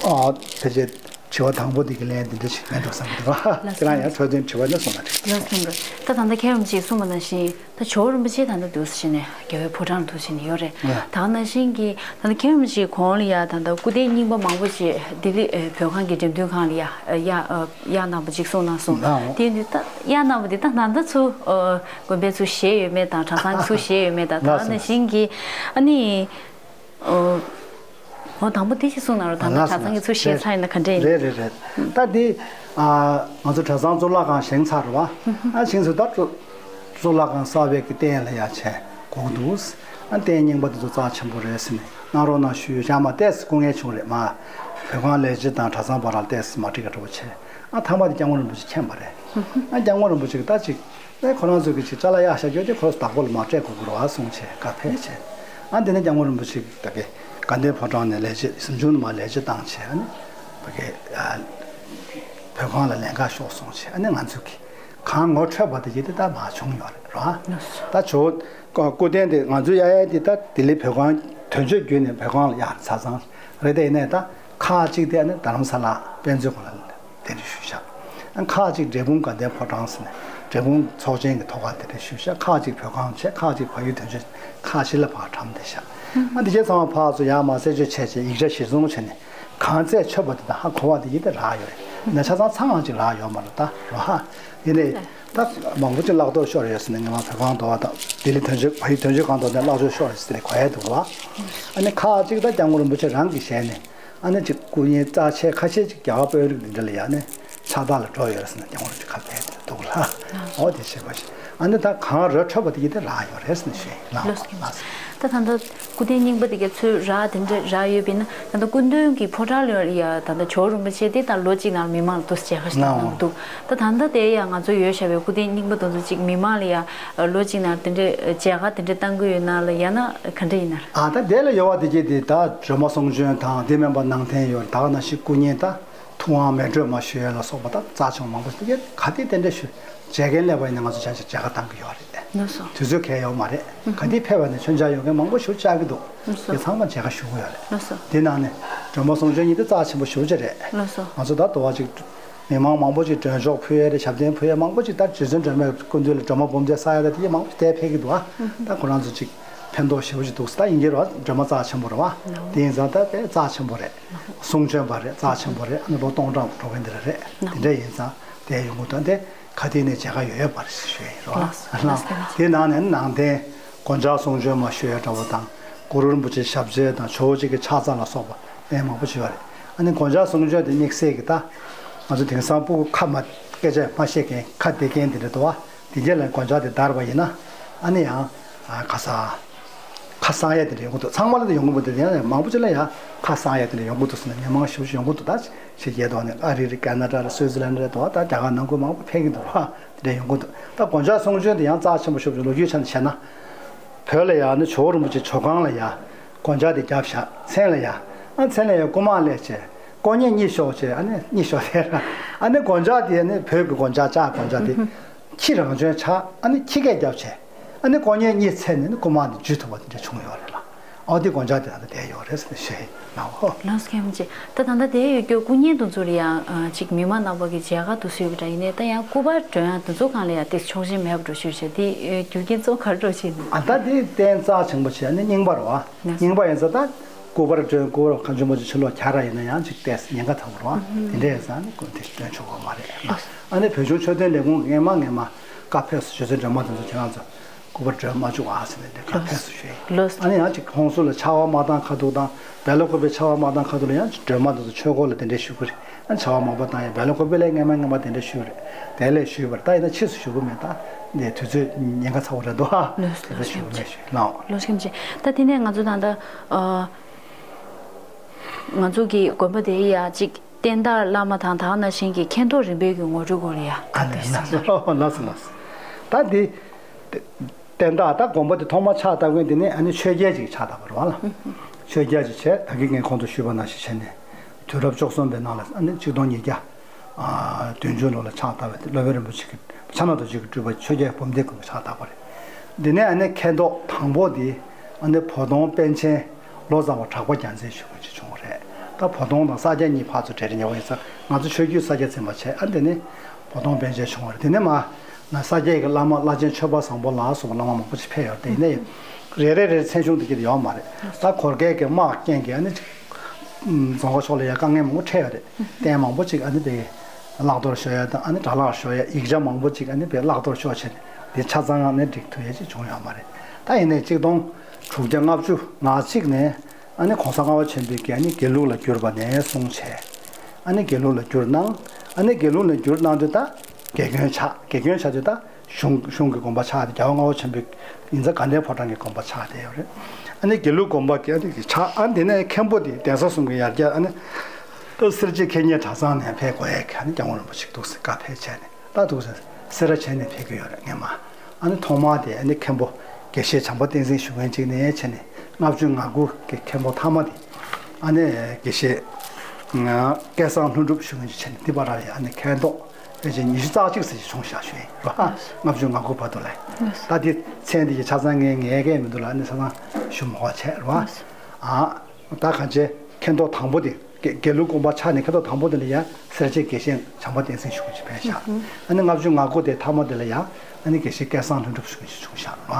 ཨ་ཕལ་ཆེར་དྲི་བ་དང་པོ་འདི་གི་ལན་འདི་འདྲ་ཞིག་ཡིན་འགྲོ་བསམ་གྱི་འདུག་ཁྱེད་རང་ཡང་འཕྲོས་དོན་དྲི་བ་ནི་གསུངས་ན་འགྲིག་ལགས་སོ། ད་ད་ལྟ་མཁན་རིན་པོ་ཆེས་གསུངས་པ་ནང་བཞིན་ད་ཇོ་བོ་རིན་པོ་ཆེ་ད་ལྟ་འདུག་ཟེར་ནས་རྒྱལ་བའི་ཕོ་བྲང་དུ་ཕྱིན་ནས་ཡོད་རེད། ད་ག་ནང་བཞིན་གྱི་ད་ལྟ་མཁན་རིན་པོ་ཆེའི་གོང་ལ་ཡ་ད་ལྟ་སྐུ་རྟེན་རྙིང་པ་མང་པོ་ཅིག་ལྡི་ལི་ཨེ་བོད་ཁང་གི་འགྲེམས་སྟོན་ཁང་ལ་ཡ་ཨེ་གཡར་ཨེ་གཡར་གནང་བ་ཅིག་གསུངས་གནང་སོང་། དེ་ཡིན་དུས་ད་གཡར་གནང་བ་དེ་ད་ད་ལྟ་ཚུར་ཨེ་དགོན་པས་ཚུར་བཞེས་ཡོད་མེད་དང་གྲྭ་ཚང་གིས་ཚུར་བཞེས་ཡོད་མེད་དང་། ད་ག་ནང་བཞིན་གྱི་ཨ་ནི། ཨོ། འོ་དང་པོ་དེ་ཞིག་གསུངས་གནང་རོགས། ད་ལྟ་གྲྭ་ཚང་གི་ཚུར་བཞེས་ཚར་ཡིན་ན་ག་འདྲས་ཡིན། རེད་རེད་རེད། ད་འདི་ཨ་ང་ཚོ་གྲྭ་ཚང་གཙུག་ལག་ཁང་བཞེངས་ཚར་རེད་བ། ཨ་བཞེངས་ཚར་ད་གཙུག་གཙུག་ལག་ཁང་གསར་པའི་གི་རྟེན་ལ་ཡ་བྱས་དགོས་འདུག་ཨ་རྟེན་རྙིང་པ་དེ་ཚོ་རྩ་ཆེན་པོ་རེད་ཟེར་ནས་གནང་རོགས་གནང་ཞུས་བཞག་མ་ཏོག་ཙམ་སྐུ་ངལ་བྱུང་རེད་མ། བོད་ཁང་ལས་བྱེད་དང་གྲྭ་ཚང་བར་ལ་ཏོག་ཙམ་མ་འགྲིག་ག་འདྲ་བོ་བྱས། ཨ་ཐ་མ་དེ་སྐྱབས་མགོན་རིན་པོ་ཆེ་མཁྱེན་པ་རེད། ཨ་སྐྱབས་མགོན་རིན་པོ་ཆེ་གིས་ད་ཅིག་ཨེ་ཁོ་རང་ཚོ་གིས་ཅིག་ཅ་ལག་གཡར་བཞག་རྒྱུ་དེ་ཁོ་རང་ཚོ་བདག་པོ་ལ་མར་སྤྲད་དགོས་ཀྱི་རེད་བ་གསུངས་བྱས་བཀའ་ཕེབས་བྱས། ཨ་འདི་ནས་སྐྱབས་མགོན་རིན་པོ་ཆེ་གིས་ད་གི་དགའ་ལྡན་ཕོ་བྲང་ནས་ལས་བྱེད་གཟིམ་ཆུང་ནས་མར་ལས་བྱེད་བཏང་བྱས་ཨ་ནི་ཕ་གི་ཨ་བོད་ཁང་ལ་ལེན་ག་ཤོག་གསུངས་བྱས་ཨ་ནི་ང་ཚོ་གིས་གང་ངོ་འཕྲོད་པ་དེ་ཡིན་དེ་ད་མར་བྱུང་ཡོད་རེད་ར། ད་ཇོ་བོ་སྐུ་རྟེན་དེ་ང་ཚོ་གཡར་ཡས་དེ་ད་ལྡི་ལི་བོད་ཁང་དོན་གཅོད་བརྒྱུད་ནས་བོད་ཁང་ལ་གཡར་ཚར་ཙང་རེད། དེ་ཡིན་ནའི་ད་ཁག་ཅིག་དེ་ཨ་ནི་རྡ་རམ་ས་ལ་དཔེ་མཛོད་ཁང་ལ། དེ་འདྲ་ཞུས་བཞག་ཨ་ཁག་ཅིག་འབྲས་སྤུངས་དགའ་ལྡན་ཕོ་བྲང་ཟེར་ནས་འབྲས་སྤུངས་ཚོགས་ཆེན་གྱི་ཐོག་ཁ་དེ་འདྲ་ཞུས་བཞག་ཁག་ཅིག་བོད་ཁང་བྱས། ཁག་ཅིག་བལ་ཡུལ་དོན་གཅོད་ཁག་བཞི་ལ་ཕར་གྲམ་བསྡད་བཞག་ཨ་འདི་གྱད་ཚང་མ་ཕར་ཚུར་ཡར་མར་རྩད་གཅོད་བྱས་བྱས་ཡིག་ཆ་གཞིར་བཟུང་བྱས་ནས་གང་རྩད་ཆོད་པ་དེ་དང་ཧ་གོ་བ་དེ་ཡིན་དེ་རག་ཡོད་རེད། ན་ཆ་ཚང་ཚང་ང་ཅིག་རག་ཡོད་མ་རེད་ད་རོ་ཧ། ཡིན་ནའི་ད་མང་པོ་ཅིག་བརླག་ཐོག་ཤོར་ཡོད་ཟེར་ནས་ངས་མ་བོད་ཁང་དུ་བ་དང་ལྡི་ལི་དོན་གཅོད་བལ་ཡུལ་དོན་གཅོད་ཁང་དུ་ནས་བརླག་ཐོག་ཤོར་ཡོད་ཟེར་ནས་གོ་ཡས་འདུག་རོ། ཨ་ནི་ཁག་ཅིག་ད་སྐྱབས་མགོན་རིན་པོ་ཆེ་རང་གི་ཞལ་ནས། ཨ་ནི་ཅིག་སྐུ་བརྙན་རྩ་ཆེ་ཁ་ཤས་ཅིག་རྒྱ་གར་དཔོན་རིགས་འདི་འདྲ་ལ་ཡ་ནི་ཕྱག་རྟགས་ལ་འགྲོ་ཡོད་རེད་ཟེར་ན་སྐྱབས་མགོན་རིན་པོ་ཆེ་ཁ་ཕེབས་ཏེ་འདུག་ལ། འོ་དེ་བྱེད་པ་ཞིག་ཨ་ནི་ད་གང་ར་འཕྲོད་པ་དེ་གྱིས་དེ་རག་ཡོད་རེད་ཟེར་ནས་ཞུས་ཡིན་ལགས། ལགས་སོ། ད་ད་ལྟ་སྐུ་རྟེན་རྙིང་པ་དེ་གྱ་ཚོད་རག་དེ་འདྲ་རག་ཡོད་པས་ན་ད་ལྟ་སྐུ་མདུན་གྱི་ཕོ་བྲང་ལ་ཡ་ད་ལྟ་ཇོ་བོ་རིན་པོ་ཆེ་དེ་ད་ལོ་གཅིག་ནང་མི་མང་ལ་འདུག་ཟེར་མཇལ་ཁ་གནང་གི་འདུག་ད་ད་ལྟ་དེ་ཡ་ང་ཚོ་ཡོད་བཞག་པའི་སྐུ་རྟེན་རྙིང་པ་དེ་ཚོ་ཅིག་མི་མང་ལ་ཡ་ལོ་གཅིག་ནང་དེ་འདྲ་མཇལ་ཁ་དེ་འདྲ་བཏང་གི་ཡོད་ན་ལ་ཡ་ན་ག་འདྲ་ཡིན་ན། ཨ་ད་དེ་ལ་ཡོད་པ་དེ་གྱིས་དེ་ད་སྒྲོལ་མ་གསུང་ཆོས་དང་དེ་མིན་པ་ནང་རྟེན་ཡོད་ད་ག་ནང་བཞིན་སྐུ་བརྙན་ད། ཐུབ་དབང་མལ་གྲོལ་མ་ཞུ་ཡས་ལ་སོགས་པ་དང་རྩ་ཆེན་མང་པོ་ཞིག་ག་དེ་རྟེན་འབྲེལ་ཞུ་མཇལ་མཁན་སླེབས་པ་ཡིན་ན་ང་ཚོ་ཆ་ཆ་མཇལ་ཁ་གཏང་གི་ཡོད་རེད། ལགས་སོ། དུས་ཚོད་གལ་ཡོད་མ་རེད། ག་དེ་ཕེབས་པ་ནས་མཆོད་མཇལ་ཡོང་མཁན་མང་པོ་ཞིག་བཅར་གི་འདུག་ལགས་སོ། དེ་ཚང་མ་མཇལ་ཁ་ཞུ་གི་ཡོད་རེད། ལགས་སོ། དེ་ནང་ནས་སྒྲོལ་མ་གསུང་ཆོས་གཉིས་དེ་རྩ་ཆེན་པོ་ཞེ་པོ་ཅིག་རེད། ལགས་སོ། ང་ཚོ་ད་དུ་བ་ཅིག་མི་མང་མང་པོ་ཅིག་མགྲོན་ཤོག་ཕུལ་ཡས་རེད། ཞབས་བརྟན་ཕུལ་ཡས་མང་པོ་ཅིག་ད་རྗེ་བཙུན་སྒྲོལ་མའི་སྐུ་མདུན་ལ་སྒྲོལ་མ་འབུམ་སྡེ་གསར་ཡ་ད་དེ་མང་པོ་ཞིག་དེ་ཕེབས་ཀྱི་འདུག་ཨ། ད་ཁོ་རང་ཚོ་ཅིག་ཕན་ཐོགས་ཞེ་པོ་ཅིག་འདུག་ད་ཡིན་གྱི་རེད་བ། སྒྲོལ་མ་རྩ་ཆེན་པོ་རེད་བ། དེ་ཡིན་ཙང་ད་དཔེ་རྩ་ཆེན་པོ་རེད། གསུང་ཆོས་པ་རེད། རྩ་ཆེན་པོ་རེད། ཨ་ནི་ལོ་སྟོང་ཕྲག་འགྲོ་མཁན་དེ་རེད། དེ་འདྲ་ཡིན་ཙང་དེ་ཡོང་གི་འདུག་དེ་ག་དེ་ནས་མཇལ་ཁ་ཡོད་ཡོད་པ་རེད་ཞུ་ཡ་ཡིན་རོ། ལགས་སོ། དེ་ནང་ནས་ནང་རྟེན་སྒོ་ལྕགས་གསུང་ཆོས་མ་ཞུ་ཡ་འདྲ་བོ་དང་གུ་རུ་རིན་པོ་ཆེ་ཞབས་རྗེས་དང་ཇོ་བོ་རྗེ་གི་ཕྱག་རྩ་ལ་སོགས་པ་དཔེ་མང་པོ་ཞུ་ཡ་རེད། ཨ་ནི་སྒོ་ལྕགས་གསུང་ཆོས་དེ་དམིགས་བསལ་གྱི་ད་ང་ཚོ་དེང་སང་སྤུ་གུ་ཁ་མ་སྐད་ཆ་མ་བཤད་མཁན་ཁ་བདེ་མཁན་དེ་འདྲ་འདུག་བ། དེ་རྗེས་ལ་སྒོ་ལྕགས་དེ་བརྡར་བ་ཡིན་ན་ཨ་ནི་ཡང་ཁ་ས་ ཁ་གསང་ཡས་དེ་འདྲ་ཡོང་གི་འདུག་ཚང་མ་ལ་དེ་ཡོང་གི་མི་འདུག་ཡང་མང་པོ་ཅིག་ལ་ཡང་ཁ་གསང་ཡས་དེ་འདྲ་ཡོང་གི་འདུག་ཟེར་ནས་མི་མང་ཞེ་པོ་ཅིག་ཡོང་གི་འདུག་ད་ཕྱི་རྒྱལ་དུ་ནས་ཨ་རི་རེད། ཁེ་ན་ཌ་རེད། སུའི་ཙི་ལན་རེད། དུ་བ་ད་རྒྱ་གར་ནང་ཁུལ་མང་པོ་ཕེབས་ཀྱི་འདུག་བ། དེ་འདྲ་ཡོང་གི་འདུག་ད་སྒོ་ལྕགས་གསུང་ཆོས་དེ་ཡང་རྩ་ཆེན་པོ་ཞེ་པོ་ཅིག་ལོ་རྒྱུས་ཆ་ནས་བཤད་ན། བོད་ལ་ཡང་ནི་ཇོ་བོ་རིན་པོ་ཆེ་ཇོ་ཁང་ལ་ཡང་སྒོ་ལྕགས་དེ་བརྒྱབ་བཞག་མཚན་ལ་ཡང་ཨ་མཚན་ལ་ཡང་སྐུ་དམག་སླེབས་བྱས་ཀོ་ཉེ་གཉིད་ཤོར་བྱས་ཨ་ནི་གཉིད་ཤོར་བྱས་ཨ་ནི་སྒོ་ལྕགས་དེ་ནི་བོད་ཀྱི་སྒོ་ལྕགས་ལྕགས་སྒོ་ལྕགས་དེ་ཁྱི་རང་བྱོན་ཆགས་ཨ་ནི་ཁྱི་སྐད་བརྒྱབ་བྱས། ཨ་ནི་ཀོ་ཉེ་གཉིད་ཚད་ནས་ནི་སྐུ་དམག་འདི་འཇུ་ཐུབ་པ་འདི་འདྲ་བྱུང་ཡོད་རེད་ལ། ཨོ་དེ་སྒོ་ལྕགས་དེ་ད་ལྟ་བསྡད་ཡོད་རེད་ཟེར་ནས་བཤད་ཡིན་ལགས་འོ། ལགས་སོ་མཁན་པོ་ཆེ། ད་ད་ལྟ་དེ་ཡོད་རྒྱུ་སྐུ་བརྙན་དེ་ཚོ་ལ་ཡང་ཅིག་མི་མང་རྣམ་པ་གི་མཇལ་ཁ་དེ་ཚོ་ཡོད་པ་འདྲ། ཡིན་ནའི་ད་ཡང་སྐུ་པར་སྒྲོན་ཡ་དེ་ཚོ་སྒང་ལ་ཡང་ཏོག་ཙམ་ཆོག་མཆན་མེད་པ་འདྲ་ཞུས་བྱས་དེ་རྒྱུ་རྐྱེན་གཙོ་བོ་ག་རེ་འདྲ་ཞིག་ཡིན་ནམ། ཨ་ད་དེ་བསྟན་རྩ་ཆེན་པོ་བྱས་ནི་རྙིང་པ་རེད་བ། རྙིང་པ་ཡིན་ཙང་ད་སྐུ་པར་སྒྲོན་སྐུ་པར་མཁན་ཆེན་པོ་ཆེ་ཕྱི་ལོགས་གྱར་ཡིན་ན་ཡང་ཅིག་ཏོག་ཙམ་ཉེན་ཁ་ཚ་པོ་རེད་བ། དེ་འདྲ་ཡིན་ཙང་ནི་སྐུ་དེ་སྒྲོན་ཆོག་གི་མ་རེད། ཨ་ནི་བོད་གཞུང་ཆོས་དོན་ལས་ཁུངས་སྔས་མ་སྔས་མ་བཀའ་ཕེབས་སུ་ཞུ་ཚེ་སྒྲོལ་མ་དེ་ཚོ་ཁྱེད་རང་ཚོ་སྐུ་པར་སྒྲོན་མ་བཅུག་ཨ་ཟེར་ནས་དེ་བཀའ་ཕེབས་སུ་ཞུས་ཡིན། ཨ་ནི་ཡང་ཅིག་ཧོན་སུར་ལ་ཕྱག་དབང་མ་བཏང་ཁ་ཐུག་དང་སྦེལ་ཀོབ་པའི་ཕྱག་དབང་མ་བཏང་ཁ་ཐུག་ལ་ཡང་ཅིག་སྒྲོལ་མ་དེ་ཚོ་ཆོས་སྒོ་ལ་དེ་འདྲས་ཞུ་གི་རེད། ཨ་ནི་ཕྱག་དབང་མ་པ་བཏང་ཡང་སྦེལ་ཀོབ་པའི་ལས་སྔས་མ་སྔས་མ་དེ་འདྲས་ཞུས་རེད། དེ་ལས་ཞུས་པར་ད་ཡིན་ན་ཕྱིས་སུ་ཞུ་གི་མེད། ད་འདི་དུས་ཚོད་ཉེན་ཁ་ཚ་པོ་རེད་འདུག་ཨ། ལགས་སོ། དེ་ཚོ་ཞུ་གི་མེད་ཞུས་ལགས། ལགས་སོ་མཁན་པོ་ཆེ། ད་དེ་ནས་ང་ཚོ་ད་ལྟ་ཨ། ང་ཚོ་གི་དགོན་པ་དེ་ཡ་གཅིག་བསྟན་བདག་བླ་མ་དང་དེ་ནང་བཞིན་གྱི་མཁན་ཐོག་རིམ་པའི་གི་ངོ་སྤྲོད་སྐོར་ལ་ཡ། ཨ་ནི་ལགས་སོ་ལགས་སོ་ལགས་སོ། ད་འདི་བསྟན་བདག་ད་དགོན་པ་དེ་ཐོག་མ་ཕྱག་བཏབ་མཁན་དེ་ནི་ཨ་ནི་ཆོས་རྒྱལ་ཅིག་ཕྱག་བཏབ་པ་རེད་བ་ལ། ཆོས་རྒྱལ་ཅིག་བྱས་ད་གིན་ངས་གོང་དུ་ཞུས་པ་ནང་བཞིན་བྱས་ནས་དུས་རབས་བཅུ་གསུམ་པའི་ནང་ལ་ཨ་ནི་ཆིག་སྟོང་ཉིས་བརྒྱ་བདུན་ཅུ་ལོ་ལ་ཕྱག་བཏབ་པའི་སློབ་དཔོན་རིན་པོ་ཆེ་གི་ཕྱག་ན་རྡོ་རྗེ་གི་སྤྲུལ་པ་ཆོས་རྒྱལ་འབུམ་ལྡན་མགོན་པོ་ཕྱག་བཏབ་པ་རེད། འདི་ནས་ཨ་ནི་མཁན་ཐོག་དང་པོ་འདི་ཨ་ནི་བོ་དོང་པཎ་ཆེན་ལོ་ཙཱ་བ་གྲགས་པ་རྒྱལ་མཚན་ཞུ་མཁན་ཅིག་བྱུང་བ་རེད། ད་བོ་དོང་དང་ས་སྐྱ་གཉིས་ཕར་ཚུར་འབྲེལ་རེ་ཉེ་བ་ཡིན་ཙང་ང་ཚོ་ཆོས་བརྒྱུད་ས་སྐྱ་འཛིན་པ་བྱས། ཨ་འདི་ནས་བོ་དོང་པཎ་ཆེན་བྱུང་བ་རེད། དེ་ནས་མ་ན་ས་སྐྱའི་གི་བླ་མ་བླ་ཆེན་ཆོས་པ་བཟང་པོ་ལ་སོགས་པ་བླ་མ་མང་པོ་ཅིག་ཕེབས་ཡོད་རེད། དེ་ཡིན་ན་ཡང་རེ་རེ་རེ་མཚན་གཞུང་འདི་གི་ཡོད་མ་རེད། ད་གོར་ཁའི་གི་དམག་རྐྱེན་གྱིས་ཨ་ནི་ཅིག་རྫོང་ཁ་ཕྱོགས་ལ་ཡ་དཀའ་ངལ་མང་པོ་འཕྲད་ཡོད་རེད། རྟེན་མང་པོ་ཅིག་ཨ་ནི་དེ་བརླག་གཏོར་ཤོར་ཡ་དང་ཨ་ནི་དགྲ་ལྷག་ཤོར་ཡ་ཡིག་ཆ་མང་པོ་ཅིག་ཨ་ནི་དེ་བརླག་གཏོར་ཤོར་བྱས་ནས་དེ་ཆ་ཚང་ཨ་ནི་སྒྲིག་ཐུབ་ཡ་ཅིག་བྱུང་ཡོད་མ་རེད། ད་ཡིན་ནའི་ཆིག་སྟོང་དྲུག་བརྒྱ་ལྔ་བཅུ་ང་གཅིག་ནས་ཨ་ནི་གོང་ས་ལྔ་པ་ཆེན་པོའི་གི་ཨ་ནི་དགེ་ལུགས་ལ་བསྒྱུར་བ་ནས་བཟུང་བྱས། ཨ་ནི་དགེ་ལུགས་ལ་བསྒྱུར་གནང་། ཨ་ནི་དགེ་ལུགས་ལ་བསྒྱུར་གནང་དུས་ད་དགེ་སྐོན་ཆགས། དགེ་སྐོན་ཆགས་དུས་ད་གཞུང་གཞུང་གི་དགོན་པ་ཆགས་ཏེ་རྒྱལ་བ་ལྔ་པ་ཆེན་པོའི་ཡིན་ཙང་དགའ་ལྡན་ཕོ་བྲང་གི་དགོན་པ་ཆགས་བསྡད་ཡོད་རེད། ཨ་ནི་དགེ་ལུགས་དགོན་པ་གི་ཨ་ནི་གི་ཆགས། ཨ་ནི་དེ་ནས་མཁན་པོ་དེ་གདན་ས་གསུམ་གྱི་ཡར་རྒྱས་ཨ་ནི་ད་སེར་བྱེས་མཁན་གཉེར་གྲྭ་ཚང་ནས་ཕེབས་དགོས་ཡས་ཀྱི་ཨ་ནི་སྐྱབས་མགོན་རིན་པོ་ཆེ་འདུག་ཟེར་བཀའ་ཕེབས་བྱས་ནས་ད་འདུག་ཟེར་སེ་ར་བྱེས་ནས་ཕེབས་ཀྱི་ཡོད་རེད་སྔོན་མ། ཨ་ནི་ཐོག་མ་དེ་ཨ་ནི་མཁན་པོ་དགེ་བཤེས་བྱམས་པ་བསྟན་འཛིན་ཞུ་མཁན་ཅིག་ནས་བྱས་ནས་ལྔ་བཅུ་ང་དགུ་གི་མཁན་པོ་མཐའ་མ་དེ་ཨ་ནི་དགེ་བཤེས་སྐལ་བཟང་ལྷུན་གྲུབ་ཞུ་མཁན་ཅིག་བྱས་ནས་འདི་བར་ལ་ཡ་ཨ་ནི་མཁན་ཐོག་ཕལ་ཆེར་ཉི་ཤུ་རྩ་གཅིག་ཙམ་ཞིག་བྱུང་བཞག་ཞུ་ཡིན་རོ། ལྔ་བཅུ་ང་དགུ་བར་དུ་ལ། ད་འདི་མཚན་འདི་ཡི་ཆ་ཚང་ངས་ངས་སྐད་མི་འདུག་ལ་ཨ་ནི་ཆ་ཚང་ཞུ་མ་དགོས་བྱས་རོ། ཨ། ད་གང་ཅི་མཁན་ཐོག་དང་པོ་དེ་དགེ་དགེ་ལུགས་དགོན་པ་ཆགས་ནས་མཁན་ཐོག་དང་པོ་དེ་ལ་ཡང་སེར་བྱེས་དགེ་བཤེས་བྱམས་པ་བསྟན་འཛིན་ཞུ་མཁན་ཅིག་ཕེབས་ཤག་ཨ་ནི་ལྔ་བཅུ་ང་དགུ་དེ་མཐའ་མ་དེ་ལ་ཡང་ཨ་ནི་དགེ་བཤེས་སྐལ་བཟང་ལྷུན་གྲུབ་ཞུ་མཁན་ཅིག་བྱུང་ཤག་རེད་བ།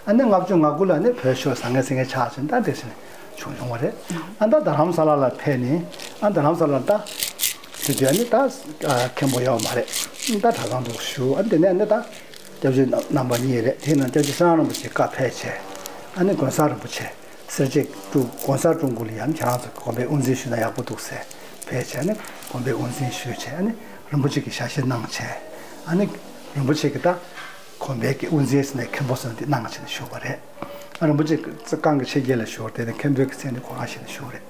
ཨ་ནི་ལྔ་བཅུ་ང་དགུ་ལ་ནི་བོད་ཤོར་བཟང་ངན་སེང་གེ་ཆགས་ཕྱིན་ད་དེ་ཕྱིན་བྱུང་བྱུང་བ་རེད། ཨ་ད་རྡ་རམ་ས་ལ་ལ་ཕེབས་ནས་ཨ་རྡ་རམ་ས་ལ་ད་དེ་དུས་ཨ་ནི་ད་མཁན་པོ་ཡོད་མ་རེད། ད་གྲྭ་ཚང་དུ་བཞུགས། ཨ་ནི་དེ་ནས་ཨ་ནི་ད་སྐྱབས་རྗེ་རྣམ་པ་གཉིས་རེད། དེ་ནང་སྐྱབས་རྗེ་ཧྲི་རང་རིན་པོ་ཆེ་བཀའ་ཕེབས་བྱས། ཨ་ནི་དགོན་གསར་རིན་པོ་ཆེ་སེར་བྱེས་ཀྲུ་དགོན་གསར་ཀྲུང་གོ་ལ་ཡང་ཁྱེད་རང་ཚོ་དགོན་པའི་དབུ་འཛིན་ཞུས་ན་ཡག་པོ་འདུག་ཟེར་ཕེབས་བྱས། ཨ་ནི་དགོན་པའི་དབུ་འཛིན་ཞུས་བྱས། ཨ་ནི་རིན་པོ་ཆེ་གི་ཞལ་བཞེས་གནང་བྱས། ཨ་ནི་རིན་པོ་ཆེ་གི་ད་དགོན་པའི་གི་དབུ་འཛིན་ཟེར་ནས་མཁན་པོ་ཟེར་ནས་དེ་གནང་བྱས་ནས་བཞུགས་པ་རེད། ཨ་རིན་པོ་ཆེ་གི་རྩེ་རྐང་གི་ཕྱི་རྒྱལ་ལ་བཞུགས་པ་དེ་ནས་མཁན་པོའི་གི་མཚན་དེ་ཁོ་རང་བཞེས་ནས་བཞུགས་པ་རེད།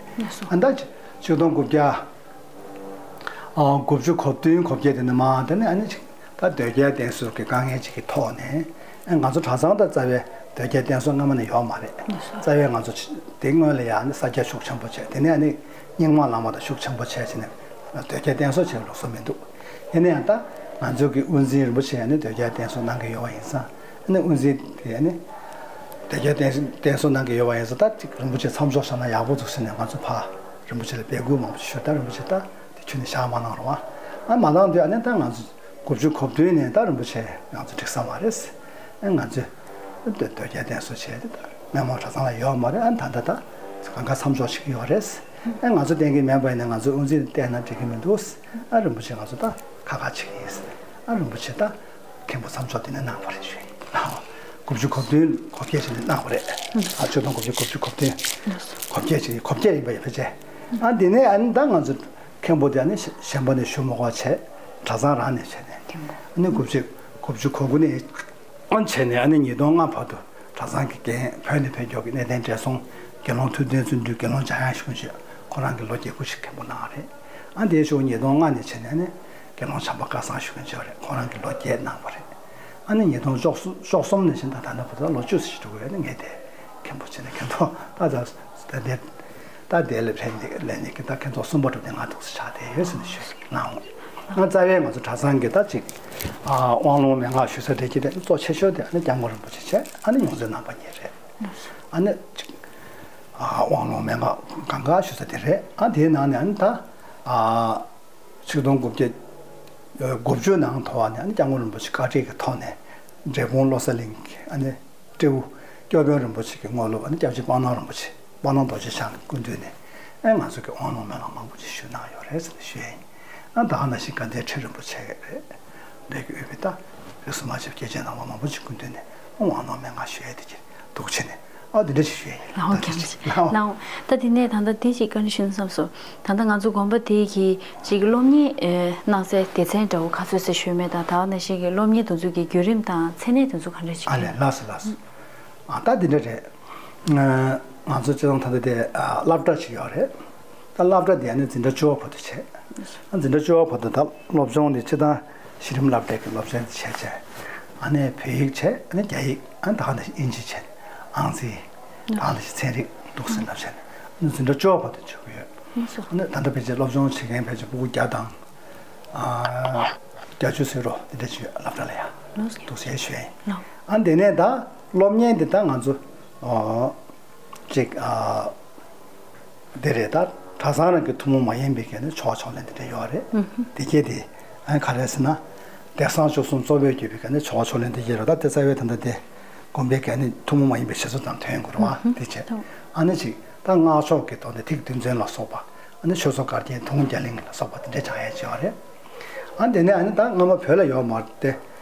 ཨ་ད་ཆིག་སྟོང་དགུ་བརྒྱ་ཨ་དགུ་བཅུ་གོ་བདུན་གོ་བརྒྱད་དེ་ནས་མར་དེ་ནས་ཨ་ནི་ཅིག་ད་དོལ་རྒྱལ་བསྟེན་གསོལ་གྱི་དཀའ་ངལ་ཅིག་གི་ཐོག་ནས་ཨ་ང་ཚོ་གྲྭ་ཚང་དང་རྩ་བའི་དོལ་རྒྱལ་བསྟེན་གསོལ་སྔ་མ་ནས་ཡོད་མ་རེད། རྩ་བའི་ང་ཚོ་དེ་སྔོན་ལ་ཡང་ཨ་ནི་ས་སྐྱ་ཤུགས་ཆེན་པོ་བྱས། དེ་ནས་ཨ་ནི་རྙིང་མ་བླ་མ་དང་ཤུགས་ཆེན་པོ་བྱས་བྱས་ནས་དོལ་རྒྱལ་བསྟེན་གསོལ་བྱས་པའི་ལུགས་སྲོལ་མི་འདུག་ཡིན་ན་ཡང་ད་ང་ཚོ་གི་དབུ་འཛིན་རིན་པོ་ཆེ་ཨ་ནི་དོལ་རྒྱལ་བསྟེན་གསོལ་གནང་གི་ཡོད་པ་ཡིན་ཙང་། ཨ་ནི་དབུ་འཛིན་དེ་ཨ་ནི་དོལ་རྒྱལ་བསྟེན་བསྟེན་གསོལ་གནང་གི་ཡོད་པ་ཡིན་ཙང་། ད་ཅིག་རིན་པོ་ཆེ་མཚམས་འཇོག་བྱས་ན་ཡག་པོ་འདུག་ཟེར་ནས་ང་ཚོ་ཕར་རིན་པོ་ཆེ་ལ་འབོད་སྐུལ་མང་པོ་ཞུས། ད་རིན་པོ་ཆེ་ད་དེ་ཁྱོན་ནས་བཞག་མ་གནང་རོགས་ཨ། ཨ་མ་གནང་དུས་ཨ་ནི་ད་ང་ཚོ་དགུ་བཅུ་གོ་བདུན་ནས་ད་རིན་པོ་ཆེ་ང་ཚོ་འགྲིག་ས་མ་རེད། ཨ་ང་ཚོས་དོལ་རྒྱལ་བསྟེན་གསོལ་བྱས་ཏེ་ད་སྨན་མང་གྲྭ་ཚང་ལ་ཡོད་མ་རེད། ཨ་ད་ལྟ་ད་གང་ག་མཚམས་འཇོག་བྱེད་ཀྱི་ཡོད་རེད། ཨ་ང་ཚོ་བསྟེན་གྱི་མེད་པ་ཡིན་ན་ང་ཚོ་དབུ་འཛིན་བསྟེན་ན་འགྲིག་གི་མི་འདུག་ཨ་རིན་པོ་ཆེ་ང་ཚོ་ད་ཁ་ཁ་བྱེད་ཀྱི་ཡིན། ཨ་རིན་པོ་ཆེ་ད་མཁན་པོ་མཚམས་འཇོག་དེ་ནས་གནང་བ་རེད་ཞུ་ཡིན། དགུ་བཅུ་གོ་བདུན་གོ་བརྒྱད་ཅིག་ནས་གནང་བ་རེད། ཨ་ཆིག་སྟོང་དགུ་བརྒྱ་དགུ་བཅུ་གོ་བདུན་གོ་བརྒྱད་ཅིག་གོ་བརྒྱད་ཡིན་པ་ཡིན་ཕལ་ཆེར། ཨ་དེ་ནས་ཨ་ནི་ད་ང་ཚོ་མཁན་པོ་དེ་ཨ་ནི་གཞན་པ་ནས་ཞུ་མ་དགོས་བྱས་གྲྭ་ཚང་རང་ནས་བྱས་ནས་ཨ་ནི་དགུ་བཅུ་དགུ་བཅུ་གོ་དགུ་ནས་ཨ་བྱས་ནས་ཨ་ནི་ཉིས་སྟོང་ལྔ་བར་དུ་གྲྭ་ གྲྭ་ཚང་གི་འགན་བོད་ནས་ཕེབས་མགྱོགས་ཀྱི་གནས་བརྟན་བགྲེས་སོང་དགེ་སློང་ཐུབ་བསྟན་བརྩོན་འགྲུས་དགེ་སློང་འཇམ་དབྱངས་ཞུ་མཁན་ཅིག་ཁོ་རང་གི་ལོ་བརྒྱད་དགུ་ཞིག་མཁན་པོ་གནང་བ་རེད། ཨ་དེའི་ཤོག་ཉིས་སྟོང་ལྔ་ནས་བྱས་ནས་ནི་དགེ་སློང་བྱམས་པ་སྐལ་བཟང་ཞུ་མཁན་ཅིག་རེད། ཁོ་རང་གི་ལོ་བརྒྱད་གནང་བ་རེད། ཨ་ནི་ཉིས་སྟོང་བཅུ་གསུམ་ནས་བྱས་ད་ད་ལྟ་བར་དུ་ལོ་བཅུ་ཙམ་ཞིག་འགྲོ་གི་ཡོད་ནི་ངས་དེ་མཁན་པོ་བྱས་ནས་མཁན་པོ་ད་ད་ད་དེ་ད་དེ་ལས་ཕན་ནི་ལས་ནི་གི་ད་མཁན་ཚོགས་གསུམ་པ་གྲུབ་སྟེ་ང་འདུག་སེ་ཆགས་བསྡད་ཡོད་ཟེར་ནས་ཞུས་གནང་འོང་། ང་རྩ་བའི་ང་ཚོ་གྲྭ་ཚང་གི་ད་ཅིག་ཨ་དབང་ལུང་མན་ངག་ཞུ་ས་དེ་གི་དེ་གཙོ་ཆེ་ཤོས་དེ་ཨ་ནི་སྐྱབས་མགོན་རིན་པོ་ཆེ་བྱས་ཨ་ནི་ཡོངས་འཛིན་རྣམ་པ་གཉིས་རེད། ཨ་ནི་ཅིག་ཨ་དབང་ལུང་མན་ངག་གང་ག་ཞུ་ས་དེ་རེད། ཨ་དེའི་ནང་ནས་ཨ་ནི་ད་ཨ་ཆིག་སྟོང་དགུ་བརྒྱ་དགུ་བཅུ་ནང་དུ་བ་ནས་ཨ་ནི་སྐྱབས་མགོན་རིན་པོ་ཆེ་བཀའ་ཁྲིད་ཀྱི་ཐོག་ནས་འབྲས་སྤུངས་བློ་གསལ་གླིང་གི་ཨ་ནི་སྤྲེའུ་སྐྱོབ་དཔོན་རིན་པོ་ཆེ་གི་དངོས་སློབ་ཨ་ནི་སྐྱབས་རྗེ་སྤང་ཐང་རིན་པོ་ཆེ་སྤང་ཐང་རྡོ་རྗེ་འཆང་གི་སྐུ་མདུན་ནས་ཨ་ང་ཚོ་གི་དབང་ལུང་མན་ངག་མང་པོ་ཅིག་ཞུས་གནང་ཡོད་རེད་ཟེར་ནས་ཞུས་ཡིན། ཨ་ད་ག་ནང་བཞིན་དགའ་ལྡན་ཁྲི་རིན་པོ་ཆེ་རེད། འདས་ཀྱི་འོས་མི་ད་རིགས་སུ་མ་ཆད་པའི་སྐྱེས་ཆེན་རྣམ་པ་མང་པོ་ཅིག་སྐུ་མདུན་ནས་དབང་ལུང་མན་ངག་ཞུ་ཡས་དེ་གི་འདུག་བྱས་ནས་ཨ་དེ་འདྲ་ཞིག་ཞུ་ཡས་ཡིན། ལའོ་ད་མཁན་ཆེན། ལའོ། ལའོ། ད་དེ་ནས་ད་ལྟ་དེ་ཅིག་བཀའ་འདྲི་ཞུ་ན་བསམ་སོང་། ད་ལྟ་ང་ཚོ་དགོན་པ་དེ་གི་ཅིག་སློབ་གཉེར་ཨེ་གནང་སའི་སྡེ་ཚན་འདྲ་བོ་ག་ཚོད་ཟེར་ཞུས་མེད། ད་ད་ག་ནང་བཞིན་གྱི་སློབ་གཉེར་དེ་ཚོ་གི་བརྒྱུད་རིམ་དང་མཚན་གནས་དེ་ཚོ་ག་འདྲ་ཞིག་ཨ་ལས་ལགས་སོ་ལགས་སོ། ཨ་ད་དེ་འདྲ་རེད། ང་ཚོ་སྤྱི་བཏང་ད་ལྟ་དེ་ཨ་སློབ་གྲྭ་ཞིག་ཡོད་རེད། ད་སློབ་གྲྭ་དེ་ཨ་ནི་འཛིན་གྲྭ་བཅུ་པ་བར་དུ་བྱས། ཨ་འཛིན་གྲྭ་བཅུ་པ་བར་དུ་ད་སློབ་སྦྱོང་དེ་སྤྱི་བཏང་གཞི་རིམ་སློབ་གྲྭའི་གི་སློབ་ཚན་དེ་བྱས་བྱས། ཨ་ནི་བོད་ཡིག་བྱས། ཨ་ནི་རྒྱ་ཡིག་ཨ་ནི་ད་ག་ནང་བཞིན་ཨིན་ཇི་བྱས། ཨང་རྩིས་ད་ག་ནང་བཞིན་ཚན་རིག་འདུག་སེ་བསླབ་བྱས། ཨ་ནི་འཛིན་གྲྭ་བཅུ་པ་བར་དུ་བྱེད་ཀྱི་ཡོད། ཨ་ནི་ད་ལྟ་ཕལ་ཆེར་སློབ་སྦྱོང་བྱེད་མཁན་ཕལ་ཆེར་སྤུ་གུ་བརྒྱ་དང་ཨ་བརྒྱད་ཅུ་ཟེར་རོ་དེ་འདྲ་ཞིག་ཡོད་སློབ་གྲྭ་ལ་ཡ། འདུག་སེ་ཞུ་ཡ་ཡིན། ཨ་དེ་ནས་ད་སློབ་གཉེར་འདི་ད་ང་ཚོ་ཨོ། ཅིག་ཨ། འདི་རེད་ད། གྲྭ་ཚང་རང་གི་ཐུན་མོང་མ་ཡིན་པའི་ག་ནས་ཆོ་ག་ཕྱག་ལེན་འདི་འདྲ་ཡོད་རེད། ཨུ་ཧུ། དེ་གས་དེ་ཨ་ག་རེ་ཟེར་ན། དེང་སང་བཅུ་གསུམ་གཙོ་བོས་གྱུར་པའི་ག་ནས་ཆོ་ག་ཕྱག་ལེན་འདི་གས་རེད་ད། དེ་རྩ་བའི་ད་ལྟ་དེ་དགོན་པའི་ག་ནས་ཐུན་མོང་མ་ཡིན་པའི་བྱེད་སྲོལ་དང་མཐུན་དགོས་རེད་བ། ཨུ་ཧུ། དེ་བྱས། ཨ་ནི་ཅིག་ད་སྔགས་ཕྱོགས་ཀྱི་ཐོག་ནས་ཐིག་བདུན་ཚན་ལ་སོགས་པ། ཨ་ནི་ཆོས་ཚོགས་བསྐལ་བརྒྱའི་དུང་རྒྱ་གླིང་ལ་སོགས་པ་དེ་འདྲའི་སྦྱང་ཡས་བྱས་པ་རེད། ཨ་དེ་ནས་ཨ་ནི་ད་སྔ་མ་བོད་ལ་ཡོད་མ་རེད་དེ།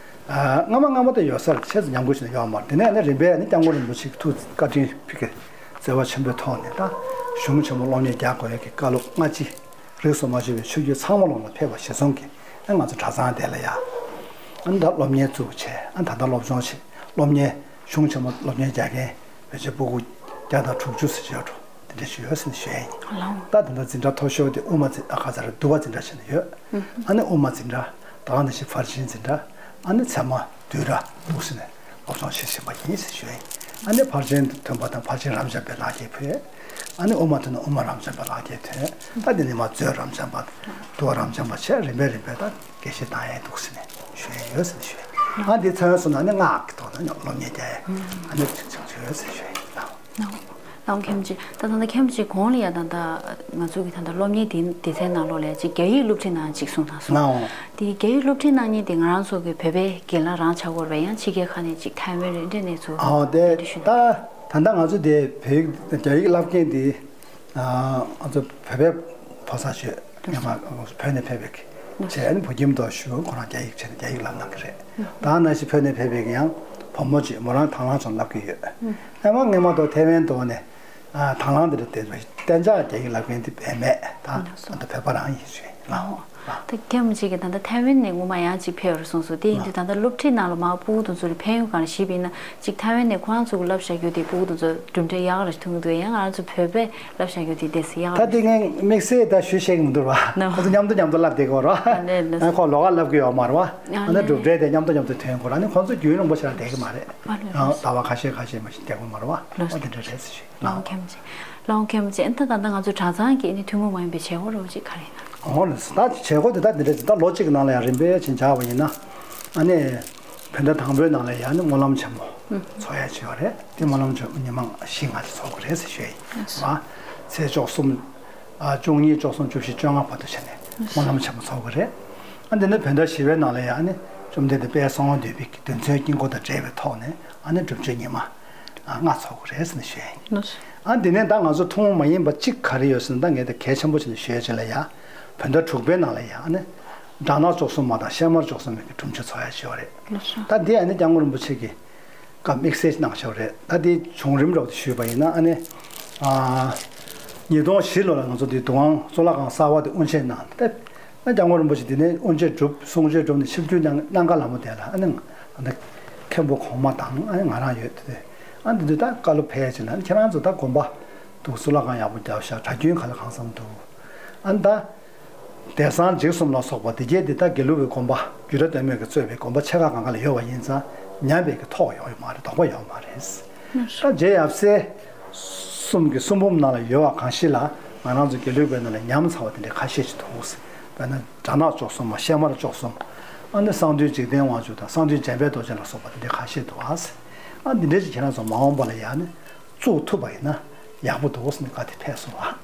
ཨ་སྔ་མ་སྔ་མ་དེ་ཡོད་ས་རེད། ཆེས་ཉམས་རྒུད་ཅིག་ཡོད་མ་རེད། དེ་ནས་ཨ་ནི་རིམ་པས་ཨ་ནི་སྐྱབས་མགོན་རིན་པོ་ཆེ་གི་ཐུགས་བཀའ་དྲིན་ཕིག་གི་བརྩེ་བ་ཆེན་པོའི་ཐོག་ནས་ད་གཞུང་ཆེན་མོ་སློབ་གཉེར་རྒྱག་དགོས་ཡས་ཀྱི་བཀའ་སློབ་སྔ་ཕྱི་རིས་སུ་མ་ཆད་པའི་ཆོས་བརྒྱུད་ཚང་མ་ལོག་ལ་ཕེབས་པ་ཞེ་ཚང་གིས་ཨ་ང་ཚོ་གྲྭ་ཚང་དེ་ལ་ཡ། ཨ་ནི་ད་སློབ་གཉེར་བཙུགས་བྱས་ཨ་ད་ལྟ་སློབ་སྦྱོང་བྱེད་སློབ་གཉེར་གཞུང་ཆེན་མོ་སློབ་གཉེར་རྒྱག་མཁན་བོད་ཆོས་སྤུ་གུ་བརྒྱ་དང་དྲུག་ཅུ་ཟེར་གྱི་ཡོད་འགྲོ། དེ་འདྲ་ཞིག་ཡོད་ཟེར་ནས་ཞུ་ཡ་ཡིན། ལའོ། ད་དེ་འདྲ་འཛིན་གྲྭ་མཐོ་ཤོས་དེ་དབུ་མ་འཛིན་ཨ་ག་ཚ་རེད་འདུལ་བ་འཛིན་གྲྭ་ཞེས་ནས་ཡོད། ཨ་ནི་དབུ་མ་འཛིན་གྲྭ་ད་ག་ནང་བཞིན་ཕར་ཕྱིན་འཛིན་གྲྭ་ཨ་ནི་ཚད་མ་བསྡུས་གྲྭ་འདུག་ཟེར་ནས་སློབ་སྦྱོང་བྱེད་བཞིན་པ་ཡིན་ཟེར་ཞུ་ཡ་ཡིན། ཨ་ནི་ཕར་ཕྱིན་ཐོན་པ་དང་ཕར་ཕྱིན་རབ་འབྱམས་པའི་ལག་འཁྱེར་ཕུལ། ཨ་ནི་དབུ་མ་ཐོན་ན་དབུ་མ་རབ་འབྱམས་པའི་ལག་འཁྱེར་ཐོན། ད་དེ་ནས་མ་མཛོད་རབ་འབྱམས་པ་འདུལ་བ་རབ་འབྱམས་པ་བྱས་རིམ་པས་རིམ་པས་ད་དགེ་བཤེས་བཏང་ཡ་འདུག་ཟེར་ནས་ཞུ་ཡ་ཡོད་ཟེར་ནས་ཞུ་ཡ་ཡིན། ཨ་འདི་ཚོན་སོང་ན་ཨ་ནི་སྔགས་ཀྱི་ཐོག་ནས་སློབ་གཉེར་རྒྱག་ཡ་ཨ་ནི་ཅིག་ཅིག་ཡོད་ཟེར་ཞུ་ཡ་ཡིན། ནའོ། ནའོ་མཁན་པོ་ཅིག་ད་ད་ལྟ་མཁན་པོ་ཅིག་གོང་ལ་ཡ་ད་ལྟ་ང་ཚོ་གི་ད་ལྟ་སློབ་གཉེར་དེ་སྡེ་ཚན་ནང་ལོགས་ལ་ཅིག་རྒྱ་ཡིག་སློབ་ཁྲིད་གནང་ཅིག་གསུངས་དང་སོང་། ནའོ། དེ་རྒྱ་ཡིག་སློབ་ཁྲིད་གནང་མཁན་དེ་ང་རང་ཚོ་གི་བོད་པའི་སྒེར་ལངས་རང་ཆགས་ཀྱི་ཡོད་རེད་པས། ཡང་ཕྱི་རྒྱལ་ཁག་ནས་ཅིག་ཐའེ་ཝན་རེད་འདྲ་ནས་ཚུར་ཨོ་དེ་འདྲ་ཞུ་ད་ད་ད་ལྟ་ང་ཚོ་དེ་བོད་ཡིག་རྒྱ་ཡིག་བསླབ་མཁན་དེ་ང་ཚོ་བོད་པའི་ཕོ་གསར་ཞིག་ཡོད། ཉི་མ་བོད་ནས་ཕེབས་པའི་བྱས་ཨ་ནི་བོད་ཁྱིམ་དུ་བཞུགས། ཁོ་རང་རྒྱ་ཡིག་བྱས་ནས་རྒྱ་ཡིག་བསླབ་གནང་གི་རེད། ད་ནང་བཞིན་བོད་ནས་ཕེབས་པའི་ཡང་བུ་མོ་ཅིག་མོ་རང་དང་བླངས་ཚོ་བསླབ་ཀྱི་ཡོད། ཨ་མ་སྔོན་མ་དུ་ཐའེ་ཝན་དུ་ནས་དང་བླངས་འདི་འདྲ་བསྟན་པ་གཏན་འཇགས་རྒྱ་ཡིག་བསླབ་མཁན་དེ་བས་མེད། ད་ད་ལྟ་བོད་པ་རང་ཡིན་ཞུ་ཡིན་ལ། ད་རྒྱ་མི་ཅིག་གིས་ད་ལྟ་ཐའེ་ཝན་ནས་ངོ་མ་ཡང་ཅིག་ཕེབས་རུ་སོང་སོང་། དེ་ཡིན་དུས་ད་ལྟ་སློབ་ཁྲིད་ནང་ལ་མ་སྤུ་གུ་དེ་ཚོ་ལ་ཕན་ཡོན་གང་ཞིག་ཡིན་ན་ཅིག་ཐའེ་ཝན་ནས་ཁོ་རང་ཚོ་གི་བསླབ་བྱ་རྒྱུ་དེ་སྤུ་གུ་དེ་ཚོ་གྲུབ་འབྲས་ཡག་ར་ཐོན་གི་འདུག་ཡང་ང་རང་ཚོ་བོད་པས་བསླབ་བྱ་རྒྱུ་དེ་ཏོག་ཙམ་ཡག་ད་རེད། དེ་ངས་དམིགས་བསལ་ད་ཞུ་ཤེས་ཀྱི་མི་འདུག་ར། ནོ། ཁོ་ཚོ་མཉམ་དུ་མཉམ་དུ་བསླབ་བསྡད་ཀྱི་ཡོད་ར། ཨ་ནི་ནོ། ཨ་ཁོ་ལོགས་ཀ་བསླབ་ཀྱི་ཡོད་མ་རེད་བ། ཨ་ཨ་ནི་ནི་གྲུབ་འབྲས་དེ་མཉམ་དུ་མཉམ་དུ་ཐོན་དགོས་ར། ཨ་ནི་ཁོང་ཚོ་རྒྱུན་རིང་པོ་ཞིག་ལ་བསྡད་ཀྱི་མ་རེད། ཨ་ནི་ཨ་ནི་ཟླ་བ་ཁ་ཤས་ཁ་ཤས་མ་ཞིག་བསྡད་དགོས་མ་རེད་བ། ལོ། ཨ་དེ་འདྲ་རེད་ཟེར་ཞུ། ལའོ་མཁན་པོ་ཅིག་ལའོ་མཁན་པོ་ཅིག་ཨ་ནི་ད་ད་ལྟ་ང་ཚོ་གྲྭ་ཚང་གི་ཨ་ནི་ཐུན་མོང་མ་ཡིན་པའི་བྱེད་སྒོ་རོགས་ཅིག་ག་རེ་ཡིན་ན། འོ་ལགས་སོ། ད་བྱེད་སྒོ་དེ་ད་འདི་འདྲ་ད་ལོ་གཅིག་གི་ནང་ལ་ཡང་རིམ་པས་ཕྱིན་བྱ་བ་ཡིན་ན། ཨ་ནི་བོད་ཟླ་དང་པོའི་ནང་ལ་ཡང་ནི་སྨོན་ལམ་ཆེན་མོ་ཚོགས་ཡ་བྱས་པ་རེད། དེ་སྨོན་ལམ་ཆེན་མོ་ཉི་མ་བཞི་ལྔ་ཅིག་ཚོགས་ཀྱི་རེད་ཟེར་ཞུ་ཡ་ཡིན་བ། ཚེས་བཅུ་གསུམ། ཨ་བཅུ་གཉིས་བཅུ་གསུམ་བཅུ་བཞི་བཅོ་ལྔ་བར་དུ་བྱས་ནས་སྨོན་ལམ་ཆེན་མོ་ཚོགས་ཀྱི་རེད། ཨ་འདི་ནི་བོད་ཟླ་བཞི་པའི་ནང་ལ་ཡང་ནི་བཅོམ་ལྡན་འདས་དཔལ་གསང་བ་འདུས་པའི་གི་རྡུལ་ཚོན་དཀྱིལ་འཁོར་དང་འབྲེལ་བའི་ཐོག་ནས་ཨ་ནི་སྒྲུབ་མཆོད་ཉི་མ་ལྔ་ཚོགས་ཀྱི་རེད་ཟེར་ནས་ཞུ་ཡ་ཡིན། ཨ་འདི་ནས་ད་ང་ཚོ་ཐུན་མོང་མ་ཡིན་པ་གཅིག་ག་རེ་ཡོད་ཟེར་ན། ད་ངས་ད་གལ་ཆེན་པོ་བྱས་ནས་ཞུ་ཡ་ཅིག་ལ་ཡ། བོད་ཟླ་དྲུག་པའི་ནང་ལ་ཡ་ཨ་ནི་སྦྲང་ནག་བཅུ་གསུམ་མ་དང་ཤེལ་དམར་བཅུ་གསུམ་མའི་གི་སྒྲུབ་མཆོད་ཚོགས་ཡ་ཅིག་ཡོད་རེད། ད་འདི་ཨ་ནི་སྐྱབས་མགོན་རིན་པོ་ཆེ་གི་སྐབས་དམིགས་བསལ་གནང་བཞག་རེད། ད་དེའི་བྱུང་རིམ་རོབ་ཏུ་ཞུས་པ་ཡིན་ན་ཨ་ནི། ཨ། ཉིས་སྟོང་བཞི་ལོ་ལ་ང་ཚོ་འདི་དུས་དབང་གཙུག་ལག་ཁང་གསར་པ་དེ་དབུ་འབྱེད་གནང་སྟེ། ཨ་སྐྱབས་མགོན་རིན་པོ་ཆེ་འདི་ནས་དབུ་འབྱེད་གྲུབ་གསུང་ཆོས་གྲུབ་ནས་ཆིབས་བསྒྱུར་གནང་གནང་ག་ལ་མོ་དེ་ལ་ཨ་ནི་ང་ད་མཁན་པོ་གོང་མ་དང་ཨ་ནི་ང་རང་ཡོད་དེ། ཨ་འདི་དུས་ད་བཀའ་སློབ་ཕེབས་ཕྱིན་ལ་ཁྱེད་རང་ཚོ་ད་དགོན་པ་འདུག་གཙུག་ལག་ཁང་ཡག་པོ་རྒྱབ་ཤག་གྲྭ་རྒྱུན་ག་ལ་གང་འཚམ་འདུག་ཨ་ནི་ད་བདེ་གསང་འཇིགས་གསུམ་ལ་སོགས་པ་དེ་གྱད་འདི་ད་དགེ་ལུགས་པའི་དགོན་པ་རྒྱུད་གྲྭ་སྟོད་སྨད་ཀྱིས་གཙོས་པའི་དགོན་པ་ཆེ་ཁག་གང་ག་ལ་ཡོད་པ་ཡིན་ཙང་ཉམས་པའི་གི་ཐོག་ཡོང་ཡོད་མ་རེད། དོགས་པ་ཡོད་མ་རེད། ད་རྗེ་ཡབ་སྲས་གསུམ་གྱི་གསུང་འབུམ་ནང་ལ་ཡོད་པ་གང་ཞིག་ལ་ང་རང་ཚོ་དགེ་ལུགས་པའི་ནང་ལ་ཉམས་ཚར་བ་དེ་འདྲ་ཁ་ཤས་ཅིག་འདུག་དཔེར་ན་དགྲ་ནག་བཅུ་གསུམ་མ་ཤེས་མར་བཅུ་གསུམ། ཨ་ནི་གསང་འདུས་འཇིག་རྟེན་དབང་ཕྱུག་དང་གསང་འདུས་འཇམ་དཔལ་རྡོ་རྗེ་ལ་སོགས་པ་དེ་འདྲ་ཁ་ཤས་འདུག་ཨ། ཨ་འདི་འདྲ་ཅིག་ཁྱེད་རང་ཚོ་མ་འོངས་པ་ལ་ཡང་ནི་བཙུགས་ཐུབ་པ་ཡིན་ན་ཡག་པོ་འདུག་ཟེར་ནས་བཀའ་དེ་ཕེབས་སོང་ཨ།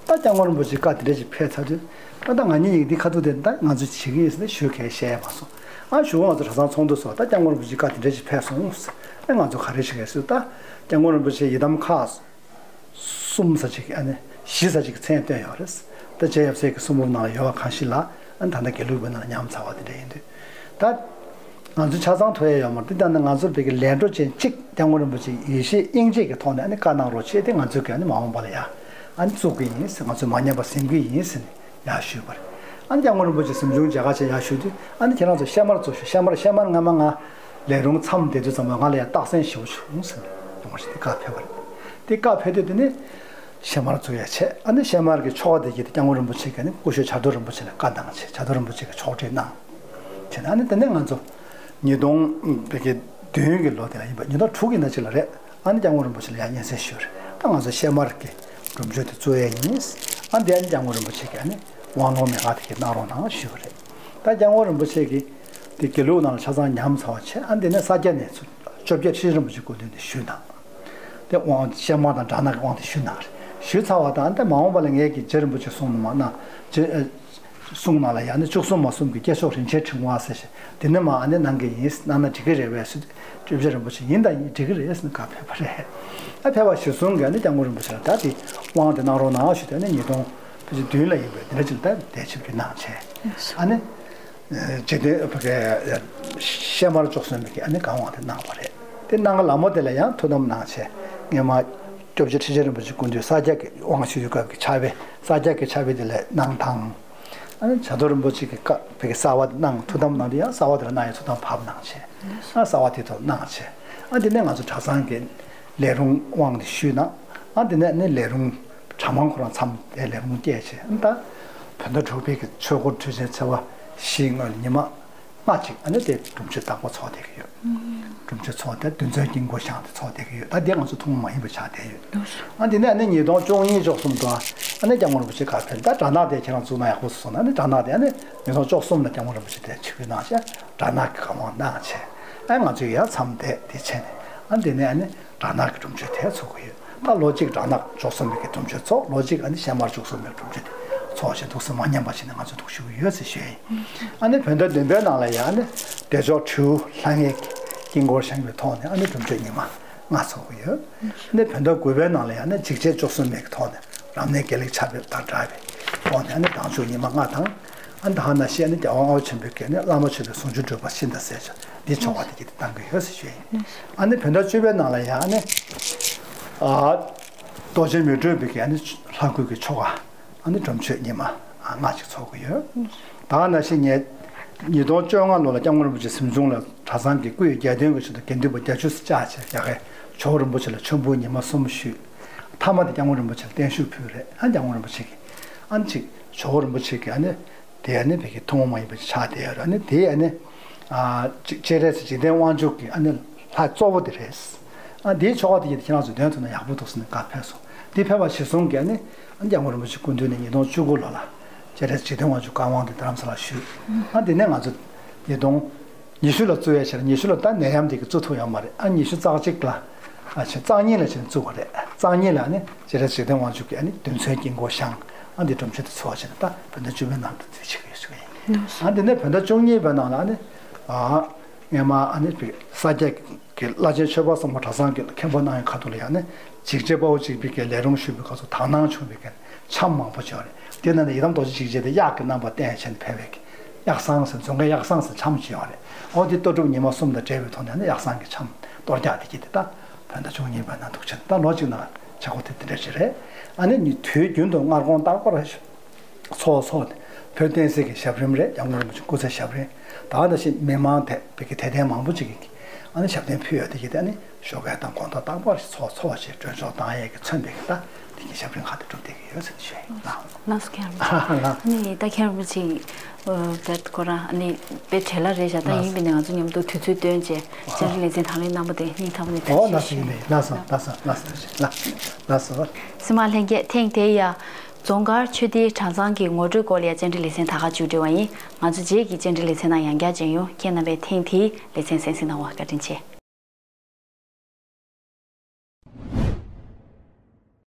ད་སྐྱབས་མགོན་རིན་པོ་ཆེ་བཀའ་དེ་འདྲ་ཅིག་ཕེབས་ཚར་དུས་ཨ་ད་ང་གཉིས་ཡིག་འདི་ཁ་ཐུག་དེ་ད་ང་ཚོས་བྱེད་ཀྱི་ཡིན་ཟེར་ནས་ཞུ་མཁན་བཤད་ཡ་མ་སོང་། ཨ་ཞུ་བ་ང་ཚོ་གྲྭ་ཚང་ཚོགས་འདུ་སོགས་ད་སྐྱབས་མགོན་རིན་པོ་ཆེ་བཀའ་དེ་འདྲ་ཅིག་ཕེབས་སོང་ཟེར། ཨ་ང་ཚོ་ག་རེ་བྱེད་ཀྱི་ཡིན་ཟེར་ད་སྐྱབས་མགོན་རིན་པོ་ཆེ་ཡི་དམ་ཁག་གསུམ་ས་ཅིག་ཨ་ནི་བཞི་ས་ཅིག་གི་མཚན་བཏོན་ཡོད་རེད། ད་རྗེ་ཡབ་སྲས་ཀྱི་གསུང་འབུམ་ནང་ལ་ཡོད་པ་གང་ཞིག་ལ་ཨ་ནི་ད་ལྟ་དགེ་ལུགས་པའི་ནང་ལ་ཉམས་ཚར་བ་དེ་འདྲ་ཡིན་དུས། ད་ང་ཚོ་ཆ་ཚང་ཐོབ་ཡ་ཡོད་མ་རེད། དེ་ལྟ་ན་ང་ཚོ་བོད་ཀྱི་ལས་འཕྲོ་ཅན་གཅིག་སྐྱབས་མགོན་རིན་པོ་ཆེ་ཡེ་ཤེས་དབྱིངས་དཔྱད་ཀྱི་ཐོག་ནས་ཨ་ནི་བཀའ་གནང་རོགས་བྱེད་དེ་ང་ཚོས་ཀྱི་ཨ་ནི་མ་འོངས་པ་ལ་ཡ་ཨ་ནི་བཙུགས་ཀྱི་ཡིན་ཟེར། ང་ཚོས་མ་ཉམས་པ་ཟིན་གྱི་ཡིན་ཟེར་ནས་ཡར་ཞུས་པ་རེད། ཨ་ནི་སྐྱབས་མགོན་རིན་པོ་ཆེ་གཟིམ་ཆུང་མཇལ་ཁ་བྱེད་ཡར་ཞུས་དུས་ཨ་ནི་ཁྱེད་རང་ཚོ་ཤེས་མར་བཙུགས་ཤོག་ཤེས་མར་ཤེས་མར་སྔ་མ་ང་ལས་རུང་མཚམས་བསྡད་དུས་ཙམ་པ་ང་ལ་ཡང་རྟགས་མཚན་ཞེ་པོ་བྱུང་ཟེར་ནས་ཡོང་བ་ཞིག་དེ་བཀའ་ཕེབས་པ་རེད། དེ་བཀའ་ཕེབས་དུས་དེ་ནི་ཤེས་མར་བཙུགས་ཡ་བྱས། ཨ་ནི་ཤེས་མར་གྱི་ཆོ་ག་དེ་གྱིས་དེ་སྐྱབས་མགོན་རིན་པོ་ཆེ་གིས་ནི་སྐུ་ཞབས་བྱ་རྡོར་རིན་པོ་ཆེ་ལ་བཀའ་གནང་བྱས། བྱ་རྡོར་རིན་པོ་ཆེ་གིས་ཆོག་ཁྲིད་གནང་བྱས་ནས་ཨ་ནི་དེ་ནས་ང་ཚོ་ཉིས་སྟོང་བདུན་གྱི་ལོ་དེ་ལ་ཡིན་པ། ཉིས་སྟོང་དྲུག་གི་ནང་ཅིག་ལ་རེད། ཨ་ནི་སྐྱབས་མགོན་རིན་པོ་ཆེ་ལ་ཡང་སྙན་སེང་ཞུས་རེད། ད་ང་ཚོ་ཤེས་མར་གྱི་སྒྲུབ་མཆོད་དེ་བཙུགས་ཡས་ཡིན། ཨ་འདི་ཨ་ནི་སྐྱབས་མགོན་རིན་པོ་ཆེ་གིས་ཨ་ནི་དབང་ལུང་མན་ངག་དེ་གྱིས་གནང་རོགས་གནང་ཞུས་པ་རེད། ད་སྐྱབས་མགོན་རིན་པོ་ཆེ་གིས་དེ་དགེ་ལུགས་ནང་ལ་ཆ་ཚང་ཉམས་ཚར་བ་བྱས། ཨ་འདི་ནས་ས་སྐྱ་ནས་ཚུར་བཅོ་བརྒྱད་ཁྲི་རིན་པོ་ཆེ་སྐུ་མདུན་དུ་ཞུས་གནང་། དེ་དབང་ཤེས་མར་དང་དགྲ་ནག་གི་དབང་དེ་ཞུས་གནང་རེད། ཞུས་ཚར་བ་དང་ཨ་འདི་མ་འོངས་པ་ལ་ངས་ཀྱི་རྗེ་རིན་པོ་ཆེ་གསུང་ནང་མ་གནང་། རྗེ་གསུང་ནང་ལ་ཡང་ནི་བཅུ་གསུམ་མ་གསུམ་གྱི་སྐྱེས་མཆོག་རིན་ཆེན་ཕྲེང་བ་ཟེར་ཞིང་དེ་ནི་མ་ཨ་ནི་གནང་གི་ཡིན། གནང་ན་འགྲིག་གི་རེད་པས་ཟེར་དུས་སྐྱབས་རྗེ་རིན་པོ་ཆེ་ཡིན་ད་ཡིན་འགྲིག་གི་རེད་ཟེར་ནས་བཀའ་ཕེབས་པ་རེད། ཨ་ཕེབས་པ་གཞིར་བཟུང་གིས་ཨ་ནི་སྐྱབས་མགོན་རིན་པོ་ཆེ་ལ་ད་དེ་དབང་དེ་གནང་རོགས་གནང་ཞུས་ཏེ་ཨ་ནི་ཉིས་སྟོང་བདུན་ལ་ཡིན་པས་དེ་འདྲ་ཅིག་ད་དེ་ཆིབས་བསྒྱུར་གནང་བྱས། ཨ་ནི་འཇིག་རྟེན་བོད་ཀྱི་ཤེས་མར་བཅུ་གསུམ་པའི་གི་ཨ་ནི་གང་དབང་དེ་གནང་བ་རེད། དེ་གནང་གི་ལ་མོ་དེ་ལ་ཡང་ཐུགས་དམ་གནང་བྱས་སྔོན་མ་སྐྱབས་རྗེ་ཁྲི་ཆེན་རིན་པོ་ཆེ་སྐུ་མདུན་ས་སྐྱ་གི་དབང་ཞུ་ཡུལ་སྐབས་ཀྱི་ཕྱག་དཔེ་ས་སྐྱ་གི་ཕྱག་དཔེ་དེ་ལ་གནང་དང་། ཨ་ནི་བྱ་རྡོར་རིན་པོ་ཆེ་གི་བཀའ་བོད་ཀྱི་གསར་བ་གནང་ཐུགས་དམ་གནང་དུས་ཡང་གསར་བ་དེ་ལ་གནང་ཡང་ཐུགས་དམ་བབས་གནང་བྱས། ཨ་གསར་བ་དེ་ཐོག་གནང་བྱས། ཨ་དེ་ནས་ང་ཚོ་གྲྭ་ཚང་གི་ལས་རུང་དབང་དེ་ཞུས་གནང་། ཨ་དེ་ནས་ནི་ལས་རུང་གྲྭ་མང་ཁོ་རང་མཚམས་དེ་ལས་རུང་བསྐྱལ་བྱས། ཨ་ད་བོད་ཟླ་དྲུག་པའི་གི་ཆོས་འཁོར་དུས་ཆེན་ཚེས་པ་བཞིའི་སྔོན་ལ་ཉི་མ་ལྔ་གཅིག་ཨ་ནི་དེ་སྒྲུབ་མཆོད་དག་པ་ཚོགས་བསྡད་ཀྱི་ཡོད། སྒྲུབ་མཆོད་ཚོགས་ཏེ་རྡུལ་ཚོན་དཀྱིལ་འཁོར་བཞེངས་ཏེ་ཚོགས་བསྡད་ཀྱི་ཡོད། ད་འདི་ང་ཚོ་ཐུན་མོང་མ་ཡིན་པ་ཆགས་བསྡད་ཡོད། ཨ་འདི་ནས་ཨ་ནི་ཉིས་སྟོང་བཅུ་གཉིས་བཅུ་གསུམ་དུ་ཨ་ནི་སྐྱབས་མགོན་རིན་པོ་ཆེ་བཀའ་ཕེབས། ད་དགྲ་ནག་དེ་ཁྱེད་རང་བཙུགས་ན་ཡག་པོ་སོང་ན་ཨ་ནི་དགྲ་ནག་དེ་ཨ་ནི་ཉིས་སྟོང་བཅུ་གསུམ་ལ་སྐྱབས་མགོན་རིན་པོ་ཆེ་དེ་ཆིབས་བསྒྱུར་གནང་བྱས་དགྲ་ནག་གི་བཀའ་དབང་གནང་བྱས། ཨ་ང་ཚོས་ཡང་མཚམས་བསྡད་དེ་བྱས་ནས་ཨ་འདི་ནས་ཨ་ནི་དགྲ་ནག་གི་སྒྲུབ་མཆོད་དེ་ཚོགས་ཀྱི་ཡོད། ད་ལོ་གཅིག་དགྲ་ནག་བཅུ་གསུམ་པའི་གི་སྒྲུབ་མཆོད་ཚོགས། ལོ་གཅིག་ཨ་ནི་ཤེས་མར་བཅུ་གསུམ་པའི་སྒྲུབ་མཆོད་དེ་ཚོགས་བྱས་འདུག་སེ་མ་ཉམས་པ་བྱས་ནས་ང་ཚོས་འདུག་ཞུ་གི་ཡོད་ཟེར་ཞུ་ཡ་ཡིན། ཨ་ནི་བོད་ཟླ་བདུན་པའི་ནང་ལ་ཡང་ཨ་ནི་བདེ་མཆོག་དྲིལ་བུ་ལྷ་ལྔའི་དཀྱིལ་འཁོར་བཞེངས་པའི་ཐོག་ནས་ཨ་ནི་སྒྲུབ་མཆོད་ཉི་མ་ལྔ་ཚོགས་ཀྱི་ཡོད། ཨ་ནི་བོད་ཟླ་དགུ་པའི་ནང་ལ་ཡང་ཨ་ནི་འཇིགས་བྱེད་བཅུ་གསུམ་པའི་གི་ཐོག་ནས་རབ་གནས་དགེ་ལེགས་ཕྱག་དཔེ་དང་སྦྲགས་པའི་ཐོག་ནས་ཨ་ནི་དམ་ཆོས་ཉི་མ་ལྔ་དང་། ཨ་ནི་ད་ག་ནང་བཞིན་ཨ་ནི་རྒྱལ་བ་ལྔ་པ་ཆེན་པོའི་གི་ཨ་ནི་བླ་མ་མཆོད་པའི་ཟུང་འཇུག་སྒྲུབ་པ་ཤིན་ཏུ་གསལ་བྱོན་འདི་ཆོ་ག་དེ་གྱད་དེ་གཏང་གི་ཡོད་ཟེར་ཞུ་ཡ་ཡིན། ཨ་ནི་བོད་ཟླ་བཅུ་པའི་ནང་ལ་ཡང་ཨ་ནི་ཨ་རྡོ་རྗེ་མི་འགྲོ་བའི་གི་ཨ་ནི་ལྷ་སྐུ་གི་ཆོ་ག་ཨ་ནི་སྒྲུབ་མཆོད་ཉི་མ་ལྔ་ཅིག་ཚོགས་ཀྱི་ཡོད། ད་ག་ནང་བཞིན་ངས་ཉིས་སྟོང་བཅོ་ལྔ་ལོ་ལ་སྐྱབས་མགོན་རིན་པོ་ཆེ་གཟིམ་ཆུང་ལ་གྲྭ་ཚང་གི་སྐུའི་རྒྱལ་དོན་གྱི་ཆེད་དུ་དགེ་འདུན་པ་བརྒྱད་ཅུ་ཙམ་བཅར་བྱས་རྒྱ་གར་ཇོ་བོ་རིན་པོ་ཆེ་ལ་མཆོད་འབུལ་ཉི་མ་གསུམ་ཞུས། མཐའ་མ་དེ་སྐྱབས་མགོན་རིན་པོ་ཆེ་ལ་བརྟན་བཞུགས་ཕུལ་རེད། ཨ་སྐྱབས་མགོན་རིན་པོ་ཆེ་གིས་ཨ་ནི་ཅིག་ཇོ་བོ་རིན་པོ་ཆེ་གིས་ཨ་ནི་དེ་ཨ་ནི་བོད་ཀྱི་ཐུན་མོང་མ་ཡིན་པ་ཆགས་བསྡད་ཡོད་རེད། ཨ་ནི་དེ་ཨ་ནི་ཨ་ཅིག་སྤྱན་རས་གཟིགས་འཇིག་རྟེན་དབང་ཕྱུག་གི་ཨ་ནི་ལྷ་གཙོ་བོ་དེ་རེད། ཨ་དེའི་ཆོ་ག་དེ་ཡིན་ཁྱེད་རང་ཚོ་འདོན་ཐུབ་ན་ཡག་པོ་འདུག་ཟེར་ནས་བཀའ་ཕེབས་སོང་། དེ་ཕེབས་པ་གཞིར་བཟུང་གིས་ཨ་ནི་ཨ་ནི་སྐྱབས་མགོན་རིན་པོ་ཆེ་སྐུ་མདུན་ནས་ཉིས་སྟོང་བཅུ་དགུ་ལོ་ལ་སྤྱན་རས་གཟིགས་འཇིག་རྟེན་དབང་ཕྱུག་བཀའ་དབང་དེ་རྡ་རམ་ས་ལར་ཞུས། ཨ་དེ་ནས་ང་ཚོ་ཉིས་སྟོང་ཉི་ཤུ་ལ་བཙུགས་ཡ་བྱས་ན་ཉི་ཤུ་ལ་ད་ནད་ཡམས་དེ་གིས་བཙུགས་ཐུབ་ཡོད་མ་རེད། ཨ་ཉི་ཤུ་རྩ་གཅིག་ལ་ཨ་ཆེ་རྩ་གཉིས་ལ་བྱས་ནས་བཙུགས་པ་རེད། རྩ་གཉིས་ལ་ནི་སྤྱན་རས་གཟིགས་འཇིག་རྟེན་དབང་ཕྱུག་གིས་ཨ་ནི་རྡུལ་ཚོན་དཀྱིལ་འཁོར་བཞེངས། ཨ་འདི་སྒྲུབ་མཆོད་དེ་ཚོགས་བྱས་ནས་ད་བོད་ཟླ་བཅུ་པའི་ནང་དུ་དེ་བྱེད་ཀྱི་ཡོད་ཟེར་བ་ཡིན། ཨ་འདི་ནས་བོད་ཟླ་བཅུ་གཉིས་པའི་ནང་ལ་ཨ་ནི་ཨ་སྔོན་མ་ཨ་ནི་ས་སྐྱ་གི་བླ་ཆེན་ཆོས་པ་གསུམ་པ་གྲྭ་ཚང་གི་མཁན་པོ་གནང་ཡོད་ཁ་ཐུག་ལ་ཡང་ནི་འཇིགས་བྱེད་དཔའ་བོ་འཇིགས་པའི་གི་ལས་རུང་ཞུ་བའི་སྐབས་སུ་དག་སྣང་བྱུང་བའི་གི་འཆམ་མང་པོ་བྱུང་བ་རེད། དེ་ནང་ནས་ཡི་དམ་རྡོ་རྗེ་འཇིགས་བྱེད་དེ་གཡག་གི་རྣམ་པ་བསྟན་བྱས་ནས་ཕེབས་པའི་གི་གཡག་བཟང་ཟེར་རྫོང་ཁའི་གཡག་བཟང་ཟེར་འཆམ་བྱས་པ་རེད། འོ་དེ་ལྟོ་སྒྲུབ་ཉི་མ་གསུམ་དང་འབྲེལ་བའི་ཐོག་ནས་ནི་གཡག་བཟང་གི་འཆམ་གཏོར་རྒྱག་དེ་གྱད་དེ་ད་བོད་ཟླ་བཅུ་གཉིས་པ་ན་འདུག་བྱས་ད་ལོ་གཅིག་ནང་བྱ་སྒོ་དེ་དེ་འདྲ་ཞིག་རེད། ཨ་ནི་ནི་དུས་རྒྱུན་དུ་སྔར་དགོང་རྟག་པར་ཚོགས་འཚོགས་ནས་བོད་བསྟན་སྲིད་ཀྱི་ཞབས་རིམ་རེད། སྐྱབས་མགོན་རིན་པོ་ཆེ་སྐུ་ཚེ་ཞབས་རིམ་ད་ག་ནང་བཞིན་མི་མང་དེ་བོད་ཀྱི་དད་ལྡན་མང་པོ་ཅིག་གིས་ ཨ་ནི་ཞབས་བརྟན་ཕུལ་ཡོད་དེ་གི་དེ་ནི་ཞོགས་ཀས་དང་དགོང་དག་རྟག་པར་ཚོགས་ཚོགས་བྱས་མགྲོན་ཚོགས་བཏང་ཡས་ཀྱི་མཚོན་པའི་གི་ད་དེ་གི་ཞབས་བརྟན་ཁག་དེ་སྒྲུབ་བསྡད་ཀྱི་ཡོད་ཟེར་ནས་ཞུ་ཡ་ཡིན། ལགས་སོ། མཁན་རིན་པོ་ཆེ། ལགས། ཨ་ནི་ད་མཁན་རིན་པོ་ཆེ་བེད་ཁོ་རང་ཨ་ནི་དཔེ་བྲེལ་བ་རེད་བཞག་ད་ཡིན་པས་ནས་ང་ཚོ་མཉམ་དུ་དུས་ཚོད་བཏོན་བྱས་བཅར་འདྲི་ལེ་ཚན་དང་ལེན་གནང་པ་དེ་སྙིང་ཐག་པ་ནས་ཐུགས་རྗེ་ཆེ་ཞུ། ལགས་སོ། ལགས་སོ། ལགས་སོ། ལགས་སོ། སེམས་མ་ལྷན་རྒྱས། ཐེངས་དེ་ཡ། རྫོང་དཀར་ཆོས་སྡེའི་གྲྭ་ཚང་གི་ངོ་སྤྲོད་སྐོར་ལ་ཡ་བཅར་འདྲི་ལེ་ཚན་ད་ག་མཇུག་སྒྲིལ་བ་ཡིན། ང་ཚོ་རྗེས་ཀྱི་བཅར་འདྲི་ལེ་ཚན་ནང་ཡང་བསྐྱར་མཇལ་ཡོང་། ཁྱེད་རྣམ་པས་ཐེངས་དེའི་ལེ་ཚན་གསན་གཟིགས་གནང་བར་བཀའ་དྲིན་ཆེ།